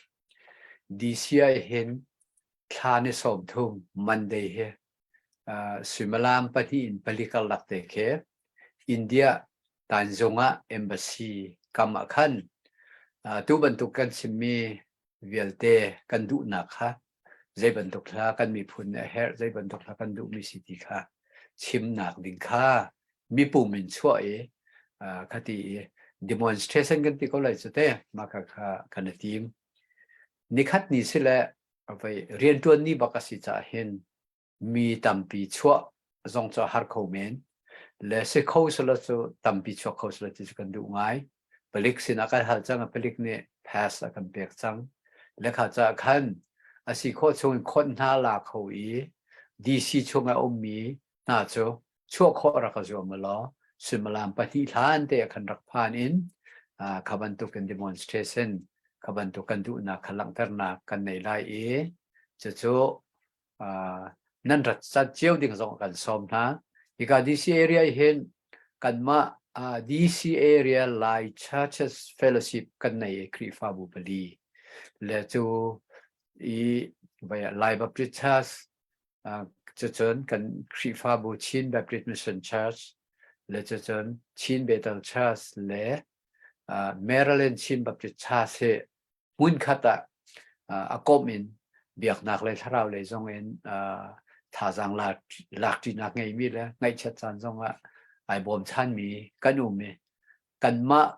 DC ah hin thla ni 30 Monday hi suimilam 2 in 4 karlak te khi India Tanzung ah embassy kam ah khan tu bantuk kan chimmi vialte kan duhnak kha zei bantuk hla kan miphun nih a herh, zei bantuk hla kan duhmi si ti kha chimnak ding kha mipum in chuah i khati i demonstration kan ti ko lai cu te mah kha kha kan i tim. Nikhat ni si le vai rianṭuan ni bak a si caah hin mi tampi chuah zong cu a har kho men. Le si kho selaw cu tampi chuak kho selaw ti cu kan duh ngai. Palik sinah kan hal cang, palik nih pass a kan pek cang. Le kha caah khan a si khawh chung in khonh hna la kho i DC chung a ummi hna cu chuah khawh rak a zuam law suimilam 2 hlan te ah khan rak phan in kha bantuk in demonstration kha bantuk kan duhnak kha langhternak kan nei lai i cucu nan rat cat cio ding zong kan sawm hna. Hika DC area hin kanmah DC area Lai Churches Fellowship kan nei i Khrihfabu pali le cu i Lai Baptist Church cucun kan Khrihfabu Chin Baptist Mission Church le cucun Chin Bethel Church le Maryland Chin Baptist Church hi hmunkhat ah a komh in biaknak le thlarau lei zong in thazaang lakṭinak ngeimi le ngaihchiat caan zong ah ai bawmchanmi kan um i kanmah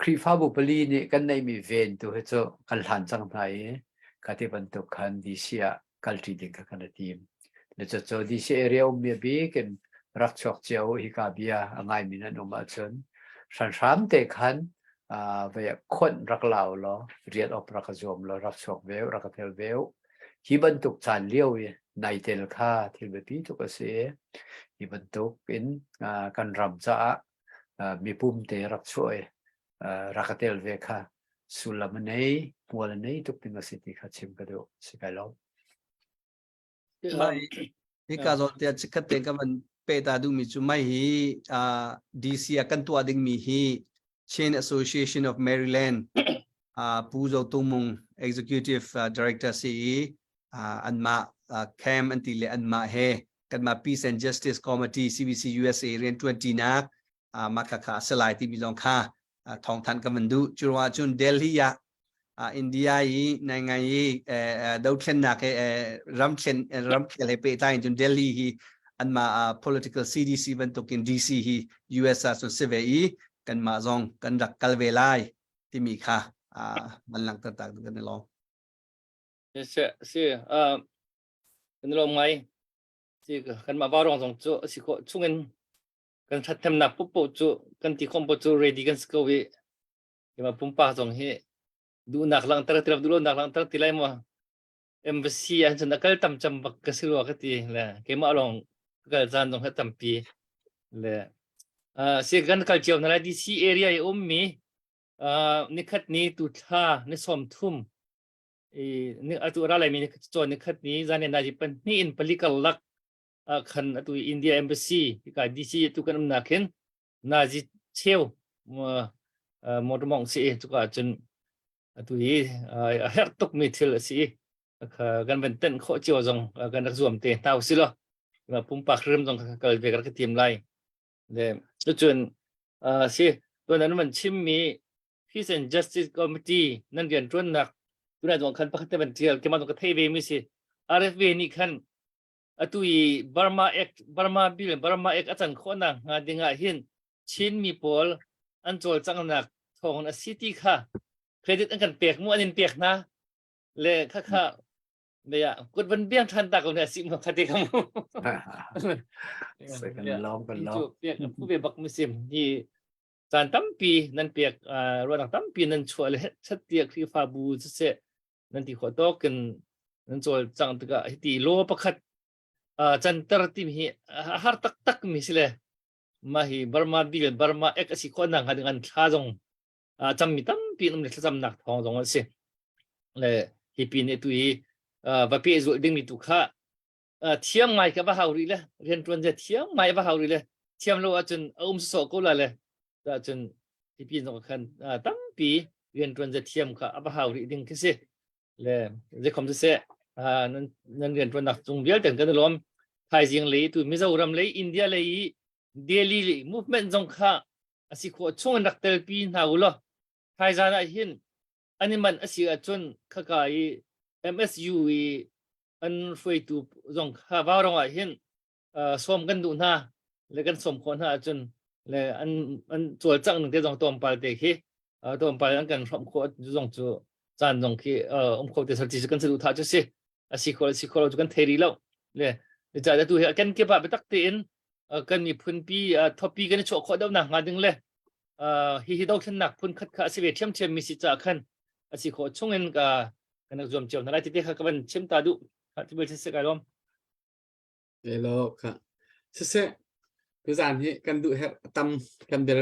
Khrihfabu pali nih kan neihmi ven tu hi cu kan hlan cang hna i kha ti bantuk khan DC ah kalṭi ding kha kan i tim. Le cucu DC area ummi a bik in rak chuak cio hika bia a ngaimi nan um ahcun hranhram te khan vei khuanh rak lau law rian op rak zuam law rak chuak ve rak tel ve hi bantuk caan lio i nai tel kha thil biapi tuk a si. Hi bantuk in kan ram caah mipum te rak chuah i rak tel ve kha sullam a nei hmual a nei tuk ding a si ti kha chim ka duh si kai lo. Hika zawn te chikkhat te ka van pe ta duhmi cu mai hi DC ah kan tuah dingmi hi Chin Association of Maryland Pu Zo Tung Mung Executive Director si i anmah camp an ti le anmah he kanmah Peace and Justice Committee CBC USA rian ṭuanṭinak mah kha kha a si lai timi zong kha thawngthanh ka van duh. Cu ruangah cun Delhi ah India i nai i dothlennak he ramthlen ramkhel he pehtlai in cun Delhi hi anmah political CDC bantukin DC hi US ah cun si ve i kanmah zong kan rak kal ve lai timi kha van langhter tak kan i lawm. Si si kan lawm ngai. Si kanmah Vaurawng zong cu a si khawh chungin kan ṭhathnemnak paohpaoh cu kan ti khawm paoh cu ready kan si ko i keimah pumpak zong hi duhnak langhter ti lo duhlonak langhter ti lai maw embassy ah cun a kal tam cam bak ka si rua ka ti le keimah lawng ka kal caan zong hi tampi le si kan kal cio hna lai DC area i ummi nikhat ni tu thla ni 30 i ni atu ra lai mi ni cawn nikhat ni zan na ji 2 in 4 karlak khan atu India Embassy ka DC tu kan umnak hin nazi cheu motor mong si cuka cun atu hi a herh tuk mi thil a si. Kan van tenh khawh cio zong kan rak zuam te hna usih law pumpak hrim zong kal ve ka rak tim lai. Le cucun si tuan an van chimmi Peace and Justice Committee nan rian ṭuannak tunai zong khan pakhat te van ṭial keimah zong ka thei ve mi si RFV nih khan atu i Burma Act Burma Bill Burma Act a can khawhnak hnga ding ah hin Chin mi pawl an cawlcanghnak thawng a si ti kha credit an kan pek mu an in pek hna le kha kha Mea kut van biang than ta ko na si mu khate ka mu. Kan lawm kan lawm. Piak phu ve bak mi sim hi caan tampi nan pek ruahnak tampi nan chuah le chat tia Khrihfabu siseh nan ti khawh tawk in nan cawl cang tikah hiti law pakhat canter timi hi a har taktak mi si le mah hi Burma bill Burma Act a si khawh nak hnga ding an thla zong cammi tampi an um le thlacamnak thawng zong an si le hi pin tu hi va pehzulh dingmi tu kha thiam ngai ka va hau rih le rianṭuan zia thiam ngai va hau rih le thiam lo ahcun a um sawh ko la le ahcun hi pin zong khan tampi rianṭuan zia thiam kha a va hau rih ding khi si le zeikhom siseh nan nan rianṭuannak cung vialte kan i lawm thaizing lei tu Mizoram lei India lei i Delhi movement zong kha a si khawh chung in rak telpi hna u law thaizan ah hin an i manh a si ahcun khaka i MSU i an hruaitu zong kha vaurong ah hin sawm kan duh hna le kan sawm khawh hna ahcun le an an cawlcangh ning te zong tlawmpal te khi tlawmpal an kan hrawmh khawh zong cu caan zong khi um kho te sal ti kan saduh thah cu si a si khawh si khawh lo cu kan thei rih lo le ca tu hi kan kip ah biatak tein kan miphun pi thopi kan i chuah khawh deuh nak hnga ding le hi hi dothlennak phun khat kha a si ve ṭhiamṭhiam mi si caah khan a si khawh chung in ka kan rak zuam cio hna lai ti te kha ka van chim ta duh ti bel si kai lawm Elo kha siseh tuzan hi kan duh herh tam kan ber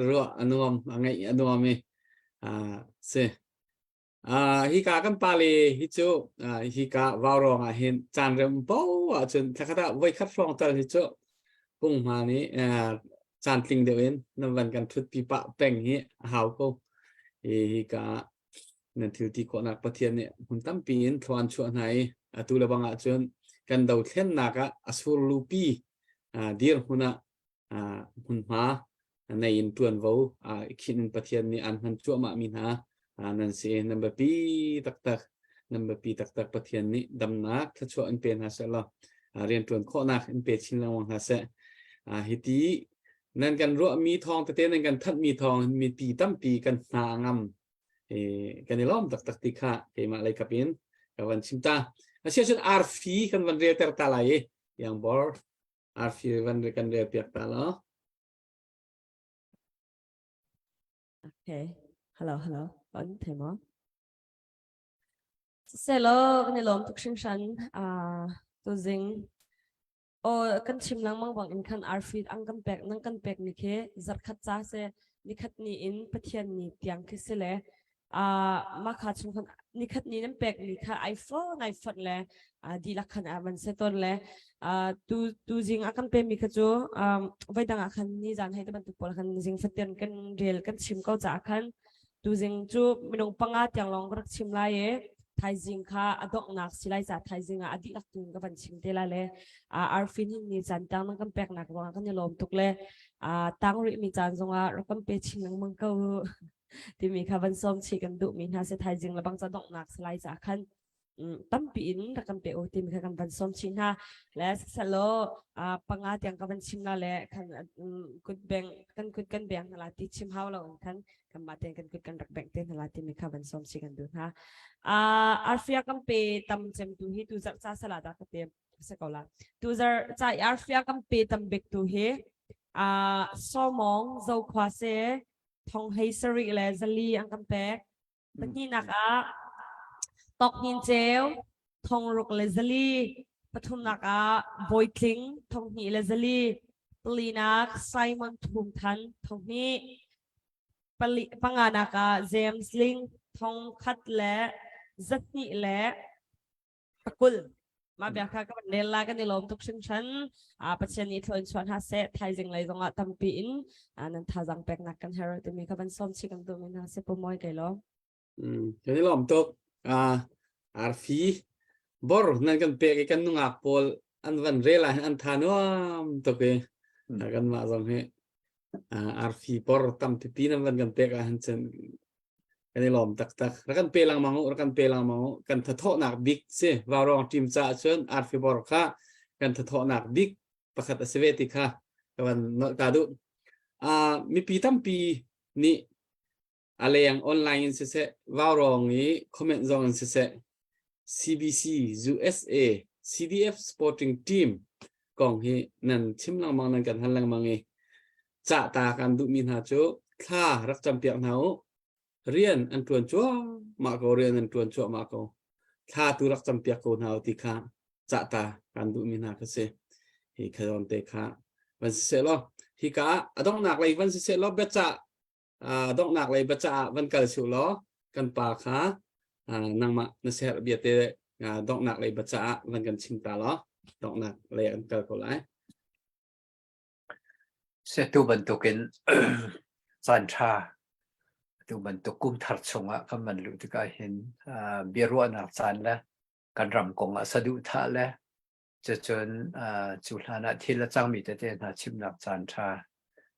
ruah a nuam a ngaih a nuam i si Hika kan pale hi cu hika vaurawng ah hin caan rem paoh ahcun thlakhat ah voikhat hrawng tal hi cu punghma nih caan tling deuh in nan van kan ṭhutpi pah peng hi a hau ko. Hika ah nan thil ti khawhnak Pathian nih hmun tampi in thlua an chuah hna i atu le bang ahcun kan dothlennak ah a surlupi dirhmun ah hmunhma nei in ṭuanvo khinh in Pathian nih aan hman cuahmah mi hna nan si. Nan biapi taktak nan biapi taktak Pathian nih damnak thluachuah in pe hna seh law rianṭuan khawhnak in pe chin lengmang hna seh. Hiti nan kan ruahmi thawng tete nan kan thanhmi thawng mipi tampi kan hna a ngam kan i lawm taktak ti kha keimah lei kap in ka van chim ta. Asiahcun arfi kan van relter ta lai i yang bor Arfi van kan rel piak ta law. Okay. Hello, hello. An thei maw? Selo, kan i lawm tuk hringhran. Ah, tuzing o kan chim lengmang bang in khan arfi ang kan pek nang kan pek mi khi zarkhat ca se nikhat ni in Pathian ni tiang khi si le mah kha chung khan nikhat ni nan pek mi kha ai fon ai fon le dihlak khan a van se ton le tu tu zing a kan pe mi kha cu voi dang ah khan ni zan hei te bantuk pawl khan zing fatin kan rel kan chim ko caah khan tu zing cu minung panga tiang lawng ka rak chim lai e thaizing kha a donghnak si lai ca thaizing ah a dihlak tu ka van chim te lai le arfin hin ni caan tang nan kan peknak ruangah kan i lawm tuk le tang rih mi caan zongah rak kan pe chin lengmang ko timi kha van sawm chih kan duhmi hna si thaizing le bang ca donghnak salai ca khan tampi in rak kan pe u timi kha kan van sawm chih hna le salo panga tiang ka van chim la le khan kut beng kan kut kan beng hna la ti chim hau lo in khan kan mah ten kan kut kan rak beng te hna la timi kha van sawm chih kan duh hna arfia kan pe tam cem tu hi tu zarh ca sala da ka te se ko la tu zar ca arfia kan pe tam bik tu hi somong zokhua se thong hlei sarih le zali an kan pek. Pahnihnak ah Tawk Hnin Ceu thong ruk le zali. Pathumnak ah Bawi Tling thong hnih le zali. Palinak Simon Thum Than thong hnih. Pali, panganak ah James Ling thong khat le zahnih le pakul mah bia kha ka van rel la kan i lawm tuk hringhran Pathian nih thlawn chuah hna seh thaizing lei zongah tampi in nan thazaang peknak kan herh timi kha van sawm chih kan duhmi hna si pu Mawi kai lawm Kan i lawm tuk. Arfi. Bor nan kan pek i kan nungak pawl an van rel ah hin an tha nuam tuk i kan mah zong hi arfi por tam pipi nan van kan pek ah hin cun kan i lawm taktak. Rak kan pe lengmang u, rak kan pe lengmang u. Kan thathawhnak bik si Vaurawng team caah cun arfi bor kha kan thathawhnak bik pakhat a si ve ti kha ka van nolh ta duh. Mipi tampi nih a leng online in siseh, Vaurawng i comment zong in siseh, CBC USA CDF Sporting Team kong hi nan chim lengmang nan kan hal lengmang i cah ta kan duhmi hna cu thla rak campiak hna u. Rian an ṭuan cuahmah ko, rian an ṭuan cuahmah ko. Thla tu rak campiak ko hna u ti kha cah ta kan duhmi hna kha si. Hi kha te kha van siseh law hi ka ah a donghnak lei van siseh law biacah donghnak lei biacah ah van kal su law kan pa kha nangmah na siaherh bia te donghnak lei biacah ah van kan chim ta law donghnak lei an kal ko lai. Setu bantukin caan ṭha tu bantuk kum thar chungah kan van luh tikah hin biaruahnak caan le kan ram kong ah saduhthah le cucun cu hlan ah thil a cangmi tete hna chimnak caan ṭha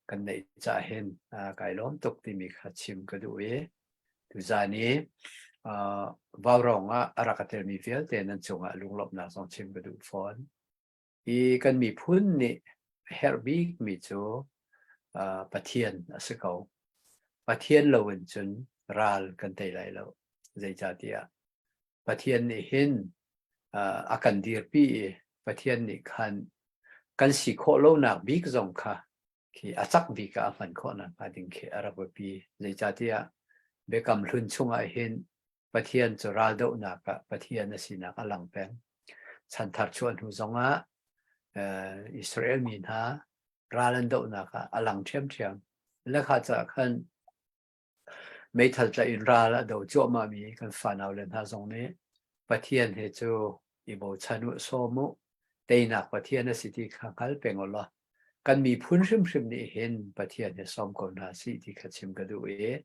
kan neih caah hin kai lawm tuk timi kha chim ka duh i tuzaan i vaurawng ah a rak a telmi vialte nan cungah lunglawmhnak zong chim ka duh fawn. Hi kan miphun nih a herh bikmi cu Pathian a si ko. Pathian loin cun ral kan tei lai lo. Zeicahtiah Pathian nih hin a kan dirpi i Pathian nih khan kan si khawh lonak bik zong kha khi a cak bik ah a hman khawh nakhnga ding khi a rak biapi. Zeicahtiah Biakam Hlun chungah hin Pathian cu raldohnak ah Pathian a sinak a lang peng. Chanthar chuah hnu zongah Israel mi hna ral an dohnak ah a lang ṭhiamṭhiam. Le kha caah khan meithal tlaih in ral a do cuahmahmi kan fanau le hna zong nih Pathian he cu i bochan u, sawm u, teinak Pathian a si ti kha hngal peng u law kan miphun hrimhrim nih hin Pathian he sawm ko hna sih ti kha chim ka duh i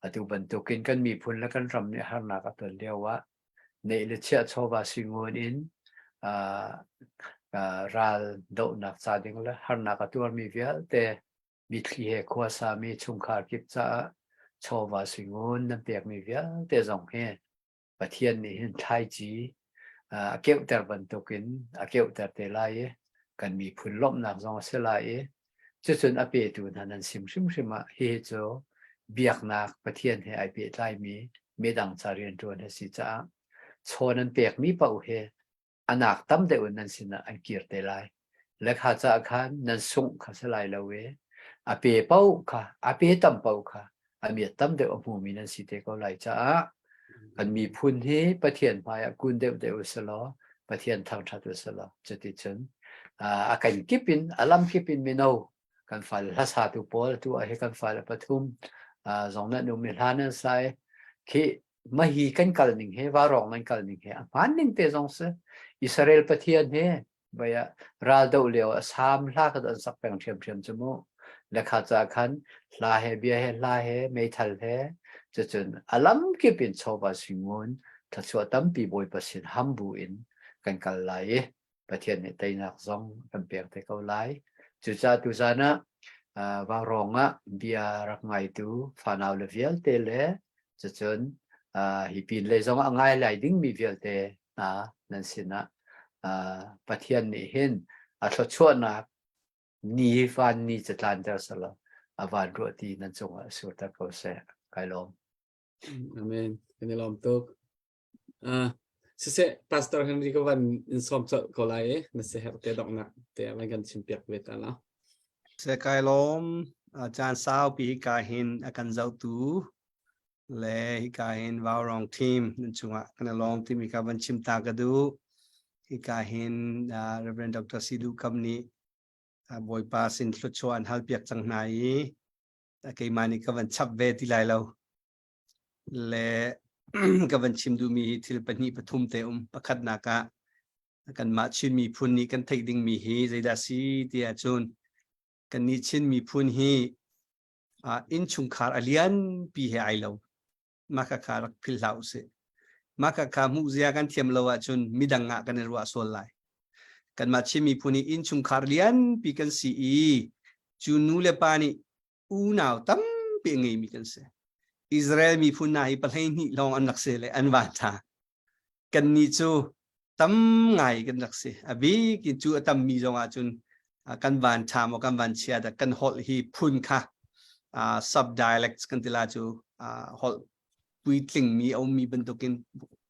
atu bantukin kan miphun le kan ram nih harnak a ton lio ah neih le chiah chawva suingun in ral dohnak ca ding le harnak a tuarmi vialte mitthli he khuasami chungkhar kip caah chawva suingun nan pekmi vialte zong hi Pathian nih hin thlaici a keuhter bantukin a keuhter te lai i kan miphun lawmhnak zong a si lai i cucun a petu hna nan sim hrimhrim ah hihi cu biaknak Pathian he ai pehtlaimi midang ca rianṭuan a si caah chaw nan pekmi paoh hi a nak tam deuh in nan sinah an kir te lai. Le kha caah khan nan sungh kha si lai lo i a pe paoh kha a pe tam paoh kha a miat tam deuh a hmumi nan si te ko lai caah kan miphun hi Pathian hmaiah kun deuh deuh u selaw Pathian thangṭhat u selaw cuticun a kan kip in a lam kip in mino kan fale hlasatu pawl tu ah hi kan fale pathum zong nan um i hla nan sai khi mahi kan kal ning he varawng nan kal ning he a hmaan ning te zong si Israel Pathian he baya ral do lio a sam hla kha an sak peng ṭhiamṭhiam cu mu lekha ca khan hla he bia he hla he meithal he cucun a lam kip in chawva suingun thluachuah tampi Bawipa sin ham bu in kan kal lai i Pathian nih teinak zong kan pek te ko lai. Cucaah tuzan ah vaurawng ah bia rak ngaitu fanau le vialte le cucun hi pin lei zong ah ngai lai dingmi vialte hna nan sinah Pathian nih hin a thluachuahnak ni van ni catlanter selaw a van ruahti nan cungah surter ko seh. Kai lawm. Amen. Kan i lawm tuk. Siseh, Pastor Henry ka van in sawm colh ko lai i na siaherh te donghnak te van kan chim piak ve ta la. Se kai lawm caan saupi hika hin a kan zohtu le hika hin Vaurong team nan chungah kan i lawm timi kha van chim ta ka duh. Hika hin Reverend Dr. Sidu Kam nih Bawipa sin thluachuah an hal piak cang hna i keimah nih ka van chap ve ti lai lo. Le ka van chim duhmi hi thil pahnih pathum te um. Pakhatnak ah kanmah Chin miphun nih kan theih dingmi hi zeidah si ti ahcun kannih Chin miphun hi innchungkhar a lianpi he ai lo. Mah khakha rak philh hlah usih. Mah kha kha hmuh zia kan thiam lo ahcun midang ah kan i ruah sual lai. Kanmah Chin miphun hi innchungkhar lianpi kan si i cu nu le pa nih unau tampi a ngeimi kan si. Israel miphun hna hi pahlei hnih lawng an rak si le an van ṭha. Kannih cu tam ngai kan rak si. A bik in cu a tammi zong ahcun kan van ṭha maw kan van chia dah kan holh hi phun kha sub dialects kan ti la cu holh puitlingmi a ummi bantukin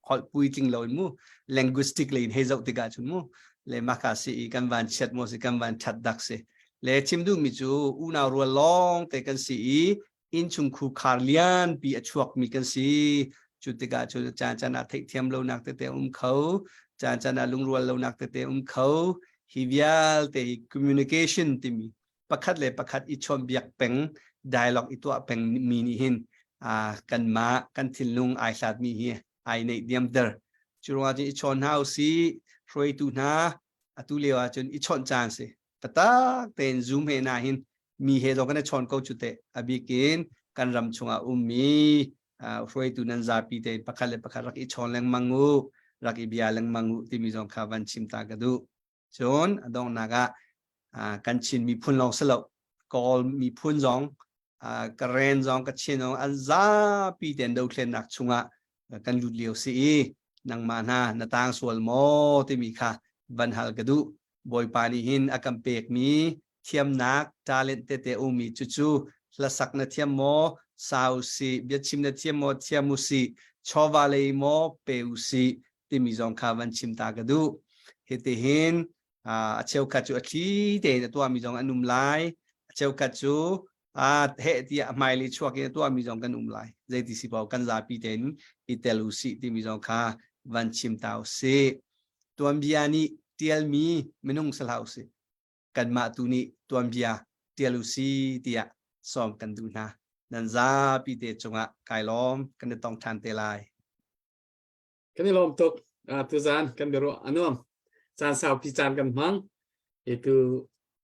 holh puitling lo in mu linguistic lei in hei zoh tikah cun mu le maka si i kan van chiat maw si kan van ṭhat dak si le chim duhmi cu unau rual lawng te kan si i innchung khar lianpi a chuakmi kan si cu tikah cun caan caan ah theihthiam lonak tete um kho caan caan ah lungrual lonak tete um kho hi vialte hi communication timi pakhat le pakhat i chawnhbiak peng dialogue i tuah peng mi nih hin kanmah kan thinlung ai hlatmi hi ai neih diamter cu ruangah cun i chawn hna usih hruaitu hna atu lio ahcun i chawnh caan si tatak tein zoom he na hin mi he zong kan i chawn ko cu teh a bikin kan ram chungah ummi hruaitu nan zapi tein pakhat le pakhat rak i chawn lengmang u rak i bia lengmang u timi zong kha van chim ta ka duh Cun a donghnak ah kan Chin miphun lawng si lo Kawl miphun zong Karen zong Kachin zong an zapi tein dothlennak chungah kan lut lio si i nangmah hna na tang sual maw timi kha van hal ka duh. Bawipa nih hin a kan pekmi thiamnak talent tete ummi cucu hlasak na thiam maw sa usih biachim na thiam maw thiam usih chawva lei maw pe usih timi zong kha van chim ta ka duh. Hitihin a cheukhat cu a thli tein a tuahmi zong an um lai. A cheukhat cu a heh tiah a hmailei chuak in a tuahmi zong kan um lai. Zeiti si paoh kan zapi tein i tel usih timi zong kha van chim ta usih. Tuanbia nih tialmi minung si hlah usih. Kanmah tu nih tuanbia tial usih tiah sawm kan duh hna. Nan zapi te cungah kai lawm kan i tong ṭhan te lai. Kan i lawm tuk. Uh, tuzan kan biaruah a nuam. Caan saupi caan kan hmang. Itu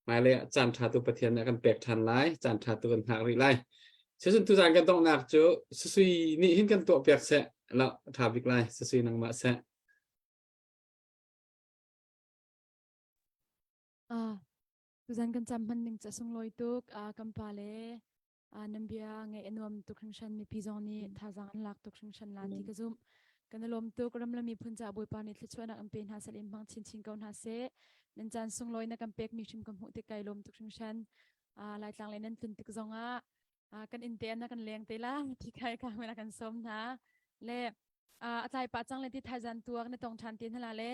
hmailei ah caan ṭha tu Pathian nih a kan pek ṭhan lai. Caan ṭha tu kan hngak rih lai. Cucun tuzan kan donghnak cu Susui nih hin kan tuah piak seh. La ṭha bik lai. Susui nangmah seh. Ah, tuzan kan cam hman ning ca sunglawi tuk. Ah, kan pa le nan bia ngaih a nuam tuk hringhran mipi zong nih thazaang an lak tuk hringhran la ti ka zumh. Kan i lawm tuk ram le miphun caah Bawipa nih thluachuahnak an pe hna seh in hmang chinchin ko hna seh. Nan caan sunglawi na kan pekmi hrim ka hmuh tik kai lawm tuk hringhran. Laitlang le nan tlun tik zongah kan inn te na kan leng te la ti kai ka na kan sawm hna. Le a tlai pah cang le ti thaizan tuak na tong ṭhan te hna le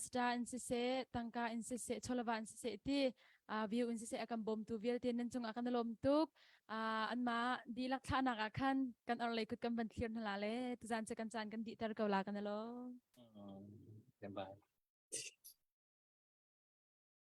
star in siseh tangka in siseh chawlava in siseh ti view in siseh a kan bawmtu vialte nan cungah kan lawm tuk anmah dihlak thlahnak ah khan kan orlei kut kan van thlir hna la le tuzan cu kan caan kan dihter ko la kan lawm Bye.